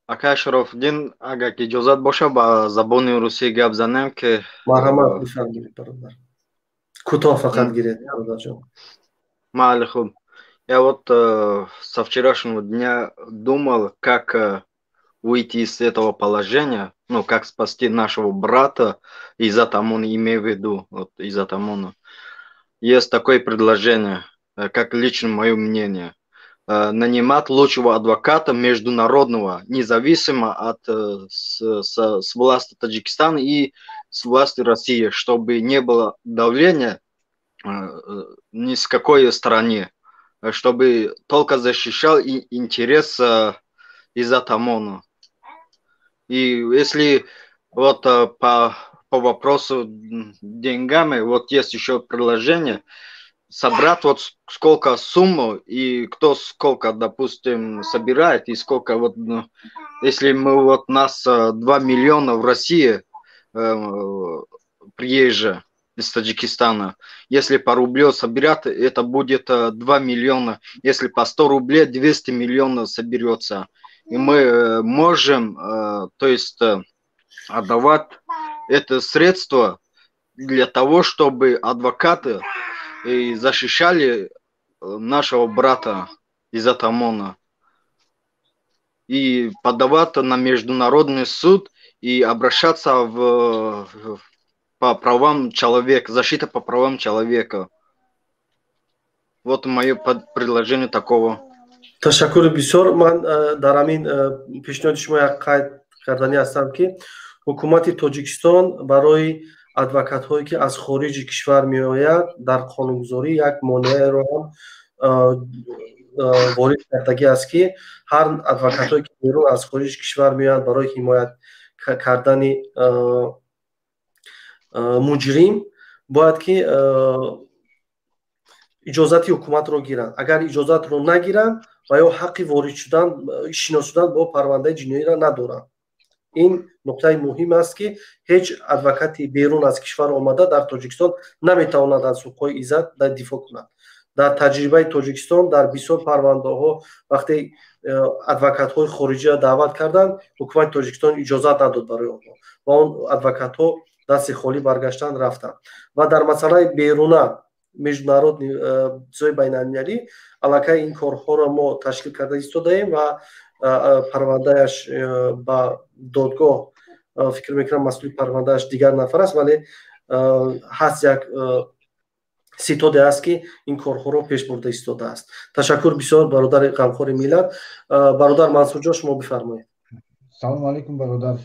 Акай Шарофиддин, агар ки иҷозат боша, ба забони русӣ гап занем ки Марҳамат бифармоед, бародар. Кӯтоҳ фақат гиред, бародарҷон. Майли, хуб. Я вот со вчерашнего дня думал, как выйти из этого положения, ну, как спасти нашего брата Иззата Амона, имею в виду, вот, Иззата Амона. Есть такое предложение, как лично мое мнение, нанимать лучшего адвоката международного, независимо от с власти Таджикистана и с власти России, чтобы не было давления ни с какой стороны, чтобы только защищал интерес Иззата Амона. И если вот по вопросу деньгами, вот есть еще предложение собрать вот сколько сумму и кто сколько, допустим, собирает, и сколько вот, ну, если мы вот нас 2 миллиона в России приезжие из Таджикистана, если по рублю собирать, это будет 2 миллиона, если по 100 рублей 200 миллионов соберется. И мы можем, то есть, отдавать это средство для того, чтобы адвокаты и защищали нашего брата Иззата Амона и подавать на международный суд и обращаться по правам человека, защита по правам человека. Вот мое предложение такого. Ташаккури бисёр. Ман дар ҳамин пешниҳоди шумо як қайд карданӣ ҳастам, ки ҳукумати Тоҷикистон барои адвокатҳое ки аз хориҷи кишвар меояд, дар қонунгузорӣ як монеаеро ҳам ворид кардагӣ аст, ки ҳар адвокатҳое ки берун аз хориҷи кишвар меоянд барои ҳимоят кардани муҷрим, бояд ки иҷозати ҳукуматро гиранд. Агар иҷозатро нагиранд, ва ё ҳаққи ворид шудан, шинос шудан бо парвандаи ҷиноиро надоранд. Ин нуқтаи муҳим аст, ки ҳеҷ адвокати берун аз кишвар омада дар Тоҷикистон наметавонад аз ҳуқуқҳои Иззат дифоъ кунад. Дар таҷрибаи Тоҷикистон дар бисёр парвандаҳо вақте адвокатҳои хориҷиро даъват карданд, ҳукумати Тоҷикистон иҷозат надод барои онҳо ва он адвокатҳо дасти холӣ баргаштанд, рафтанд. Ва дар масъалаи беруна международный чизҳои байналмилалӣ аллакай ин корҳоро мо ташкил карда истодаем ва парвандааш ба додгоҳ, фикр мекунам, масъули парвандааш дигар нафар аст, вале ҳаст як Ситоде аст, ки ин корҳоро пеш бурда истодааст. Ташаккур бисёр, бародари ғамхори миллат. Бародар Мансурҷон, шумо бифармоед. Салому алайкум, бародар.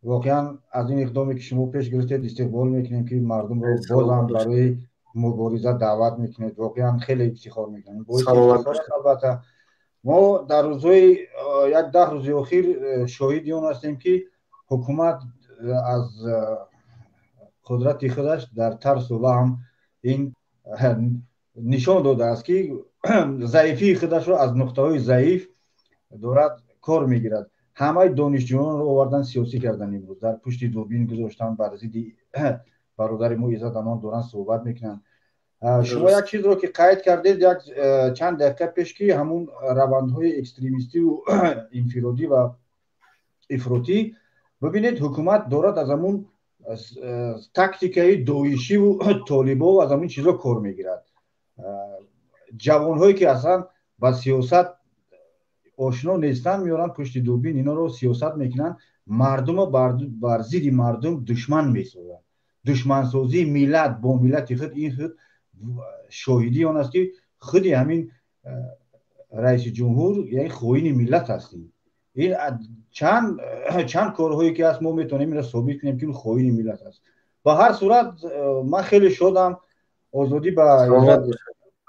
Воқеан, аз ин иқдоме ки шумо пеш гирифтед, истиқбол мекунем, ки мардумро бозам барои мубориза даъват мекунед. Воқеан, хеле ифтихор мекунем. Албатта, мо дар рӯзҳои як 10 рӯзи охир шоҳиди он ҳастем, ки ҳукумат аз қудрати худаш дар тарсу ваҳм ин нишон додааст, ки заифии худашро аз нуқтаҳои заиф дорад кор мегирад. Ҳамаи донишҷӯёнро овардан, сиёсӣ кардан, имрӯз дар пушти дурбин гузоштан, бар зидди бародари мо Иззат Амон доранд суҳбат мекунанд. Шумо як чизро ки қайд кардед як чанд дақиқа пеш, ки ҳамун равандҳои экстремистию инфиродӣ ва ифротӣ, бибинед, ҳукумат дорад аз ҳамун тактикаи доишиву толибо, аз ҳамин чизо кор мегирад. Ҷавонҳое ки аслан ба сиёсат ошно нестанд, меоранд пушти дурбин, инҳоро сиёсат мекунанд, мардумо бар зидди мардум душман месозанд. Душмансозии миллат бо миллати худ, ин худ шоҳидии он аст, ки худи ҳамин раиси ҷумҳур, яъне хоини миллат ҳастем. Ин чанд корҳое ки ҳаст, мо метавонем инро собит кунем, ки ин хоини миллат аст. Ба ҳар сурат, ман хеле шодам. Озодӣ ба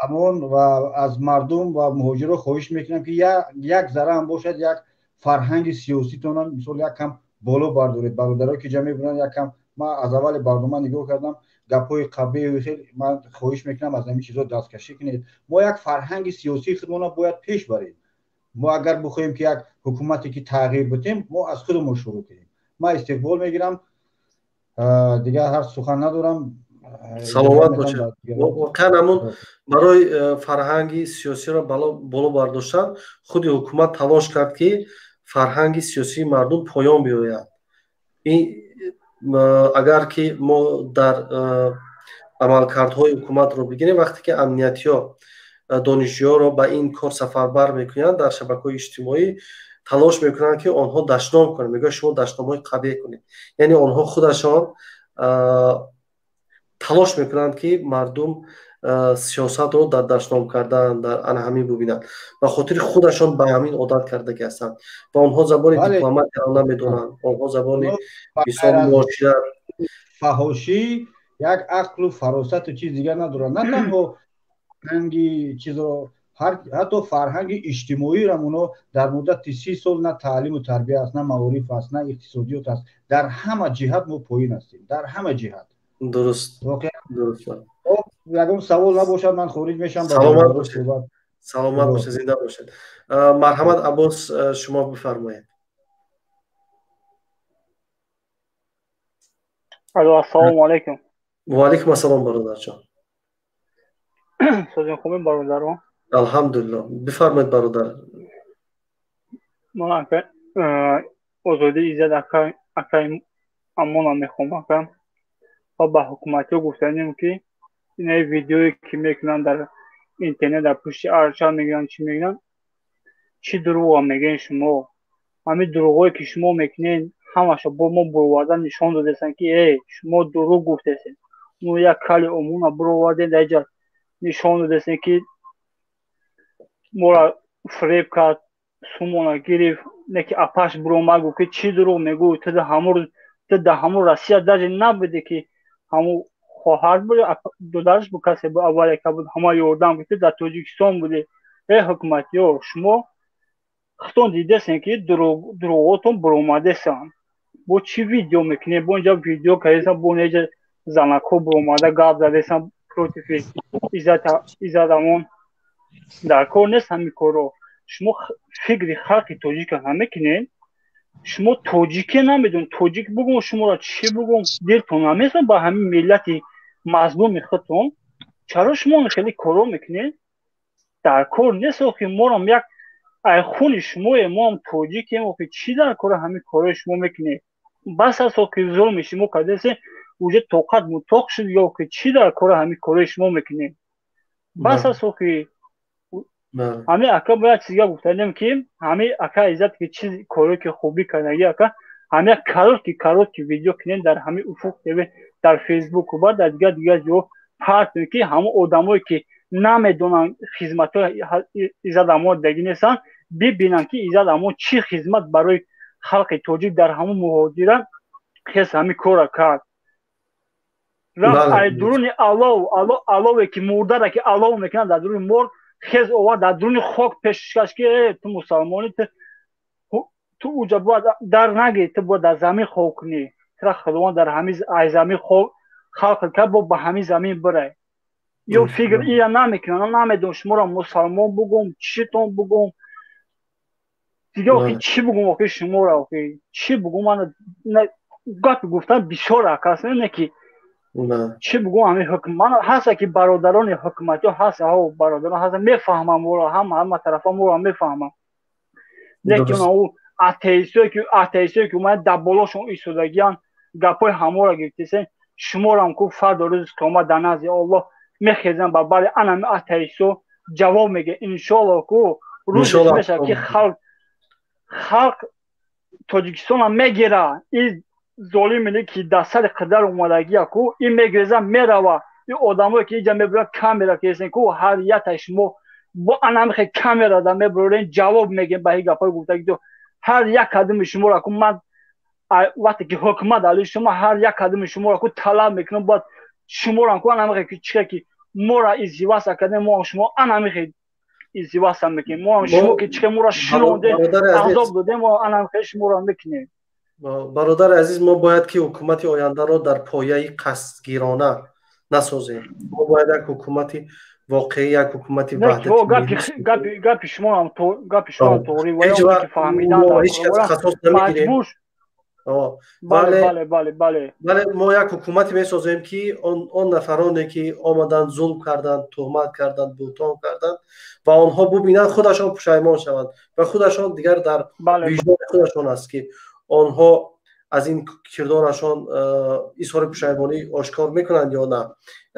Амон ва аз мардум ва муҳоҷиро хоҳиш мекунам, ки як зарра ҳам бошад, як фарҳанги сиёситонам, мисол, як кам боло бардоред. Бародарое ки ҷа мебинанд, як кам ман аз аввали барнома нигоҳ кардам, гапҳои қабеҳу хел, ман хоҳиш мекунам, аз ҳамин чизо дасткашӣ кунед. Мо як фарҳанги сиёсии худмона бояд пеш барем. Мо агар бихоҳем, ки як ҳукумате ки тағйир бидем, мо аз худамон шурӯъ кунем. Ман истиқбол мегирам, дигар ҳар сухан надорам. Саломат бошед. Воқеан, ҳамун барои фарҳанги сиёсиро боло бардоштан худи ҳукумат талош кард, ки фарҳанги сиёсии мардум поён биёяд. Агар ки мо дар амалкардҳои ҳукуматро бигирем, вақте ки амниятиҳо донишҷӯёнро ба ин кор сафарбар мекунанд, дар шабакаҳои иҷтимоӣ талош мекунанд, ки онҳо дашном кунанд. Мегӯянд, шумо дашномҳои қабеҳ кунед. Яъне онҳо худашон талош мекунанд, ки мардум сиёсатро дар дашном кардан, дар ана ҳамин бубинанд. Ба хотири худашон ба ҳамин одат кардагӣ ҳастанд ва онҳо забони дипломатияро намедонанд, онҳо забони, мисол, муошират. Фаҳошӣ, як ақлу фаросату чиз дигар надоранд. На танҳо фарҳанги чизро, ҳатто фарҳанги иҷтимоиро оно дар муддати 30 сол на таълиму тарбия аст, на маориф аст, на иқтисодиёт аст. Дар ҳама ҷиҳат мо поин ҳастем, дар ҳама ҷиҳат. Дуруст. Дуруст. Ягон савол набошад, ман хориҷ мешавам. Саломат бошед, саломат бошед, зинда бошед. Марҳамат, Аббос, шумо бифармоед. Алло, ассалому алайкум. Ва алайкум ассалом, бародарҷон. Созин, хубем, бародарон? Алҳамдулилло, бифармоед, бародар. Ман, ака, озодии Иззат акаи Амона мехоҳам, ака, ва ба ҳукуматиҳо гуфтанем, ки инаи видеое ки мекунанд дар интернет, дар пушти арча мегӯянд, чӣ мегӯянд, чӣ дурӯға мегӯен шумо. Ҳамин дурӯғое ки шумо мекунед, ҳамаша бо мо буроварда нишон додестанд, ки э, шумо дурӯғ гуфтесед. Мо як кали омона буровардем, дар инҷа нишон додестем, ки моро фиреб кард, сумона гирифт. Не ки апаш буромад, гуфт, ки чӣ дурӯғ мегӯ ту, ту дар ҳамун Россия даже набуде, ки ҳамун хоҳар буд, додараш бу, касе бу, аввале ка буд, ҳама ёрдам гуфт, дар Тоҷикистон будӣ. Э, ҳукуматиё, шумо худтон дидесен, ки дурӯғотон буромадесанд. Бо чӣ видео мекунед? Бо инҷа видео кардесан, бо инҷа занакҳо буромада гап задесан против Иззат Амон. Дар кор нест ҳамин корро. Шумо фикри халқи тоҷика намекунед. Шумо тоҷике намедонед, тоҷик бугум, шуморо чӣ бугум, дилтон намезан ба ҳамин миллати мазлуми худтон. Чаро шумо хеле корро мекунед? Дар кор нест. Охи, морам як ай хуни шумое, моам тоҷикем. Охи, чӣ дар кора ҳамин корҳои шумо мекунед? Бас аст, охи, зулми шумо кардесе, уже тоқат мутоқ шуд. Ё охи, чӣ дар кора ҳамин корҳои шумо мекунед? Бас аст, охи. Ҳамин, ака, бояд чизга гуфтанем, ки ҳамин ака Иззат, ки чиз корое ки хубӣ кардаги, ака, ҳамин як короткий короткий видео кунем дар ҳамин Уфуқ ТВ, дар Фейсбуку, баъд дар дигар дигар ҷо. Партем ки ҳамон одамое ки намедонанд хизматҳои Иззат Амон дагӣ нестанд, бибинанд ки Иззат Амон чӣ хизмат барои халқи тоҷик дар ҳамон муҳоҷира хес ҳамин корра кард. Рафт ай дуруни алов, алове ки мурдара ки алов мекунанд, дар дуруни морг хез овард, дар дуруни хок пешкаш ки ту мусалмонӣ, ту уҷа бояд дар нагирӣ, ту бояд дар замин хок кунӣ, тура Худованд дар ҳамин ай замин халқ кард, бо ба ҳамин замин бирай. Ё фикр ия намекунам, намедонам шуморо мусалмон бугум, читон бугум, дига охи чӣ бугум, охи шуморо охи чӣ бугум? Ман гапи гуфтан бисёр акас не ки чӣ бугум. Ҳамин ҳукм ман ҳаста ки бародарони ҳукуматиё ҳаста, ҳо, бародарон ҳаста, мефаҳмам моро, ҳама тарафа моро мефаҳмам, лекин ӯ атеистое ки омада дар болошон истодагиян, гапҳои ҳаморо гирифтесен, шуморам ку фардо рӯзи қиёмат дар назди Оллоҳ мехезам ба бари анами атеисто ҷавоб мегӯ, иншоаллоҳ. Ку рӯзе мешавад ки халқ Тоҷикистона мегира, ин золимине ки дар сари қадар омадагия ку ин мегиреза мерава. Ин одамое ки иҷа мебурад камера кесен ку, ҳар ятай шумо бо анамихе камера да мебурен, ҷавоб мегем ба ин гапҳои гуфтагито. Ҳар як қадами шуморо ку ман вақте ки ҳукумат али шумо, ҳар як қадами шуморо ку талаб мекунам, бояд шуморо ку анамихе ки чиқа ки моро издиваса кардем, мо шумо анамихе издиваса мекунем, мо шумо ки чиқа моро широндем, азоб додем, мо анамихе шуморо мекунем. Бародари азиз, мо бояд ки ҳукумати ояндаро дар пояи қасдгирона насозем. Мо бояд як ҳукумати воқеӣ, як ҳукумати ваҳдати. Гапи шумоам тоғри, ки фаҳмидан ҳеҷ кас қасос намегирем. Бале, мо як ҳукумате месозем ки он нафароне ки омаданд, зулм карданд, туҳмат карданд, буҳтон карданд ва онҳо бубинанд, худашон пушаймон шаванд ва худашон дигар дар виҷдони худашон аст ки онҳо аз ин кирдорашон изҳори пушаймонӣ ошкор мекунанд ё на.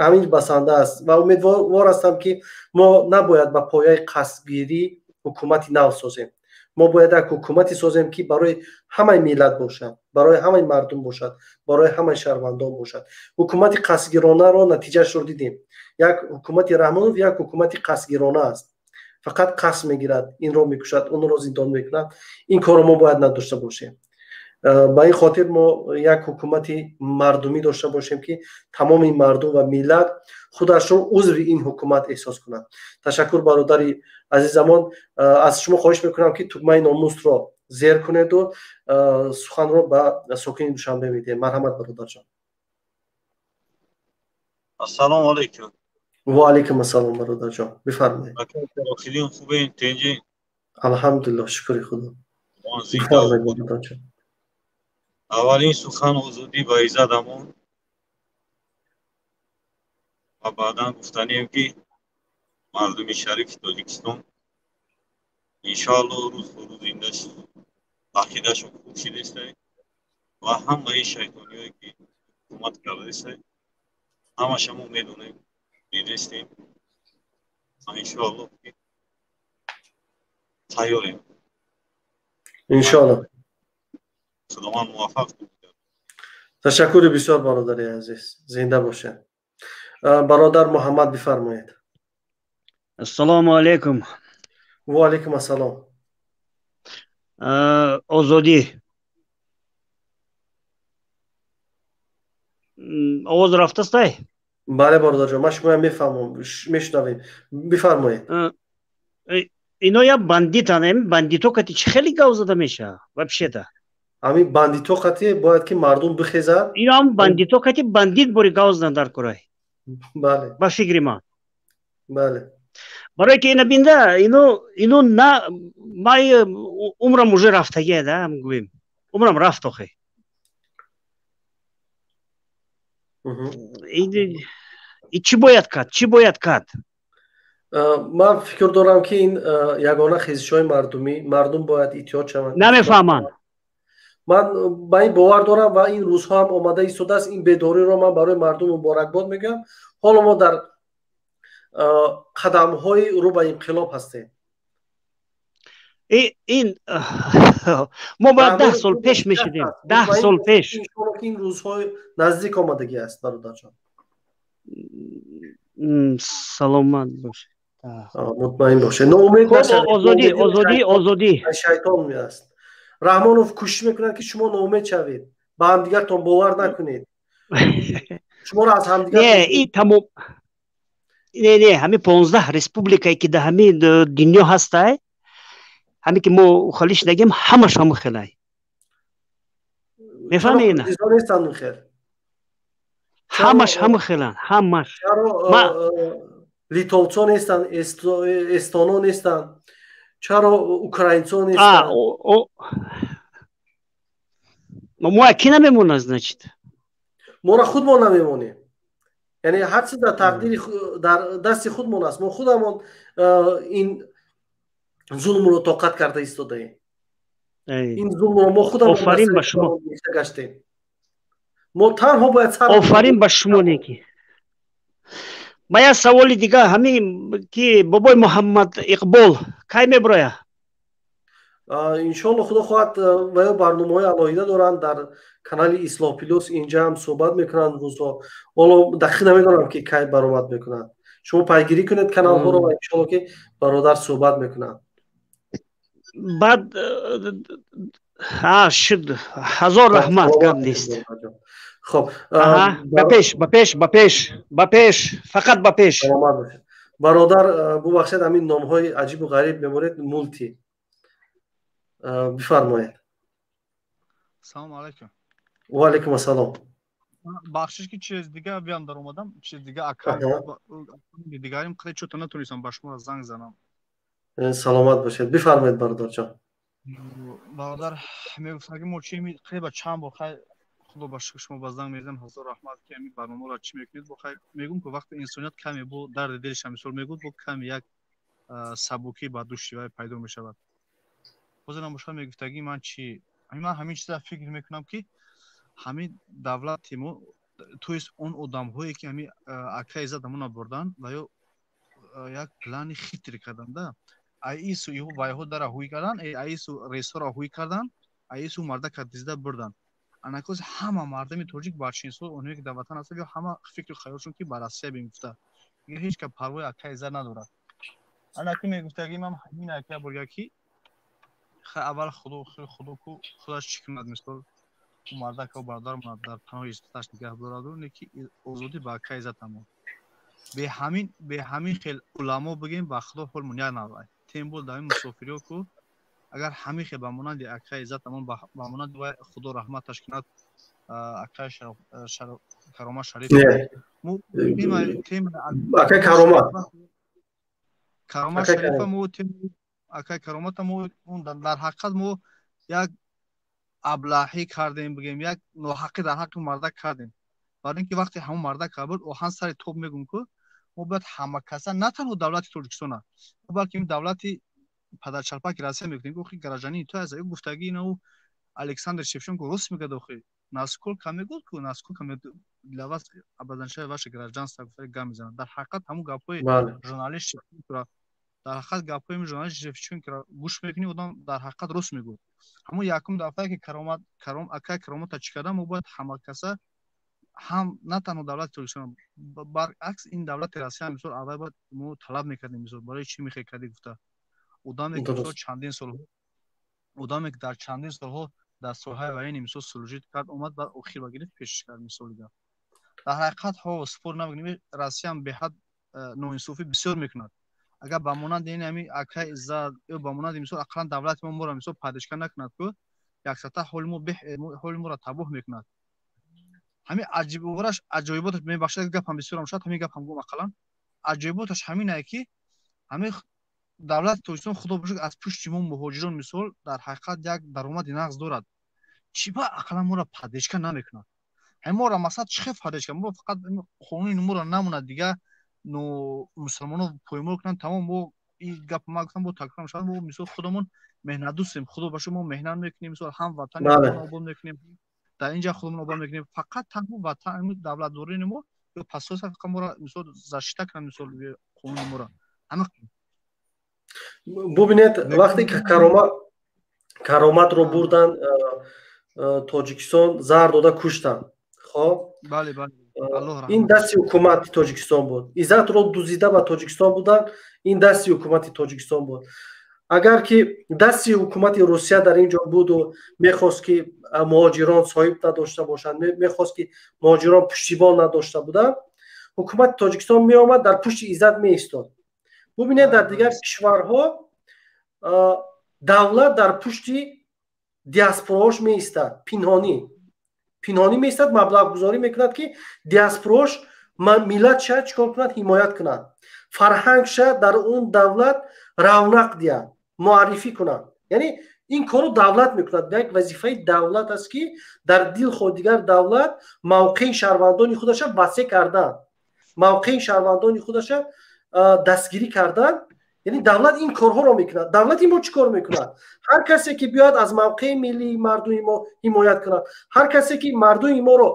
Ҳамин басанда аст ва умедвор ҳастам ки мо набояд ба пояи қасдгирӣ ҳукумати нав созем. Мо бояд як ҳукумате созем ки барои ҳамаи миллат бошад, барои ҳамаи мардум бошад, барои ҳамаи шаҳрвандон бошад. Ҳукумати қасдгиронаро натиҷаашро дидем. Як ҳукумати Раҳмонов як ҳукумати қасдгирона аст, фақат қасд мегирад, инро мекушад, онро зиндон мекунад. Ин корро мо бояд надошта бошем. Ба ин хотир мо як ҳукумати мардумӣ дошта бошем ки тамоми мардум ва миллат худашро узви ин ҳукумат эҳсос кунад. Ташаккур, бародари азизамон. Аз шумо хоҳиш мекунам ки тугмаи номусро зер кунеду суханро ба сокини Душанбе медиҳем. Марҳамат, бародарҷон. Ассалому алайкум. Ва алайкум ассалом, бародарҷон, бифармоед. Хубен, тинҷи? Алҳамдулиллоҳ, шукри Худо. Бифармоед, бародарҷон. Аввалин сухан озодӣ ба Иззат Амон ва баъдан гуфтанием ки мардуми шарифи Тоҷикистон иншоаллоҳ рӯз то рӯз индаш ақидашон хуб шидестай ва ҳамаи шайтониҳое ки ҳукумат кардестай, ҳамаша мо медонем, дидестем ва иншоаллоҳ ки тайёрем. Иншоаллоҳ. Худованд муваффақ. Ташаккури бисёр, бародари азиз, зинда бошед. Бародар Муҳаммад, бифармоед. Ассалому алайкум. Ва алайкум ассалом. Озодӣ, овоз рафтастай? Бале, бародарҷон, ман шумоям мефаҳмам, мешунавем, бифармоед. Ино я бандитан, бандито кати чӣ хеле гав зада мешавад вообще-то? Ҳамин бандито қати бояд ки мардум бихезад. Ино бандито кати бандит бори гав задан дар курай. Бале. Ба фикри ман. Бале. Барои ки ина бинда, ино на май умрам уже рафтагия да, гӯем. Умрам рафт охе. И чӣ бояд кард? Чӣ бояд кард? Ман фикр дорам ки ин ягона хезишҳои мардумӣ, мардум бояд иттиҳод шаванд. Намефаҳманд. Ман ба ин бовар дорам ва ин рӯзҳо ҳам омада истодааст. Ин бедориро ман барои мардум муборакбод мегӯям. Ҳоло мо дар қадамҳои рӯ ба инқилоб ҳастем. Ин мо бояд 10 сол пеш мешидем, 10 сол пеш. Ин рӯзҳои наздик омадагӣ аст, бародарҷон. Саломат бошед. Мутмаин бошед, ноумед нашавед. Озодӣ, озодӣ, озодӣ. Шайтон аст. Раҳмонов кӯшиш мекунад, ки шумо ноумед шавед, ба ҳамдигартон бовар накунед, шуморо аз ҳамдигар. Не, и тамом, не, ҳамин 15 республикае, ки дар ҳамин дунё ҳастай, ҳамин ки мо холиш нагем, ҳамаш ҳамун хелай, мефаҳмед? Ина ҳамаш ҳамун хеланд, ҳамаш. Литовцо нестанд, эстоно нестанд, чаро украинцо нестанд? Мо ки намемонад, значит. Моро худмон намемонем, яъне ҳар чиз дар тақдири, дар дасти худмон аст. Мо худамон ин зулмро тоқат карда истодаем, ин зулмро мо худамон. Офарин ба шумо. Гаштем. Мо танҳо бояд Офарин ба шумо. Неки ма як саволи дига, ҳамин ки бобои Муҳаммад Иқбол кай меброя? Иншоалло, худо хоҳад, ва ё барномаҳои алоҳида доранд дар канали Ислоҳ Плюс, инҷа ҳам суҳбат мекунанд рӯзҳо. Ҳоло дақиқ намедонам, ки кай баромад мекунанд. Шумо пайгирӣ кунед каналҳоро ва иншоалло, ки бародар суҳбат мекунанд. Баъд шуд, ҳазор раҳмат, гап нест. Хоб. Ба пеш, ба пеш, ба пеш, ба пеш, фақат ба пеш. Бародар, бубахшед, ҳамин номҳои аҷибу ғариб мемонед. Мулти, бифармоед. Салому алайкум. Ва алайкум ассалом. Бахшиш, ки чиз дига биям дар омадам, чиз дига дигарим қаде чото натонистам ба шумо занг занам. Саломат бошед, бифармоед, бародарҷон. Бародар, мегуфтам, ки мо чи қаде чанд бор, хай, худо ба шукр, шумо ба занг мезанам, ҳазор раҳмат, ки ҳамин барномаро чӣ мекунед. Бо хай мегӯм, ки вақте инсоният каме бо дарди дилша мисол мегӯд, бо каме як сабукӣ ба души вай пайдо мешавад. Ҳозирам бошад, мегуфтагӣ ман чи, ман ҳамин чиза фикр мекунам, ки ҳамин давлати мо, то есть он одамҳое, ки ҳамин акаи Иззат амона бурдан ва ё як плани хитр кардан да, аису иҳо вайҳо дара ҳуй кардан, аису рейсҳоро ҳуй кардан, аису мардака дизда бурдан. Анакоз ҳама мардами тоҷик барчинсо, онҳое ки дар ватан ҳастанд, ё ҳама фикру хаёлшон, ки ба Россия бимгуфта, ҳеҷ ка парвои акаи Иззат надорад. Анаки мегуфтагӣ ман ҳамин ака бурга, ки аввал худо ку худаш чӣ кунад, мисол ӯ мардака бародармона дар паноҳи исматаш нигаҳ дораду, не ки озодӣ ба акаи Иззат амон. Бе ҳамин хел уламо бигем, ба худо ҳолмон як навай тем бол дар ин мусофириё ку, агар ҳамин хел ба монанди акаи Иззат амон, ба монанди вай, худо раҳматаш кунад, акаи Карома Шариф. Акаи Каромат. Карома Шарифа, мо акаи Каромата мо дар ҳақиқат мо як аблаҳӣ кардем, бигем, як ноҳақӣ дар ҳаққи мардак кардем, барои ин ки вақте ҳамон мардак буд, оҳан сари тоб мегӯм, ку мо бояд ҳама каса, на танҳо давлати Тоҷикистона, балки давлати падарчалпаки Россия мегуфтем, охи гражданини ту аст. Гуфтагӣ ина Александр Шевченко рост мегӯяд, охи насколько мегӯяд ку, насколько для вас обозначает ваше гражданство, гуфтаги гап мезанад. Дар ҳақиқат ҳамун гапҳои журналист Шевченкоро, дар ҳақиқат гапҳои журналист Шевченкоро гӯш мекунӣ, одам дар ҳақиқат рост мегӯяд. Ҳамун якум дафъае, ки Каромат, Каром, акай Каромата чӣ кардам, мо бояд ҳама каса, ҳам на танҳо давлати Тоҷикистон, баръакс ин давлати Россия, мисол, аввал бояд мо талаб мекардем, мисол, барои чӣ мехоҳӣ кардӣ гуфта, одаме ки мисол чандин солҳо, одаме ки дар чандин солҳо дар соҳаи военный, мисол, служить кард, омад, баъд охир ба гирифт, пешиш кард, мисол дигар. Дар ҳақиқат ҳо спор намекунем, Россиям беҳад ноинсофӣ бисёр мекунад. Агар ба монанди ин ҳами акаи Иззат ё ба монанди, мисол, ақаллан давлати мо моро, мисол, поддержка накунад ку, яксата ҳоли мо, ҳоли моро табоҳ мекунад. Ҳамин аҷибвораш, аҷоиботаш, мебахшед, гапам бисёрам шуд, ҳамин гапам гум, ақаллан аҷоиботаш ҳаминае, ки ҳамин давлати Тоҷикистон, худо бошад, аз пушти мо муҳоҷирон, мисол, дар ҳақиқат як даромади нағз дорад, чӣ ба ақаллан моро поддержка намекунад? Ҳамин моро масалан чӣ хел поддержка? Мо фақат қонуни моро намонад, дига но мусулмоно поймол кунанд, тамом. Мо ин гап ма гуфтам, бо такрор мешавад. Мо, мисол, худамон меҳнатдӯстем, худо ба шумо, мо меҳнат мекунем, мисол, ҳам ватани обод мекунем, дар инҷа худамон обод мекунем, фақат танҳо ватан давлатдорини мо ё пасоса фақат моро, мисол, защита кунанд, мисол, қонуни моро ҳама. Бубинед, вақте ки Кароматро бурдан Тоҷикистон, заҳр дода куштанд, хоб. Бале, бале. Ин дасти ҳукумати Тоҷикистон буд. Иззатро дузида ба Тоҷикистон буданд, ин дасти ҳукумати Тоҷикистон буд. Агар ки дасти ҳукумати Русия дар ин ҷо буду мехост, ки муҳоҷирон соҳиб надошта бошанд, мехост, ки муҳоҷирон пуштибон надошта буданд, ҳукумати Тоҷикистон меомад, дар пушти Иззат меистод. Бубинед, дар дигар кишварҳо давлат дар пушти диаспораош меистад, пинҳонӣ пинҳонӣ меистад, маблағгузорӣ мекунад, ки диаспораош миллатша чӣ кор кунад, ҳимоят кунад, фарҳангша дар он давлат равнақ диҳад, муаррифӣ кунад. Яъне ин корро давлат мекунад. Як вазифаи давлат аст, ки дар дилхоҳ дигар давлат мавқеи шаҳрвандони худаша васеъ кардан, мавқеи шаҳрвандони худаша дастгирӣ кардан. Яъне давлат ин корҳоро мекунад. Давлати мо чӣ кор мекунад? Ҳар касе ки биёяд аз мавқеи миллии мардуми мо ҳимоят кунад, ҳар касе ки мардуми моро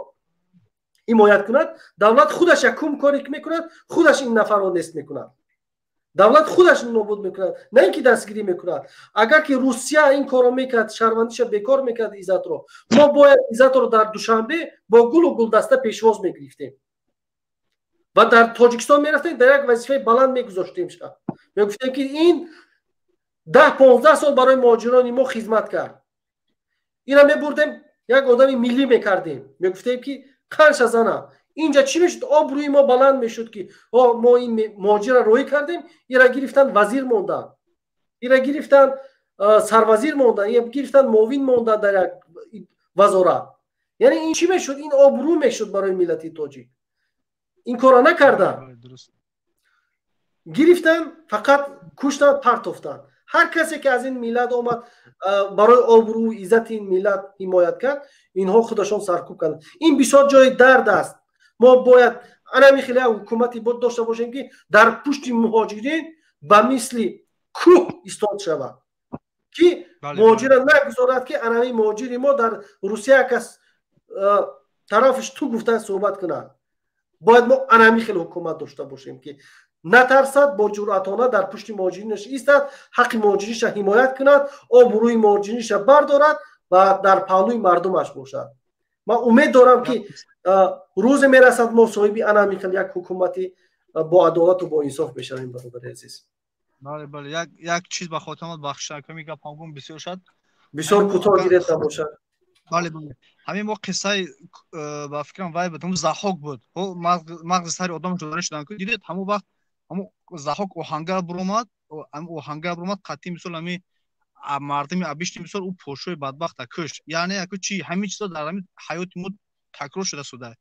ҳимоят кунад, давлат худаш якум коре ки мекунад, худаш ин нафарро нест мекунад. Давлат худаш нобуд мекунад, на ин ки дастгирӣ мекунад. Агар ки Русия ин корро мекард, шаҳрвандиша бекор мекард Иззатро, мо бояд Иззатро дар Душанбе бо гулу гулдаста пешвоз мегирифтем ва дар Тоҷикистон мерафтем, дар як вазифаи баланд мегузоштем, мегуфтем, ки ин 10-15 сол барои муҳоҷирони мо хизмат кард. Ина мебурдем, як одами миллӣ мекардем, мегуфтем, ки қанша зана. Инҷа чӣ мешуд? Обрӯи мо баланд мешуд, ки мо ин муҳоҷирро роҳӣ кардем, ира гирифтан вазир мондан, ира гирифтан сарвазир мондан, ира гирифтан муовин мондан дар як вазорат. Яъне ин чӣ мешуд? Ин обрӯ мешуд барои миллати тоҷик. Ин корро накарданд, гирифтан, фақат куштанд, партофтанд. Ҳар касе ки аз ин миллат омад, барои обрӯу иззати ин миллат ҳимоят кард, инҳо худашон саркӯб карданд. Ин бисёр ҷои дард аст. Мо бояд анами хеле ҳукумати бод дошта бошем, ки дар пушти муҳоҷирин ба мисли кӯҳ истод шавад, ки муҳоҷира нагузорад, ки анами муҳоҷири мо дар Русия кас тарафаш ту гуфта суҳбат кунад. Бояд мо анами хеле ҳукумат дошта бошем, ки натарсад, бо ҷуръатона дар пушти муҳоҷиринаш истад, ҳаққи муҳоҷириша ҳимоят кунад, обрӯи муҳоҷириша бардорад ва дар паҳлӯи мардумаш бошад. Ман умед дорам, ки рӯзе мерасад, мо соҳиби анами хел як ҳукумати бо адолату бо инсоф мешавем, бародари азиз. Бале, бале, як чиз ба хотир бахшида, ками гап ҳамгун бисёр шуд. Бисёр кӯтоҳ гиред набошад. Бале, бале, ҳамин мо қиссаи ба фикрам вай буд, ҳамун Заҳок буд, мағзи сари одам ҷудо шудан. Дидед, ҳамун вақт ҳамун Заҳок оҳангар буромад, оҳангар буромад, қатъи мисол ҳамин мардуми абишти мисол ӯ подшоҳи бадбахта кушт. Яъне яку чи ҳамин чизо дар ҳамин ҳаёти мо такрор шуда суда.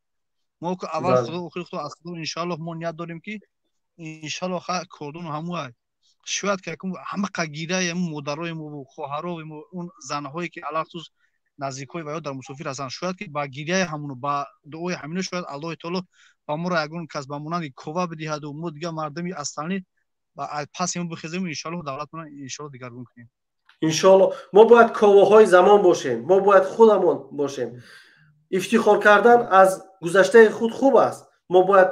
Мо аввал худо, охир худо, аз худо иншоаллоҳ мо ният дорем, ки иншоаллоҳ кордону ҳамуа шояд ки ҳама қагираи ҳамун модарои мо, хоҳарои мо, он занҳое ки алахусус наздикҳои ва ё дар мусофир ҳастанд, шояд ки ба гирияи ҳамуну ба дуои ҳамино шояд Аллоҳи таоло ба моро ягон кас ба монанди кова бидиҳаду мо дигар мардуми астални паси мо бихезем, иншоаллоҳ давлатмона иншоаллоҳ дигаргун кунем. Иншоаллоҳ мо бояд коваҳои замон бошем, мо бояд худамон бошем. Ифтихор кардан аз гузаштаи худ хуб аст, мо бояд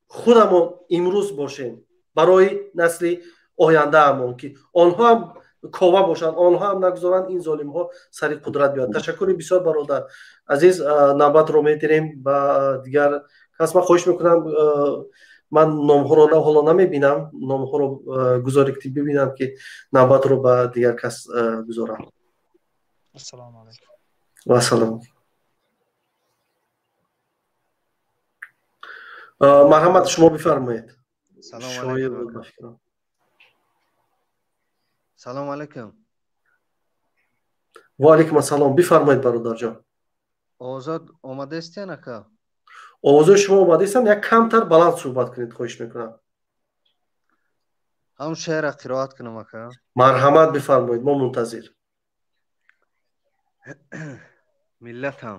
худамон имрӯз бошем барои насли ояндаамон, ки онҳо ҳам кова бошанд, онҳо ҳам нагузоранд ин золимҳо сари қудрат биёяд. Ташаккури бисёр, бародар азиз. Навбатро медиҳем ба дигар кас. Ман хоҳиш мекунам, ман номҳоро ҳоло намебинам, номҳоро гузоред, ки бибинам, ки навбатро ба дигар кас гузорам. Ассалому алайкум. Вассалом, марҳамат, шумо бифармоед. Шоир буд ба фикрам. Салому алайкум. Ва алайкум ассалом, бифармоед, бародарҷон. Овозот омадаистян, ака? Овозои шумо омадаистанд, як камтар баланд суҳбат кунед, хоҳиш мекунам. Ҳам шеъра қироат кунам, ака? Марҳамат, бифармоед, мо мунтазир. Миллатам,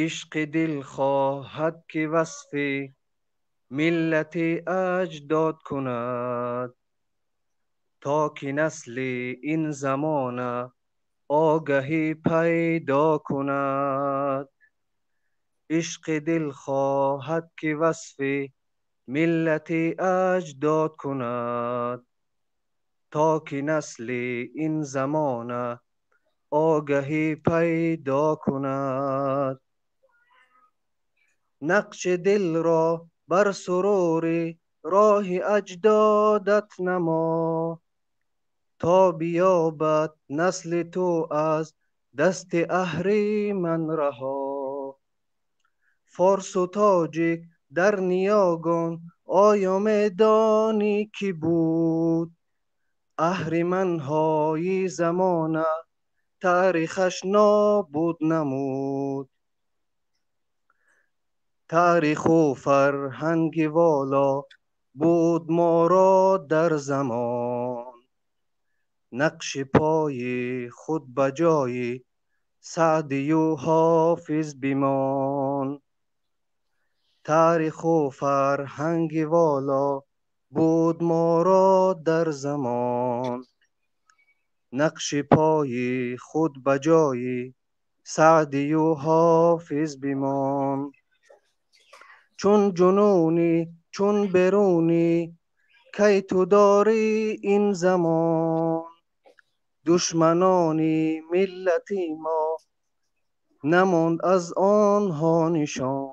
ишқи дил хоҳад, ки васфи миллати аҷдод кунад, то ки насли ин замона огаҳӣ пайдо кунад. Ишқи дил хоҳад, ки васфи миллати аҷдод кунад, то ки насли ин замона огаҳӣ пайдо кунад. Нақши дилро бар сурури роҳи аҷдодат намо, то биёбад насли ту аз дасти аҳриман раҳо. Форсу тоҷик дар ниёгон оё медонӣ ки буд? Аҳриманҳои замона таърихаш нобуд намуд. Таъриху фарҳанги воло буд моро дар замон. Нақши пои худ ба ҷои Саъдию Ҳофиз бимон. Таъриху фарҳанги воло буд моро дар замон. Нақши пои худ ба ҷои Саъдию Ҳофиз бимон. Чун ҷунунӣ, чун берунӣ, кай ту дорӣ ин замон. Душманони миллати мо намонд аз онҳо нишон.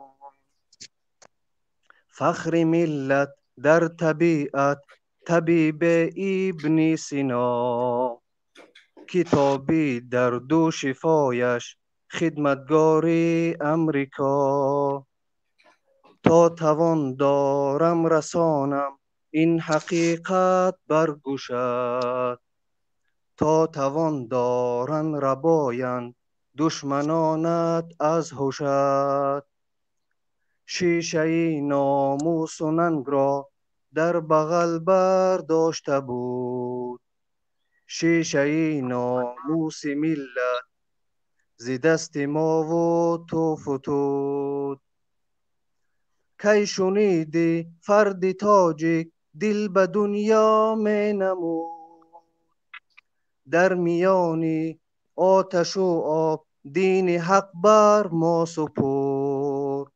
Фахри миллат дар табиат табибе Ибни Сино. Китоби дарду шифояш хидматгори Амрико. То тавон дорам расонам ин ҳақиқат бар гӯшат. То тавон доран рабоянд душманонат аз ҳушат. Шишаи номусу нангро дар бағал бардошта буд. Шишаи номуси миллат зи дасти мову ту футуд. Кай шуниди фарди тоҷик дил ба дунё менамуд. Дар миёни оташу об дини ҳақ бар мо супурд.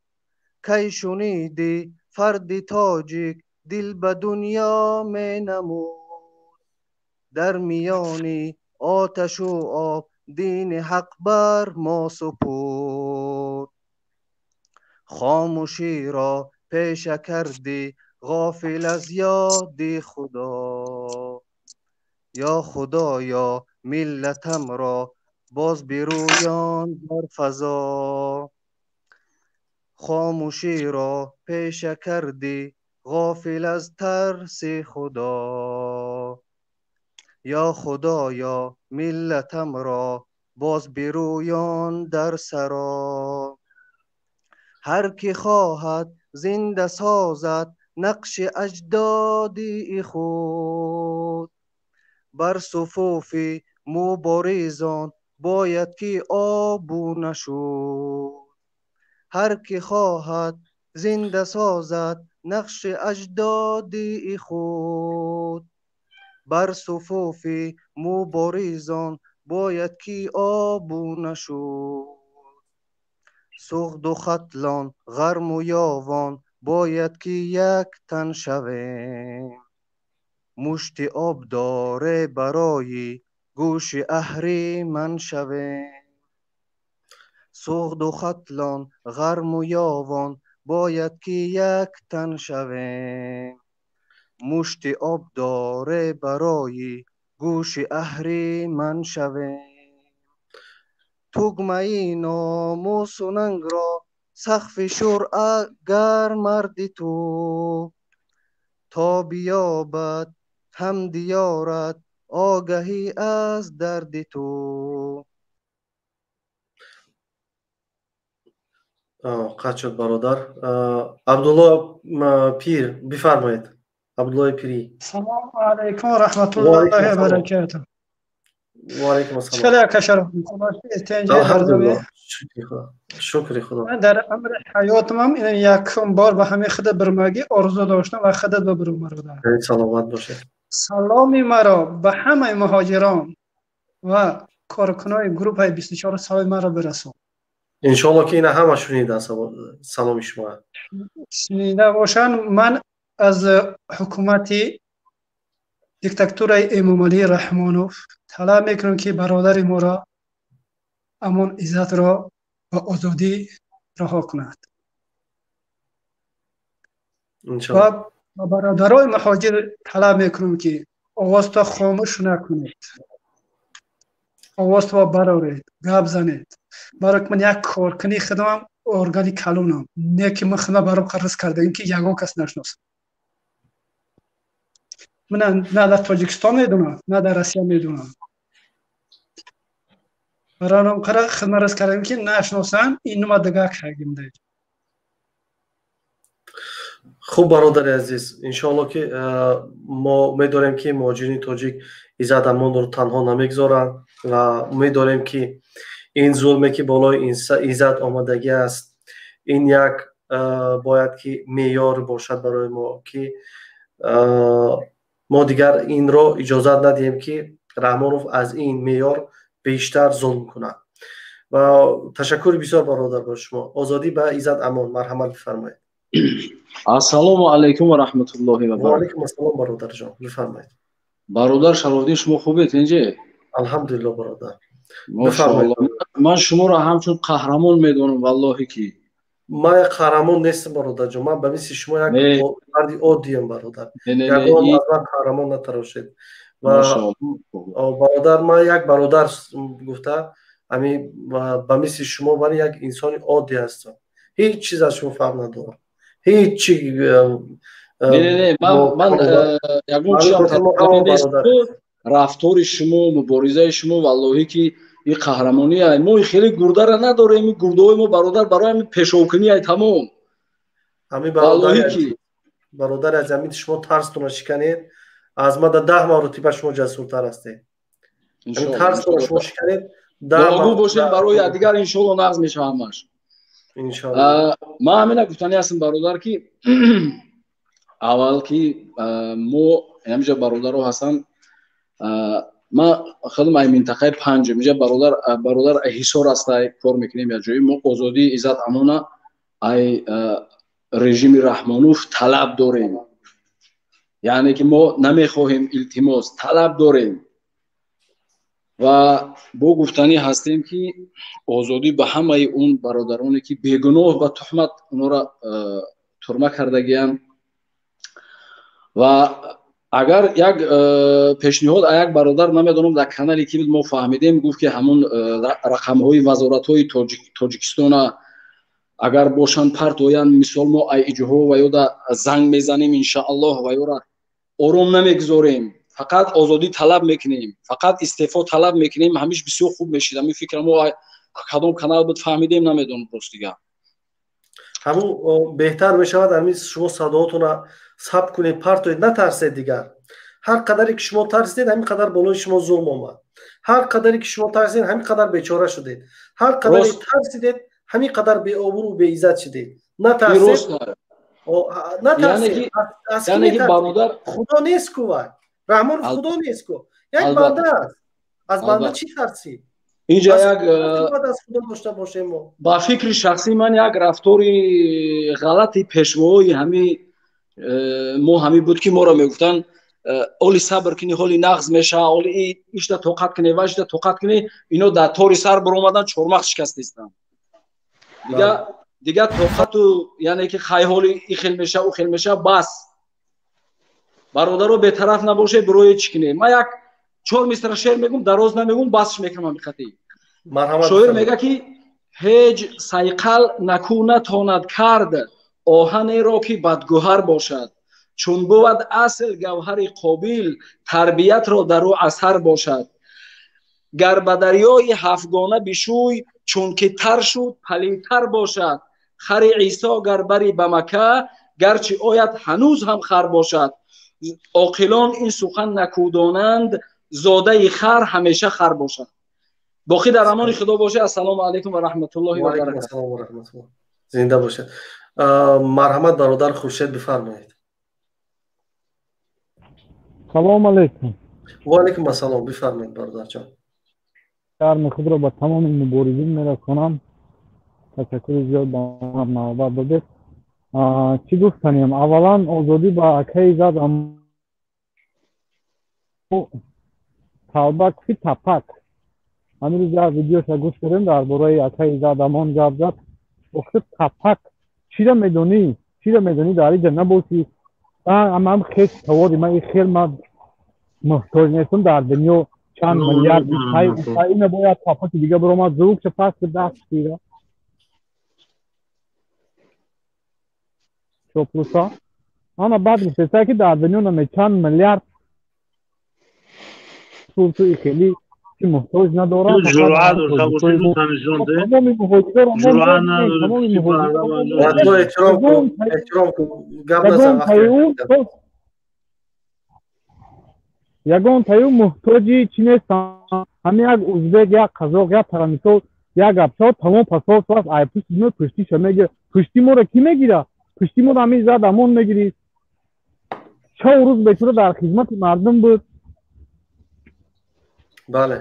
Кай шуниди фарди тоҷик дил ба дунё менамуд. Дар миёни оташу об дини ҳақ бар мо супурд. Хомӯширо пеша кардӣ ғофил аз ёди Худо. Ё Худоё миллатамро боз бирӯён дар фазо. Хомӯширо пеша кардӣ ғофил аз тарси Худо. Ё Худоё миллатамро боз бирӯён дар саро. Ҳар ки хоҳад зинда созад нақши аҷдодии худ. Бар суфуфи муборизон бояд ки обуна шуд. Ҳар ки хоҳад зинда созад нақши аҷдодии худ. Бар суфуфи муборизон бояд ки обуна шуд. Суғду Хатлон, Ғарму Ёвон бояд ки яктан шавем. Мушти об доре барои гӯши аҳриман шавем. Суғду Хатлон, Ғарму Ёвон бояд ки яктан шавем. Мушти об доре барои гӯши аҳриман шавем. Тугмаи номусу нангро сахфи шур агар марди ту. То биёбад ҳам диёрат огаҳӣ аз дарди ту. Қатъ шуд бародар. Абдулло Пир бифармоед. Абдуллои Пирӣ. Салому алайкум ва раҳматуллоҳи ва баракатуҳ. Ва алайкум ассалом. Чӣ хеле ака Шароф? Алҳамдулиллоҳ. Шукри Худо. Шукри Худо. Ман дар амри ҳаётимам ин якум бор ба ҳамин худа бирмагӣ орзу доштам ва худа ба бирмарда. Саломат бошед. Саломи маро ба ҳамаи муҳоҷирон ва коркунони гурӯҳи 24 соли маро бирасон. Иншоалло ки ина ҳама шунидан саломи шумо. Шунида бошанд. Ман аз ҳукумати диктатураи Эмомалӣ Раҳмонов талаб мекунам ки бародари моро Амон Иззатро ба озодӣ раҳо кунад. Ва ба бародарои муҳоҷир талаб мекунам, ки овозто хомӯш накунед, овозто бароред, гап занед. Барои ки ман як коркуни худам, органи калонам, не ки ман худам баром қарз кардаем, ки ягон кас нашиносам. Ман на дар Тоҷикистон медонам, на дар Россия медонам. Барои қара хидмат рас кардем, ки нашиносам, инума дигар кардем. Хуб, бародари азиз, иншоалло, ки мо медорем, ки муҳоҷирини тоҷик Иззат Амонро танҳо намегзоранд, ва умед дорем, ки ин зулме, ки болои Иззат омадагӣ аст, ин як бояд ки меъёр бошад барои мо, ки мо дигар инро иҷозат надиҳем, ки Раҳмонов аз ин меъёр бештар зулм кунад. Ва ташаккури бисёр, бародар, ба шумо. Озодӣ ба Иззат Амон. Марҳамат, бифармоед. Ассалому алайкум ва раҳматуллоҳи ва баракатуҳ. Алайкум ассалом, бародарҷон, бифармоед. Бародар Шарофиддин, шумо хубед, инҷе? Алҳамдулилло, бародар. Мошаалло, ман шуморо ҳамчун қаҳрамон медонам, валлоҳи ки. Ман як қаҳрамон нестам, бародарҷон, ман ба мисли шумо як марди оддиям, бародар. Ягон аз ман қаҳрамон натарошед. Ва бародар, ман як бародар гуфта, ҳами ба мисли шумо ман як инсони оддӣ ҳастам, ҳеҷ чиз аз шумо фарқ надорам, ҳеҷ чи. Не, ман ягон чизам нест. Рафтори шумо, муборизаи шумо, валлоҳӣ ки ин қаҳрамонӣ. Мо хеле гурдара надорем, ин гурдаҳои мо, бародар, барои ҳамин пешобкунӣ ай тамом. Ҳамин бародари аз ҳамин шумо тарстона шиканед, аз ма да 10 маротиба шумо ҷасуртар ҳастед. Тарстона шумо шиканед. Дуогӯ бошем барои якдигар, иншоалло, нағз мешава ҳамаш. Ман ҳамина гуфтанӣ ҳастам, бародар, ки аввал ки мо ҳамиҷа бародаро ҳастанд. Ман худам ай минтақаи панҷум, инҷа бародар Ҳисор ҳастай, кор мекунем як ҷои. Мо озодии Иззат Амона ай режими Раҳмонов талаб дорем, яъне ки мо намехоҳем илтимос, талаб дорем. Ва бо гуфтанӣ ҳастем, ки озодӣ ба ҳамаи он бародароне, ки бегуноҳ ба туҳмат онҳоро турма кардагиянд. Ва агар як пешниҳод як бародар, намедонам дар канале ки буд, мо фаҳмидем, гуфт, ки ҳамон рақамҳои вазоратҳои Тоҷикистона агар бошанд, партоянд. Мисол, мо ай иҷҳо ва ёда занг мезанем, иншааллоҳ, ва ёра ором намегузорем, фақат озодӣ талаб мекунем, фақат истеъфо талаб мекунем. Ҳамиш бисёр хуб мешид. Ҳамин фикра мо кадом канал буд, фаҳмидем, намедонам, ростига. Ҳамун беҳтар мешавад, ҳамин шумо садоотона сабт кунед, партоед, натарсед дигар. Ҳар қадаре ки шумо тарсидед, ҳамин қадар болои шумо зулм омад. Ҳар қадаре ки шумо тарсидед, ҳамин қадар бечора шудед. Ҳар қадаре тарсидед, ҳамин қадар беобрӯ, беиззат шудед. Натарсед, натарсед. Худо нест ку, вай Раҳмонов худо нест ку, як банда аст. Аз банда чӣ тарсӣ? Инҷа як аз худо дошта бошем мо. Ба фикри шахсии ман, як рафтори ғалати пешвоҳои ҳами мо ҳамин буд, ки моро мегуфтанд: оли сабр кунӣ, ҳоли нағз мешава, оли ишта тоқат кунӣ, вашта тоқат кунӣ. Ино дар тори сар баромадан, чормағз шикастистанд. Дига тоқату, яъне ки хай, ҳоли и хел мешава, ӯ хел мешава, бас. Бародаро, бетараф набошед, бирои чӣ кунед. Ман як чор мисра шеър мегум, дароз намегум, басш мекунам ҳамин хати. Шоир мега, ки ҳеҷ сайқал наку натонад кард оҳанеро, ки бадгӯҳар бошад, чун бувад асл гавҳари қобил, тарбиятро дар ӯ асар бошад. Гар ба дарёи ҳафтгона бишӯй, чунки тар шуд, палидтар бошад. Хари Исо гар бари ба Макка, гарчи ояд, ҳанӯз ҳам хар бошад. Оқилон ин сухан накӯдонанд, зодаи хар ҳамеша хар бошад. Боқӣ дар амони Худо бошед. Ассалому алайкум ва раҳматуллоҳи ва баракатуҳ. Зинда бошед. Марҳамат, бародар Хуршед, бифармоед. Салому алайкум. Ва алайкум ассалом, бифармоед, бародарҷон. Гарми худро ба тамоми муборизин мерасонам. Ташаккури зиёд, ба ман навбат додед. Чӣ гуфтанем? Аввалан, озодӣ ба акаи Иззат. Талба куфи тапак. Ҳамин рӯз як видеоша гӯш кардем, дар бораи акаи Иззат Амон гап зад. Гуфта: тапак чиро медонӣ? Чиро медонӣ дар иҷа набошӣ? Ман хел саводи ман хел ман муҳтоҷ нестам дар дунё чанд миллиард ина бояд папаки дига биромад звукша пас даст гира. Чоплуса. Ана баъд гуфтеса ки дар дунё наме чанд миллиард пул ту хеле ки муҳтоҷ надорам. Ҷуръат дошта бошед дӯстон де. Тамоми муҳоҷиро ҷуръат надоред. Эҳтиром кун, эҳтиром кун. Гап назан вақт. Ягон таю муҳтоҷи чӣ нестам. Ҳамин як узбек, як қазоқ, як тарамисол, як гапчо тамом пасос аст. Ай пушти мо пуштиша мегира. Пушти моро кӣ мегира? Пушти моро ҳамин зад амон мегирид. Чор рӯз бечора дар хизмати мардум буд. Бале.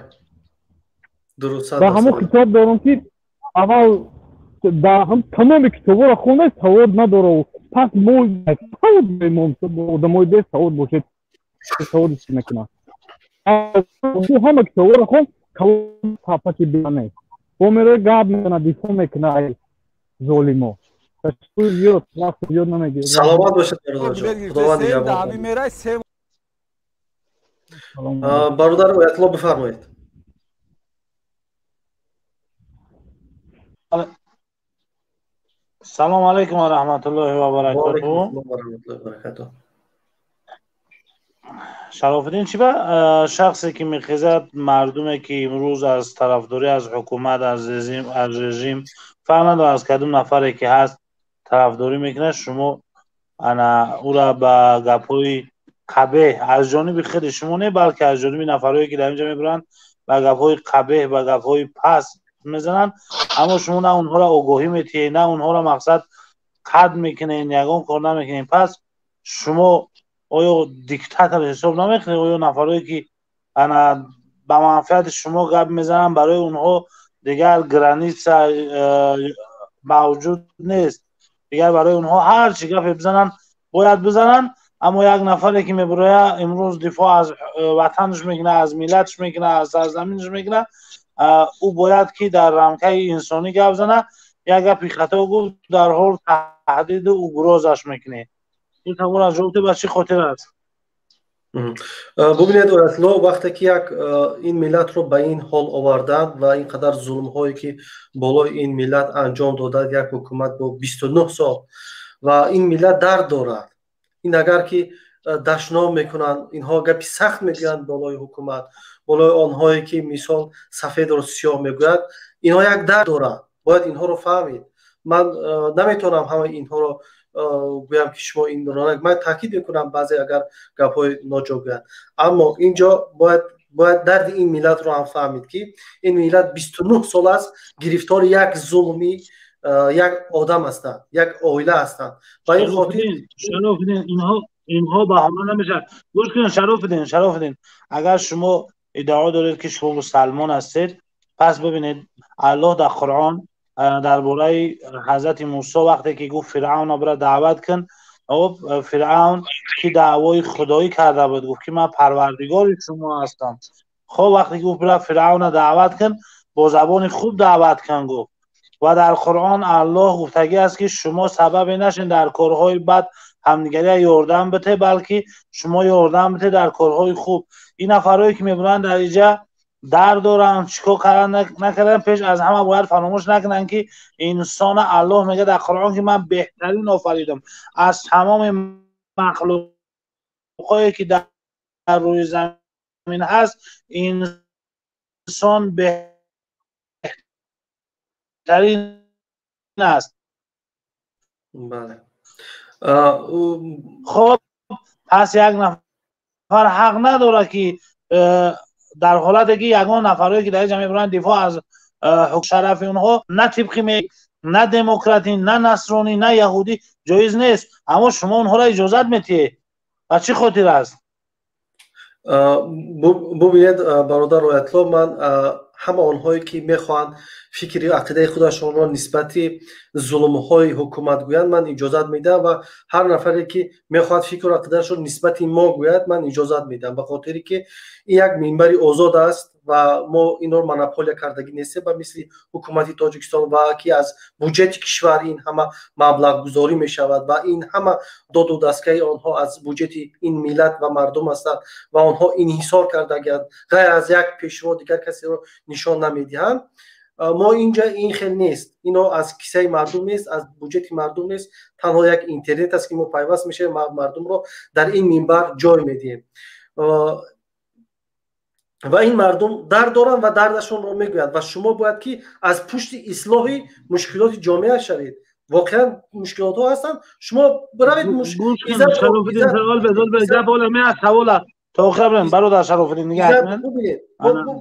Дуруст. Ба ҳамон хитоб дорам ки аввал дар тамоми китобҳоро хонда савод надорав. Пас мо савод одамои бесавод бошед савод чӣ мекунад? Ҳама китобҳоро хон, папаки бинае. Бо меро гап мезанад, дифоъ мекунад ай золимо. Ташаккур зиёд, вақт зиёд намегирад. Саломат бошед бародарҷон. Худованд нигаҳбон. Бародар Оятулло бифармоед. Салом алайкум ва раҳматуллоҳи ва баракатуҳ. Шарофиддин, чӣ ба шахсе ки мехезад, мардуме ки имрӯз аз тарафдорӣ аз ҳукумат, аз режим фарқ надорад аз кадом нафаре ки ҳаст тарафдорӣ мекунад, шумо ана ӯра ба гапҳои қабеҳ аз ҷониби худи шумо не, балки аз ҷониби нафарҳое ки дар инҷа мебаранд ба гапҳои қабеҳ, ба гапҳои паст мезананд, аммо шумо на онҳоро огоҳӣ метиҳед, на онҳоро мақсад қад мекунед, ягон кор намекунед. Пас шумо оё диктатор ҳисоб намекунед? Оё нафарҳое ки ана ба манфиати шумо гап мезананд, барои онҳо дигар граница мавҷуд нест, дигар барои онҳо ҳар чӣ гапе бизананд бояд бизананд, аммо як нафаре ки мебарояд имрӯз дифоъ аз ватанаш мекунад, аз миллаташ мекунад, аз сарзаминаш мекунад, ӯ бояд ки дар рамкаи инсонӣ гап занад. Як гапи хато гуфт, дар ҳол таҳдиду угрозаш мекунед. Ин савол аз ҷавоб ба чӣ хотир аст? Бубинед Оятулло, вақте ки як ин миллатро ба ин ҳол оварданд ва ин қадар зулмҳое ки болои ин миллат анҷом додад як ҳукумат бо 29 сол, ва ин миллат дард дорад. Ин агар ки дашном мекунанд, инҳо гапи сахт мегӯянд болои ҳукумат, болои онҳое ки мисол сафедро сиёҳ мегӯяд, инҳо як дард доранд, бояд инҳоро фаҳмид. Ман наметавонам ҳамаи инҳоро гӯям ки шумо инро, ман таъкид мекунам баъзе агар гапҳои ноҷо гӯянд, аммо инҷо бояд дарди ин миллатро ҳам фаҳмид ки ин миллат 29 сол аст гирифтори як зулми як одам ҳастанд, як оила ҳастанд. Ба ин хотир Шарофиддин, инҳо баҳона намешавад. Гӯш кунед Шарофиддин, Шарофиддин, агар шумо иддао доред ки шумо мусалмон ҳастед, пас бибинед Аллоҳ дар Қуръон дар бораи ҳазрати Мусо вақте ки гуфт Фиръавнро бира даъват кун, Фиръавн ки даъвои худоӣ карда буд, гуфт ки ман парвардигори шумо ҳастам. Хоб вақте ки гуфт бира Фиръавнро даъват кун, бо забони хуб даъват кун гуфт. Ва дар Қуръон Аллоҳ гуфтагӣ аст ки шумо сабабе нашед дар корҳои бад ҳамдигария ёрдам бите, балки шумо ёрдам бите дар корҳои хуб. Ин нафарҳое ки мебуранд дар инҷа дард доранд, чикор кардан накардан, пеш аз ҳама бояд фаромӯш накунанд ки инсона Аллоҳ мегӯяд дар Қуръон ки ман беҳтарин офаридам аз тамоми махлуқҳое ки дар рӯи замин ҳаст, инсон беҳтарин аст. Бале. Хоб пас як нафар ҳақ надорад ки дар ҳолате ки ягон нафарҳое ки дар инҷа мебаранд дифоъ аз шарафи онҳо на тибқи на демократӣ, на насронӣ, на яҳудӣ ҷоиз нест, аммо шумо онҳоро иҷозат метиҳед. Ба чӣ хотир аст? Бубинед бародар Оятулло, ман ҳама онҳое ки мехоҳанд фикри ақидаи худашонро нисбати зулмҳои ҳукумат гӯянд, ман иҷозат медиҳам ва ҳар нафаре ки мехоҳад фикру ақидаашро нисбати мо гӯяд, ман иҷозат медиҳам, ба хотире ки ин як минбари озод аст ва мо инро монополия кардагӣ нестем ба мисли ҳукумати Тоҷикистон ва ки аз буҷети кишвар ин ҳама маблағгузорӣ мешавад ва ин ҳама доду дастгаи онҳо аз буҷети ин миллат ва мардум ҳастанд ва онҳо инҳисор кардагианд, ғайр аз як пешво дигар касеро нишон намедиҳанд. Мо инҷа ин хел нест, ино аз кисаи мардум нест, аз буҷети мардум нест, танҳо як интернет аст ки мо пайваст мешавем, мардумро дар ин минбар ҷой медиҳем ва ин мардум дард доранд ва дардашонро мегӯянд ва шумо бояд ки аз пушти ислоҳи мушкилоти ҷомеа шавед. Воқеан мушкилотҳо ҳастанд, шумо биравед.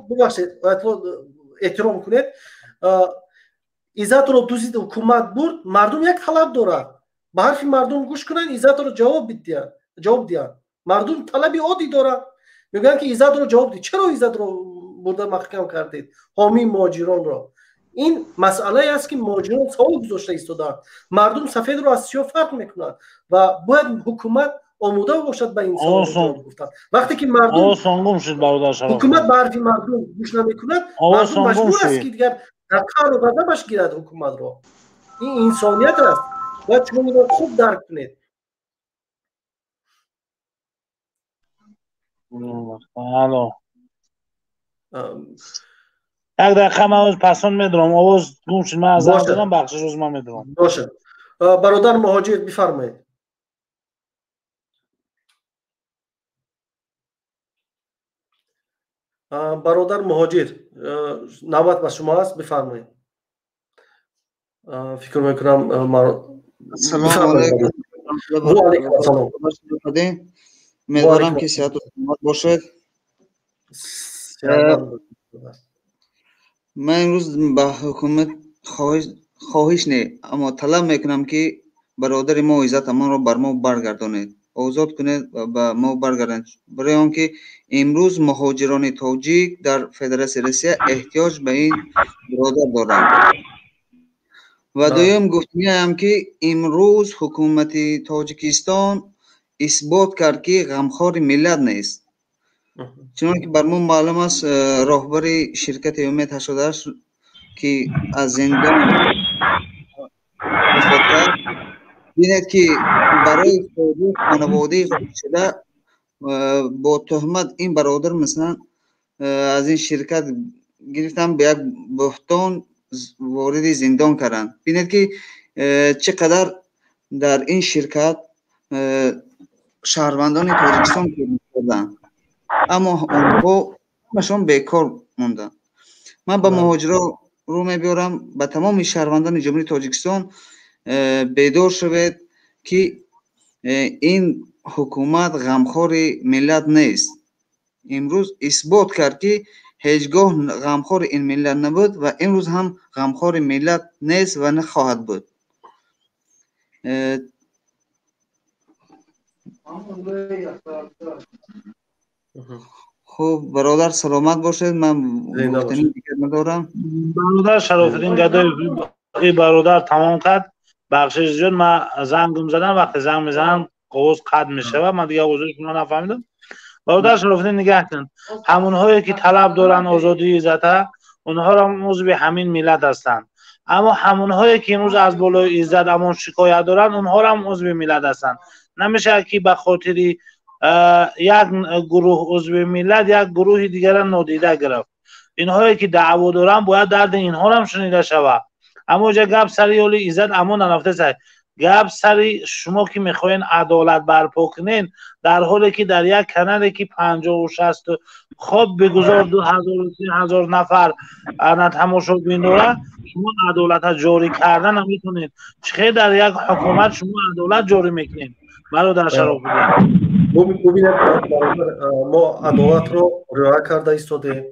Бубахшед, эҳтиром кунед, Иззатро дузид, ҳукумат бурд, мардум як талаб дорад, ба ҳарфи мардум гӯш кунанд, Иззатро ҷавоб диҳанд. Мардум талаби оддӣ дорад, мегӯянд ки Иззатро ҷавоб диҳед. Чаро Иззатро бурда маҳкам кардед, ҳомии муҳоҷиронро? Ин масъалае аст ки муҳоҷирон савол гузошта истодаанд. Мардум сафедро аз сиёҳ фарқ мекунад ва бояд ҳукумат омода бошад ба ин савол ҷавоб гуфтан. Вақте ки мардум ҳукумат ба ҳарфи мардум гӯш намекунад, мардум маҷбур аст ки дигар дар қаҳру ғазабаш гирад ҳукуматро. Ин инсоният аст, бояд шумо инро хуб дарк кунед. Алло. Як дақиқа ман оз пасон медорам, овоз гум шуд, ман аз занг додам, бахшиш, оз ман медорам. Бошад. Бародар муҳоҷир, бифармоед. Бародар муҳоҷир, навбат ба шумо аст, бифармоед. Фикр мекунам. Ассалому алайкум. Ва алайкум ассалом. Умедворам ки сиҳату саломат бошед. Ман имрӯз ба ҳукумат хоҳиш не, аммо талаб мекунам ки бародари мо Иззат Амонро бар мо баргардонед, озод кунед ва ба мо баргардонед, барои он ки имрӯз муҳоҷирони тоҷик дар Федератсияи Россия эҳтиёҷ ба ин бародар доранд. Ва дуюм гуфтаниам ки имрӯз ҳукумати Тоҷикистон исбот кард ки ғамхори миллат нест. Чунон ки бар мо маълум аст, роҳбари ширкати Умед 88 ки аз зиндон вафот кард, бинед ки барои хонаводаи худ шуда бо туҳмат ин бародар масалан аз ин ширкат гирифтан, ба як буҳтон вориди зиндон карданд. Бинед ки чӣ қадар дар ин ширкат шаҳрвандони Тоҷикистон кор мекарданд, аммо онҳо ҳамашон бекор монданд. Ман ба муҳоҷиро рӯ мебиёрам, ба тамоми шаҳрвандони Ҷумҳурии Тоҷикистон бедор шавед ки ин ҳукумат ғамхори миллат нест. Имрӯз исбот кард ки ҳеҷ гоҳ ғамхори ин миллат набуд ва имрӯз ҳам ғамхори миллат нест ва нахоҳад буд. Хуб, бародар саломат бошед, ман гуфтани дигар надорам. Бародар Шарофиддин Гадоев, ин бародар тамом кард. Бахшиш зиёд, ман зангм задам, вақте занг мезанам овоз қатъ мешавад, ман дигар овозҳои шумо нафаҳмидам. Бародар Шарофиддин, нигаҳ кун, ҳамонҳое ки талаб доранд озодии Иззата, онҳоро узви ҳамин миллат ҳастанд. Аммо ҳамонҳое ки имрӯз аз болои Иззат Амон шикоят доранд, онҳоро ҳам узви миллат ҳастанд. Намешавад ки ба хотири як гурӯҳ узви миллат як гурӯҳи дигарро нодида гирифт. Инҳое ки даъво доранд бояд дарди инҳоро ҳам шунида шавад. Аммо инҷа гап сари ёли Иззат Амон нарафтааст, гап сари шумо ки мехоҳед адолат барпо кунед, дар ҳоле ки дар як канале ки 50-60 хоб бигузор 2000 3000 нафар ана тамошобин дорад, шумо адолатро ҷорӣ кардан наметавонед. Чӣ дар як ҳукумат шумо адолат ҷорӣ мекунед? Бародар Шарофиддин, бубинед, мо адолатро риоя карда истодем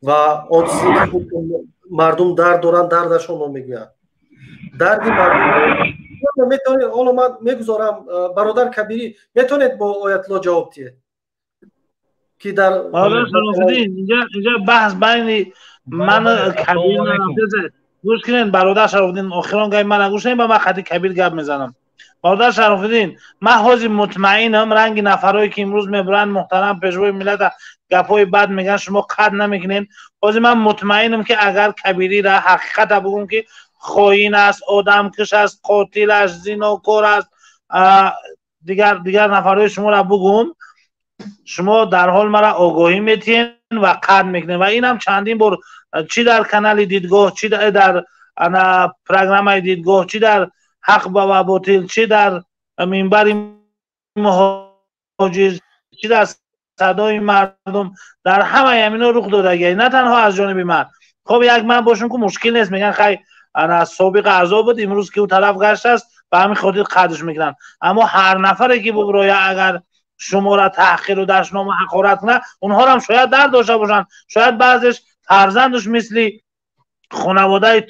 ва он чизе ки мардум дард доранд, дардашонро мегӯянд. Дарди мардум метавонед, ҳоло ман мегузорам, бародар Кабирӣ, метавонед бо Оятулло ҷавоб диҳед ки дар бародар Шарофиддин, инҷа баҳс байни ман Кабирӣ нарафтааст. Гӯш кунед, бародар Шарофиддин, охирон гапи мана гӯш кунед, ба ман хати Кабир гап мезанам. Бародар Шарофиддин, ман ҳозир мутмаинам, ранги нафарое ки имрӯз мебуранд муҳтарам пешвои миллата гапҳои бад мегӯянд, шумо қадр намекунед. Ҳозир ман мутмаинам, ки агар Кабириро ҳақиқата бигӯм, ки хоин аст, одамкуш аст, қотил аст, зинокор аст, дигар нафарҳои шуморо бигӯм, шумо дарҳол маро огоҳӣ метиҳед ва қадр мекунед. Ва инам чандин бор чӣ дар канали Дидгоҳ, чӣ дар программаи Дидгоҳ, чӣ дар ҳақ ва ботил, чӣ дар минбари муҳоҷир, чӣ дар садои мардум, дар ҳамаи ҳамино рух додагиа, на танҳо аз ҷониби ман. Хоб, як ман бошам, ку мушкил нест, мегӯянд хай, ана собиқ аъзо буд, имрӯз ки ӯ тараф гаштааст, ба ҳамин хотир қадрш мекунанд. Аммо ҳар нафаре ки буброя, агар шуморо таҳқиру дашному ҳақорат кунад, онҳоро ҳам шояд дард дошта бошанд, шояд баъзеш фарзандаш мисли хонаводаи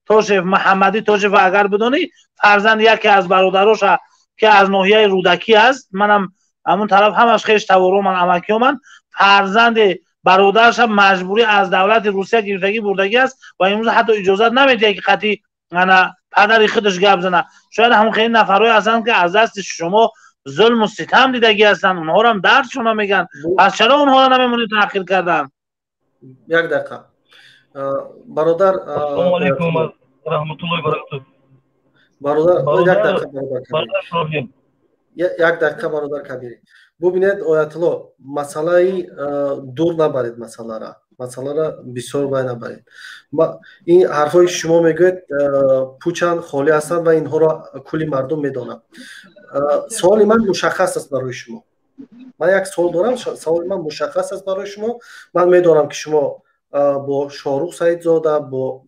Тошев, Муҳаммадӣ Тошев, агар бидонӣ, фарзанд яке аз бародароша, ки аз ноҳияи Рӯдакӣ аст, манам ҳамун тараф ҳамаш хеш тавороман, амакиёман, фарзанди бародараша маҷбурӣ аз давлати Русия гирифтагӣ бурдагӣ аст ва имрӯз ҳатто иҷозат намедиҳад, ки қатъи ана падари худаш гап зана. Шояд ҳамон хеле нафарҳое ҳастанд, ки аз дасти шумо зулму ситам дидагӣ ҳастанд, онҳоро дардшона мегӯянд. Пас чаро онҳоро намемонед таҳқир кардан? Як дақиқа, бародар. Ассалому алайкум ва раҳматуллоҳи ва баракатуҳ. Бародар, як дақиқа, бародар Кабир, як дақиқа, бародар Кабирӣ. Бубинед, Оятулло, масъалаи дур набаред, масъалара бисёр вай набаред. Ин ҳарфҳое ки шумо мегӯед, пучанд, холӣ ҳастанд ва инҳоро кулли мардум медонад. Суоли ман мушаххас аст барои шумо. Ман як суол дорам, саволи ман мушаххас аст барои шумо. Ман медонам, ки шумо бо Шоҳрух Саидзода, бо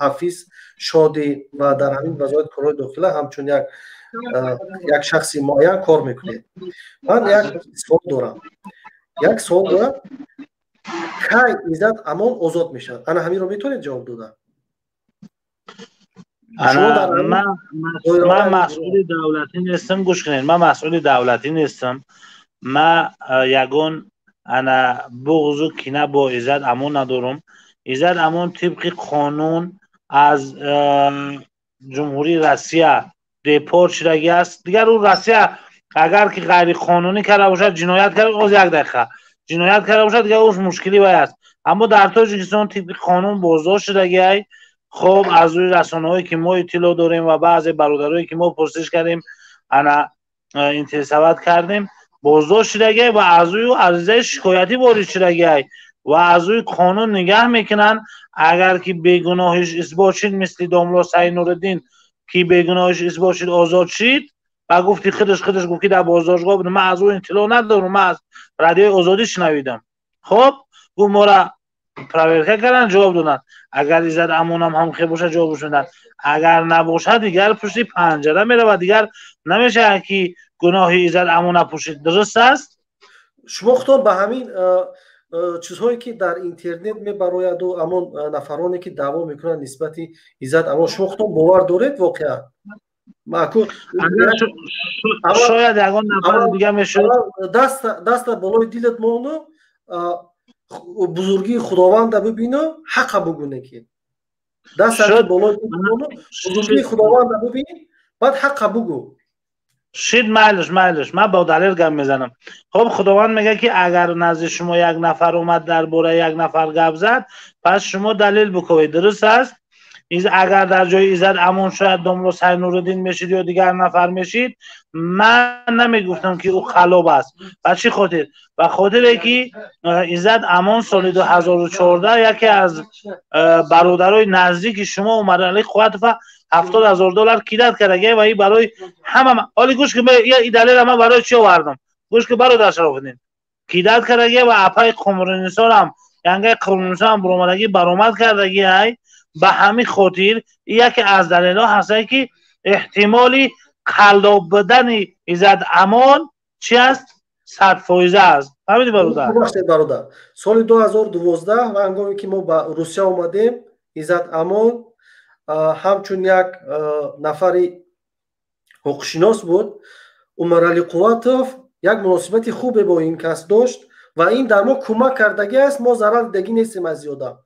Ҳафиз Шодӣ ва дар ҳамин Вазорати корҳои дохила ҳамчун як шахси муайян кор мекунед. Ман як суол дорам, як суол дорам: кай Иззат Амон озод мешавад? Ана ҳаминро метавонед ҷавоб дода? Ман масъули давлатӣ нестам. Гӯш кунед, ман масъули давлатӣ нестам. Ман ягон ана буғзу кина бо Иззат Амон надорам. Иззат Амон тибқи қонун аз Ҷумҳурии Россия депорт шудагӣ аст. Дигар ӯ Россия агар ки ғайриқонунӣ карда бошад, ҷиноят карда, оз як дақиқа, ҷиноят карда бошад, дигар ӯш мушкили вай аст. Аммо дар Тоҷикистон тибқи қонун боздошт шудагиай. Хоб, аз рӯи расонаҳое ки мо иттилоъ дорем ва баъзе бародарое ки мо пурсиш кардем, ана интересовать кардем, боздошт шудагиай ва аз рӯи аризаи шикоятӣ ворид шудагиай ва аз рӯи қонун нигаҳ мекунанд. Агар ки бегуноҳиш исбот шид, мисли домло Сайнуриддин, ки бегуноҳиш исбот шид, озод шид. Ба гуфти худаш гуфт, ки дар боздоштгоҳ будам, ман аз ӯ иттилоъ надорам, ман аз радиои Озодӣ шунавидам. Хоб, гуфт, мора проверка карданд, ҷавоб доданд. Агар Иззат Амонам ҳам хел бошад, ҷавобш медиҳанд. Агар набошад, дигар пушти панҷара меравад. Дигар намешавад, ки гуноҳи Иззат Амона пӯшид. Дуруст аст? Шумо худтон ба ҳамин чизҳое ки дар интернет мебарояду ҳамон нафароне ки даъво мекунанд нисбати Иззат Амон, шумо худтон бовар доред воқеан? Шояд ягон нафари дига мешуд. Даста болои дилат мону бузургии Худованда бибину, ҳақа бугуне, ки даста болои мону, бузургии худованда бибин, баъд ҳақа бугу. Шид, майлиш, майлиш, ман бо далел гап мезанам. Хоб, Худованд мегӯяд, ки агар назди шумо як нафар омад, дар бораи як нафар гап зад, пас шумо далел бикобед. Дуруст аст? Агар дар ҷои Иззат Амон шояд домло Сайнуриддин мешид ё дигар нафар мешид, ман намегуфтам, ки ӯ қаллоб аст. Ба чӣ хотир? Ба хотире ки Иззат Амон соли 2014 яке аз бародарои наздики шумо, Умаралӣ Қувватова, 70 000 доллар кидать кардагия ва и барои ҳама. Оли гӯш ки, и далела ман барои чӣ овардам? Гӯш ки, бародар Шарофиддин, кидать кардагия ва апаи Қумринисорам, янгаи Қумринисорам буромадагӣ баромад кардагиай. Ба ҳамин хотир яке аз далелҳо ҳастае, ки эҳтимоли қаллоб будани Иззат Амон чи аст? 100 фоиза аст. Фаҳмидӣ, бародар? Бубахшед, бародар, соли 2012 ва ҳангоме ки мо ба Русия омадем, Иззат Амон ҳамчун як нафари ҳуқуқшинос буд. Умаралӣ Қувватов як муносибати хубе бо ин кас дошт ва ин дар мо кӯмак кардагӣ аст. Мо зарар дидагӣ нестем аз зиёда.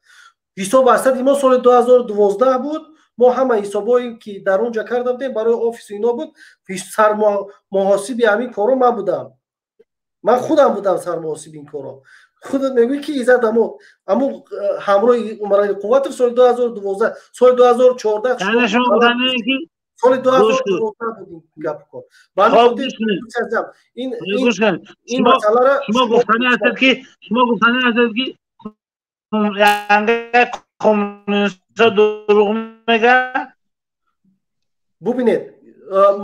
Ҳисоб асади мо соли 2012 буд. Мо ҳама ҳисобҳое ки дар он ҷо карда будем барои офису ино буд. Сармуҳосиби ҳамин корро ман будам, ман худам будам сармуҳосиби ин корро. Худат мегӯӣ ки Иззат Амон аму ҳамроҳи Умарали Қувватов соли 2012, соли 2014, соли 2012 буд ин гапу кор. Ба ин масъалара шумо гуфтани ҳастед ки шумо гуфтани ҳастед ки янга коммуниста дурӯғ мегӯяд. Бубинед,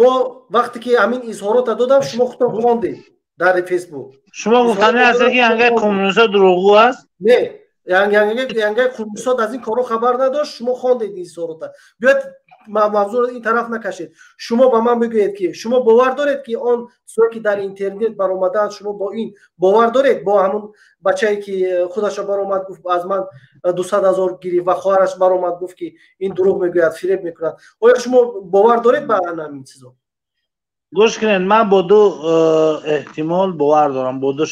мо вақте ки ҳамин изҳорота додам, шумо худтон хондед дар Фейсбук. Шумо гуфтани ҳастед ки янгаи коммуниста дурӯғгӯ аст? Не, янгаи коммуниста аз ин корҳо хабар надошт. Шумо хондед ин изҳорота. Биёед, мавзӯъро ин тараф накашед. Шумо ба ман бигӯед ки шумо бовар доред ки он чизое ки дар интернет баромадаанд, шумо бо ин бовар доред? Бо ҳамун бачае ки худаша баромад гуфт аз ман 200 000 гирифт ва хоҳараш баромад гуфт ки ин дурӯғ мегӯяд, фиреб мекунад. Оё шумо бовар доред ба ҳамин чизо? Гӯш кунед, ман бо ду эҳтимол бовар дорам, бо ду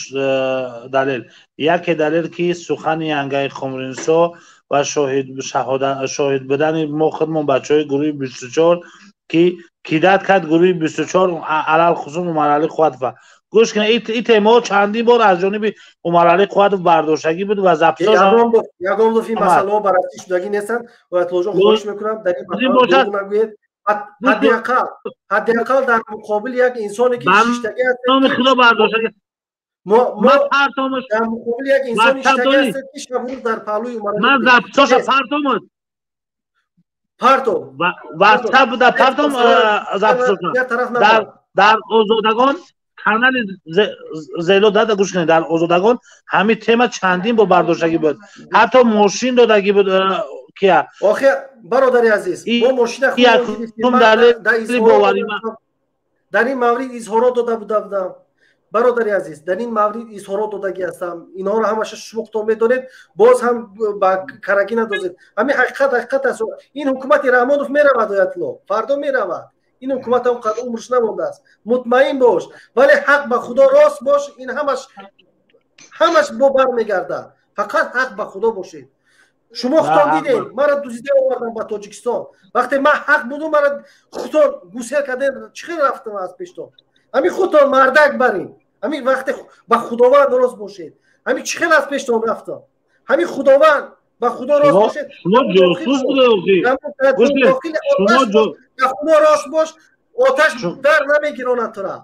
далел. Яке далел ки сухани янгаи Хомринсо ва шоҳид будани мо худмон бачаҳои гурӯҳи 24 ки кидат кард гурӯҳи 24 алалхусус Умаралӣ Қувватова. Гӯш кунед, ин темаҳо чандин бор аз ҷониби Умаралӣ Қувватов бардоштагӣ буд ва записҳо. Ягон луф ин масъалаҳо баррасӣ шудагӣ нестанд. Оятуллоҷон, хоҳиш мекунам дар ин масъала дурӯғ нагӯед. Ҳадди ақал дар муқобили як инсоне ки шиштагӣ аст, номи Худо бардоштагӣ. Мо дар муқобили як инсони шиштагӣ ҳастем ки шабу рӯз дар паҳлӯи Умаралӣ. Ман записҳоша партомад. Партом. Ватсап буда, партом записҳоша. Дар Озодагон канали Зело дада, гӯш кунед, дар Озодагон ҳамин тема чандин бор бардоштагӣ буд. Ҳатто мошин додагӣ буд кия. Охи, бародари азиз, мо мошина дар ин маврид изҳорот дода будам. Бародари азиз, дар ин маврид изҳорот додагӣ ҳастам. Инҳоро ҳамаша шумо худтон медонед, боз ҳам ба карагӣ надозед. Ҳамин ҳақиқат ҳақиқат аст. Ин ҳукумати Раҳмонов меравад, оятулло, фардо меравад. Ин ҳукумат он қадр умрш намондааст, мутмаин бош. Вале ҳақ ба Худо рост бош, ин ҳамаш бо бармегардад. Фақат ҳақ ба Худо бошед. Шумо худтон дидед, маро дузида овардан ба Тоҷикистон. Вақте ман ҳақ будум, маро худтон гусел кардем. Чӣ хел рафтам аз пештон? Ҳамин худтон мардак барин. Ҳамин вақте ба Худованд рост бошед, ҳамин чӣ хел аз пештон рафтам? Ҳамин худованд ба Худо рост бошед. Ба Худо рост бош, оташ дар намегиронад тура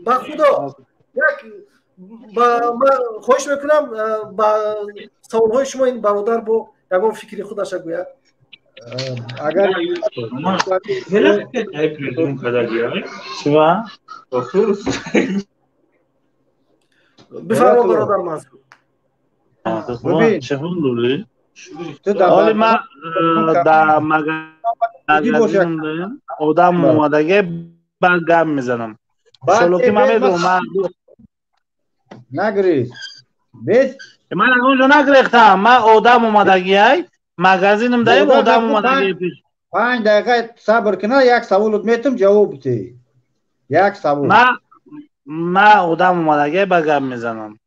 ба Худо. Як ман хоҳиш мекунам, ба саволҳои шумо ин бародар бо ягон фикри худаша гӯяд. Агар Бифармо, бародар Мансур. Ҳоли ман дар магазин одам омадаге, баъд гап мезанам. Иншолло ки ман медонам. Нагрез. Без ман аз онҷо нагрехтам. Ман одам омадагиай, магазинам даем, одам омадагиай пеш. 5 дақиқа сабр кина, як саволот метум, ҷавоб бите. Як савол. Ман одам омадагиай, ба гап мезанам.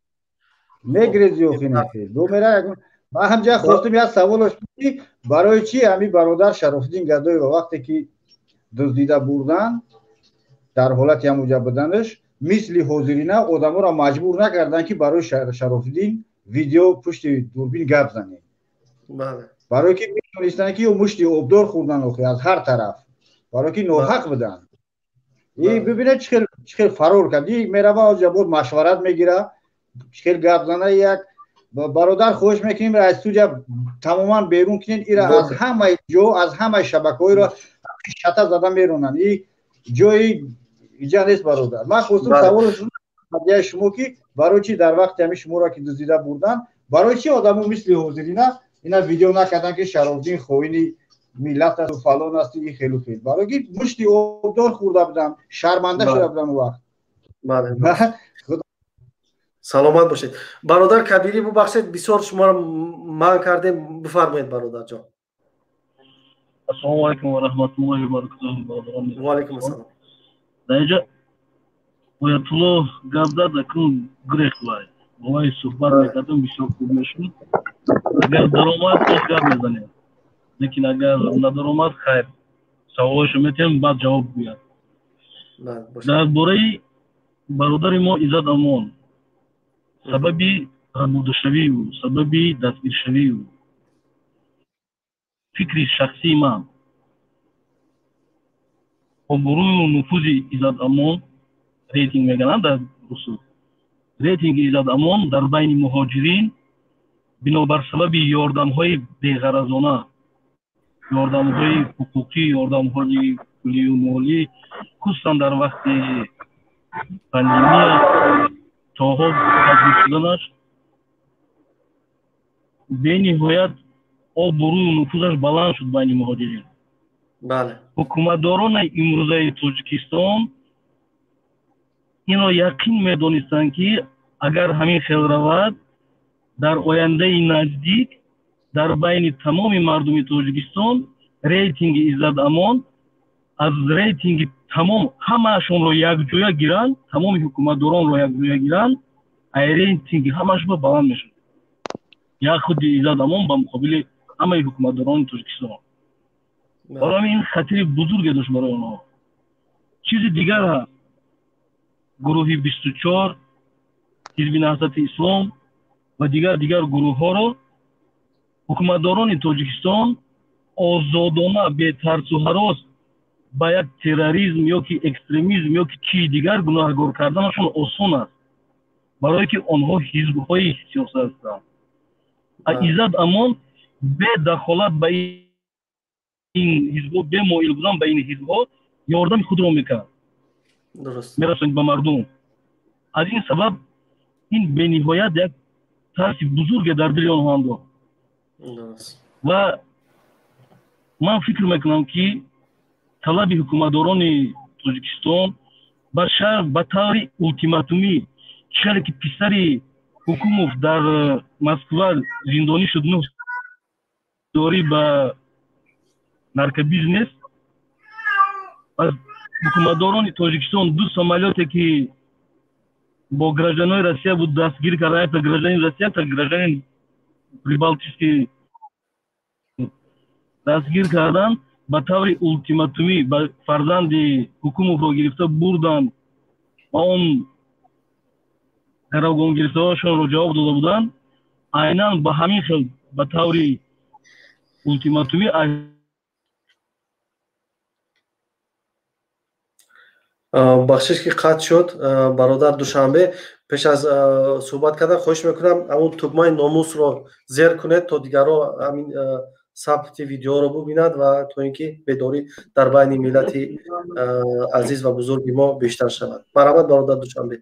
Мегрези охи нахел. Ду мера ман ҳамҷа хостум як саволаш ки барои чӣ ҳамин бародар Шарофиддин Гадоева вақте ки дуздида бурдан, дар ҳолати ҳамуҷа буданаш мисли ҳозирина одаморо маҷбур накарданд ки барои Шарофиддин видео пушти дурбин гап занем, барое ки медонистанд ки ё мушти обдор хӯрдан охи аз ҳар тараф, барое ки ноҳақ буданд. И бибинед, чӣ хел фарор кард. И мерава оҷа, боз машварат мегира, чӣ хел гап зана. Як бародар, хоҳиш мекунем, аз студия тамоман берун кунед ира. Аз ҳамаи ҷо, аз ҳамаи шабакаҳоеро шата зада меронанд. И ҷои иҷа нест, бародар. Ман хостум савол шумо шумо ки барои чӣ дар вақти ҳамин шуморо ки дуздида бурдан, барои чӣ одамо мисли ҳозирина ина видео накарданд ки Шарофдин хоини миллат асту фалон асту ин хелу хел, барои ки мушти обдор хӯрда буданд, шарманда шуда буданд он вақт. Саломат бошед, бародар Кабирӣ. Бубахшед, бисёр шуморо манъ кардем. Бифармоед, бародарҷон. Ассалому алайкум ва раҳматуллоҳи ва баракатуҳ, бародарон. Ва алайкум ассалом. Дар инҷа Оятулло гап зад, акнун гурехт. Вай бо вай суҳбат мекардам, бисёр хуб мешуд. Агар даромад, боз гап мезанем, лекин агар надаромад, хайр, саволҳояшо метиҳем, баъд ҷавоб гӯяд. Дар бораи бародари мо Иззат Амон, сабаби рабудашавию сабаби дастгиршавию, фикри шахсии ман, обрӯю нуфузи Иззат Амон, рейтинг мегӯянд дар русу, рейтинги Иззат Амон дар байни муҳоҷирин бинобар сабаби ёрдамҳои беғаразона, ёрдамҳои ҳуқуқӣ, ёрдамҳои пулию молӣ, хусусан дар вақти пандемия то ҳол таҷриб шуданаш, бениҳоят обрӯю нуфузаш баланд шуд байни муҳоҷирин. Ҳукуматдорони имрӯзаи Тоҷикистон инро яқин медонистанд, ки агар ҳамин хел равад, дар ояндаи наздик дар байни тамоми мардуми Тоҷикистон рейтинги Иззат Амон аз рейтинги тамом ҳамаашонро якҷоя гиранд, тамоми ҳукуматдоронро якҷоя гиранд, ай рейтинги ҳамаашро баланд мешавад. Як худи Иззат Амон ба муқобили ҳамаи ҳукуматдорони Тоҷикистон. Барои ҳамин ин хатари бузурге дошт барои онҳо. Чизи дигар ҳаст. Гурӯҳи 24, Ҳизби Наҳзати Ислом ва дигар гурӯҳҳоро ҳукуматдорони Тоҷикистон озодона, бетарсу ҳарос ба як терроризм ё ки экстремизм ё ки чизи дигар гунаҳгор карданашон осон аст, барое ки онҳо ҳизбҳои сиёсат ҳастанд. Иззат Амон бе дахолат ба ин ҳизбҳо, бе моил будан ба ин ҳизбҳо ёрдами худро мекард, мерасонид ба мардум. Аз ин сабаб ин бениҳоят як тарси бузурге дар дили онҳо андохт. Ва ман фикр мекунам, ки талаби ҳукуматдорони Тоҷикистон ба шаҳр ба таври ултиматумӣ, чӣ ки писари Ҳукумов дар Москва зиндонӣ шуд, дорӣ ба наркобизнес, аз ҳукуматдорони Тоҷикистон ду самолёте ки бо гражданои Россия буд дастгир кардан, якта гражданин Россия, якта гражданин прибалтийский дастгир кардан, ба таври ултиматумӣ ба фарзанди Ҳукумовро гирифта бурданд ва он гаравгонгирифтаҳояшонро ҷавоб дода буданд. Айнан ба ҳамин хел ба таври ултиматумӣ. Бахшиш ки қатъ шуд, бародар Душанбе. Пеш аз суҳбат кардан хоҳиш мекунам, ҳамун тугмаи номусро зер кунед, то дигарро ҳамин сабти видеоро бубинад ва то ин ки бедорӣ дар байни миллати азиз ва бузурги мо бештар шавад. Марҳамат, бародар Душанбе.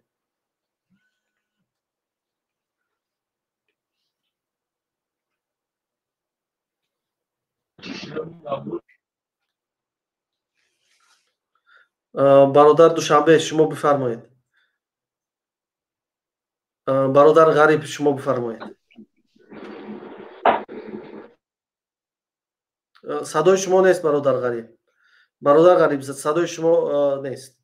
Бародар Душанбе, шумо бифармоед. Бародар Ғариб, шумо бифармоед. Садои шумо нест, бародар Ғариб. Бародар Ғариб, садои шумо нест.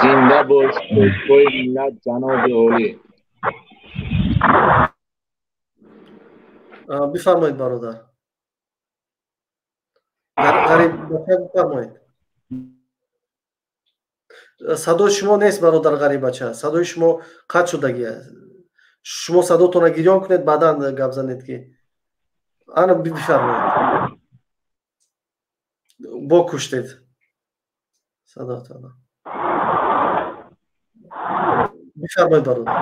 Зинда бош пешвои миллат, ҷаноби олӣ. Бифармоед, бародар Ғариб, бифармоед. Садои шумо нест, бародар Ғарибача, садои шумо қатъ шудагӣ. Шумо садотонро гирён кунед, баъдан гап занед ки. Ана, бифармоед. Бо куштед садотонро. Бифармоед, бародар.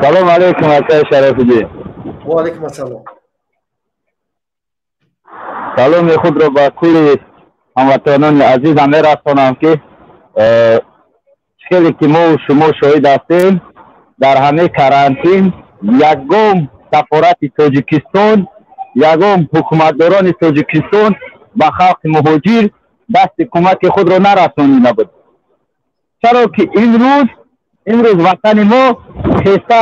Салом алейкум, акаи Шарафиддин. Ва алейкум ассалом. Саломи худро ба кулли ҳамватанони азизам мерасонам, ки хеле ки мо шумо шоҳид ҳастем, дар ҳамаи карантин ягон сафорати Тоҷикистон, ягон ҳукуматдорони Тоҷикистон ба халқи муҳоҷир дасти кӯмаки худро нарасонида буд. Чаро ки имрӯз ватани мо хеста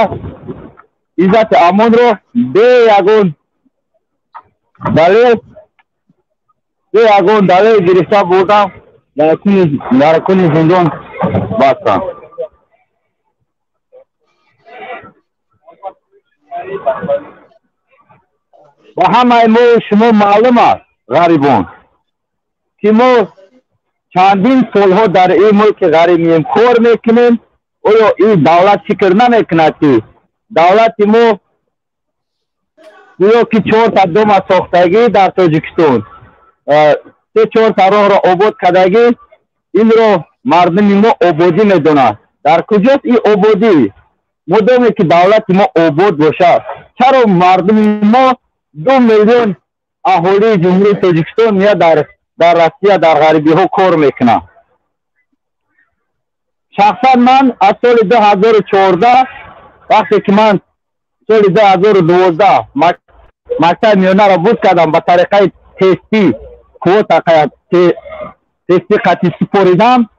Иззати Амонро бе ягон далел гирифта бурдам, дар куни зиндон бастам. Ба ҳамаи мо шумо маълум аст, ғарибон, ки мо чандин солҳо дар ин мулки ғарибием кор мекунем. Оё ин давлат фикр намекунад, ки давлати мо гӯё ки чорта дома сохтагӣ дар Тоҷикистон, се чорта роҳро обод кардагӣ, инро мардуми мо ободӣ медонад. Дар куҷост ин ободӣ? Модоме ки давлати мо обод бошад, чаро мардуми мо 2 миллион аҳолии Ҷумҳурии Тоҷикистон меяд дар Россия, дар ғарибиҳо кор мекунад? Шахсан ман аз соли 2014, вақте ки ман соли 2012 мактаби миёнаро буд кардам, ба тариқаи тестӣ, квота тестӣ қатъи супоридам,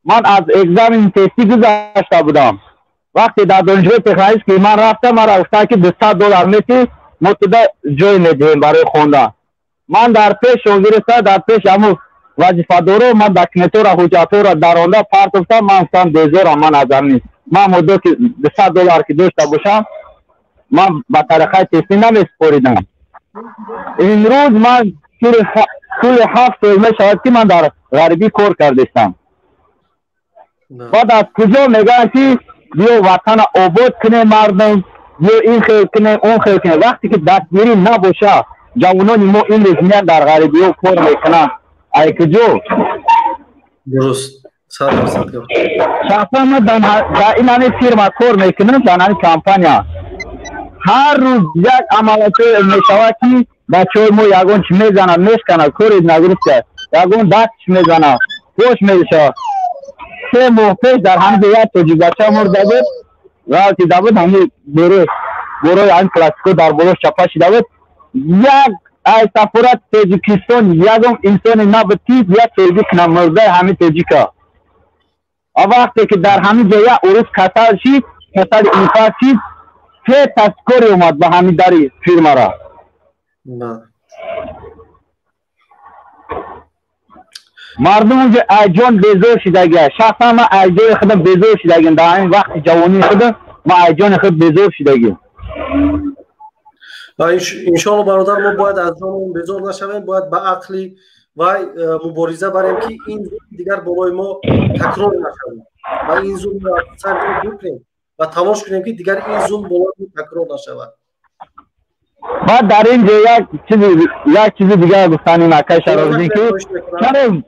ман аз экзамени тестӣ гузашта будам. Вақте дар донишгоҳи технологический ман рафтам, маро гуфтанд, ки $200 метӣ, мо туда ҷой медиҳем барои хондан. Ман дар пеш шогирдта, дар пеш ҳамун вазифадоро ман документҳоро, ҳуҷҷатҳоро даронда партофтам. Ман гуфтам, безорам ман аз ҳамин. Ман муддо ки $200 ки дошта бошам, ман ба тариқаи тестӣ намесупоридам. Имрӯз ман тӯли 7 сол мешавад, ки ман дар ғарибӣ кор кардистам. Баъд аз куҷо мегӯянд, ки биё ватана обод кунем, мардум, биё ин хел кунем, он хел кунем. Вақте ки дастгирӣ набошад, ҷавонони мо имрӯз меянд дар ғарибиҳо кор мекунанд. Ай куҷо? Дуруст, 100% гап. Шахсан ман дар ин ҳамин фирма кор мекунам, дар ҳамин компания. Ҳар рӯз як амалиётҳое мешавад, ки бачаҳои мо ягон чи мезанад, мешканад, кори нагирифта, ягон дастш мезанад, пош мешавад. 3 моҳ пеш дар ҳамин ҷо як тоҷикбача мурда буд, ғалтида буд, ҳамин борои ҳамин пластико дар болош чапа шида буд. Як аз сафорати Тоҷикистон ягон инсоне набуд, ки як селби кунад мурдаи ҳамин тоҷика. А вақте ки дар ҳамин ҷо як урус касал шид, касали инфаркт шид, се таскори омад ба ҳамин дари фирмара. Мардум унҷо аз ҷон безор шидагия. Шахсан ман аз ҷои худам безор шидагиам. Дар ҳамин вақти ҷавонии худам ман аз ҷони худ безор шидагиам. Иншоалло, бародар, мо бояд аз ҷонамон безор нашавем, бояд ба ақли вай мубориза барем, ки ин зулм дигар болои мо такрор нашавад ва ин зулмро аз сар дур кунем ва талош кунем, ки дигар ин зулм болои мо такрор нашавад. Баъд дар ин ҷо як чизи дигар гуфтаним, акай Шарофиддин, ки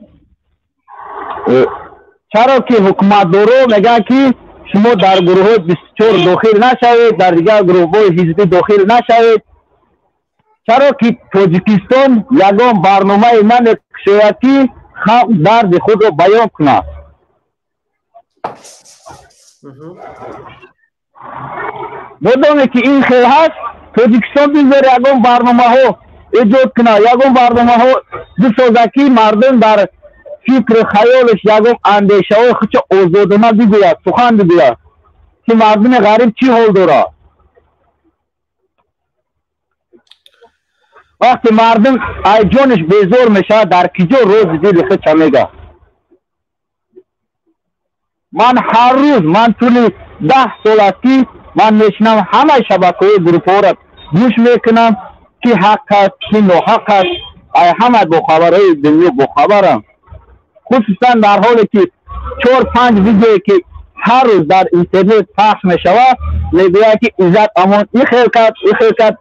чаро ки ҳукуматдоро мегӯянд, ки шумо дар гурӯҳҳои 24 дохил нашавед, дар дигар гурӯҳҳои ҳизбӣ дохил нашавед. Чаро ки Тоҷикистон ягон барномае намекушояд, ки халқ дарди худро баён кунад? Модоме ки ин хел ҳаст, Тоҷикистон бигзор ягон барномаҳо эҷод кунад, ягон барномаҳо бисозад, ки мардум дар фикру хаёлаш ягон андешаҳои худшо озодона бигӯяд, сухан бигӯяд, ки мардуми ғариб чӣ ҳол дорад. Вақте мардум аз ҷонаш безор мешавад, дар киҷо рози дили худша мегӯяд? Ман ҳар рӯз, ман тӯли 10 сол аст, ки ман мешинам, ҳамаи шабакаҳои гурӯҳҳоро гӯш мекунам, ки ҳақ аст, ки ноҳақ аст, ай ҳама бохабарҳои дунё бохабарам. Хусусан дар ҳоле ки 4-5 видеое ки ҳар рӯз дар интернет пахш мешавад, мегӯяд, ки Иззат Амон ин хел кард, ин хел кард.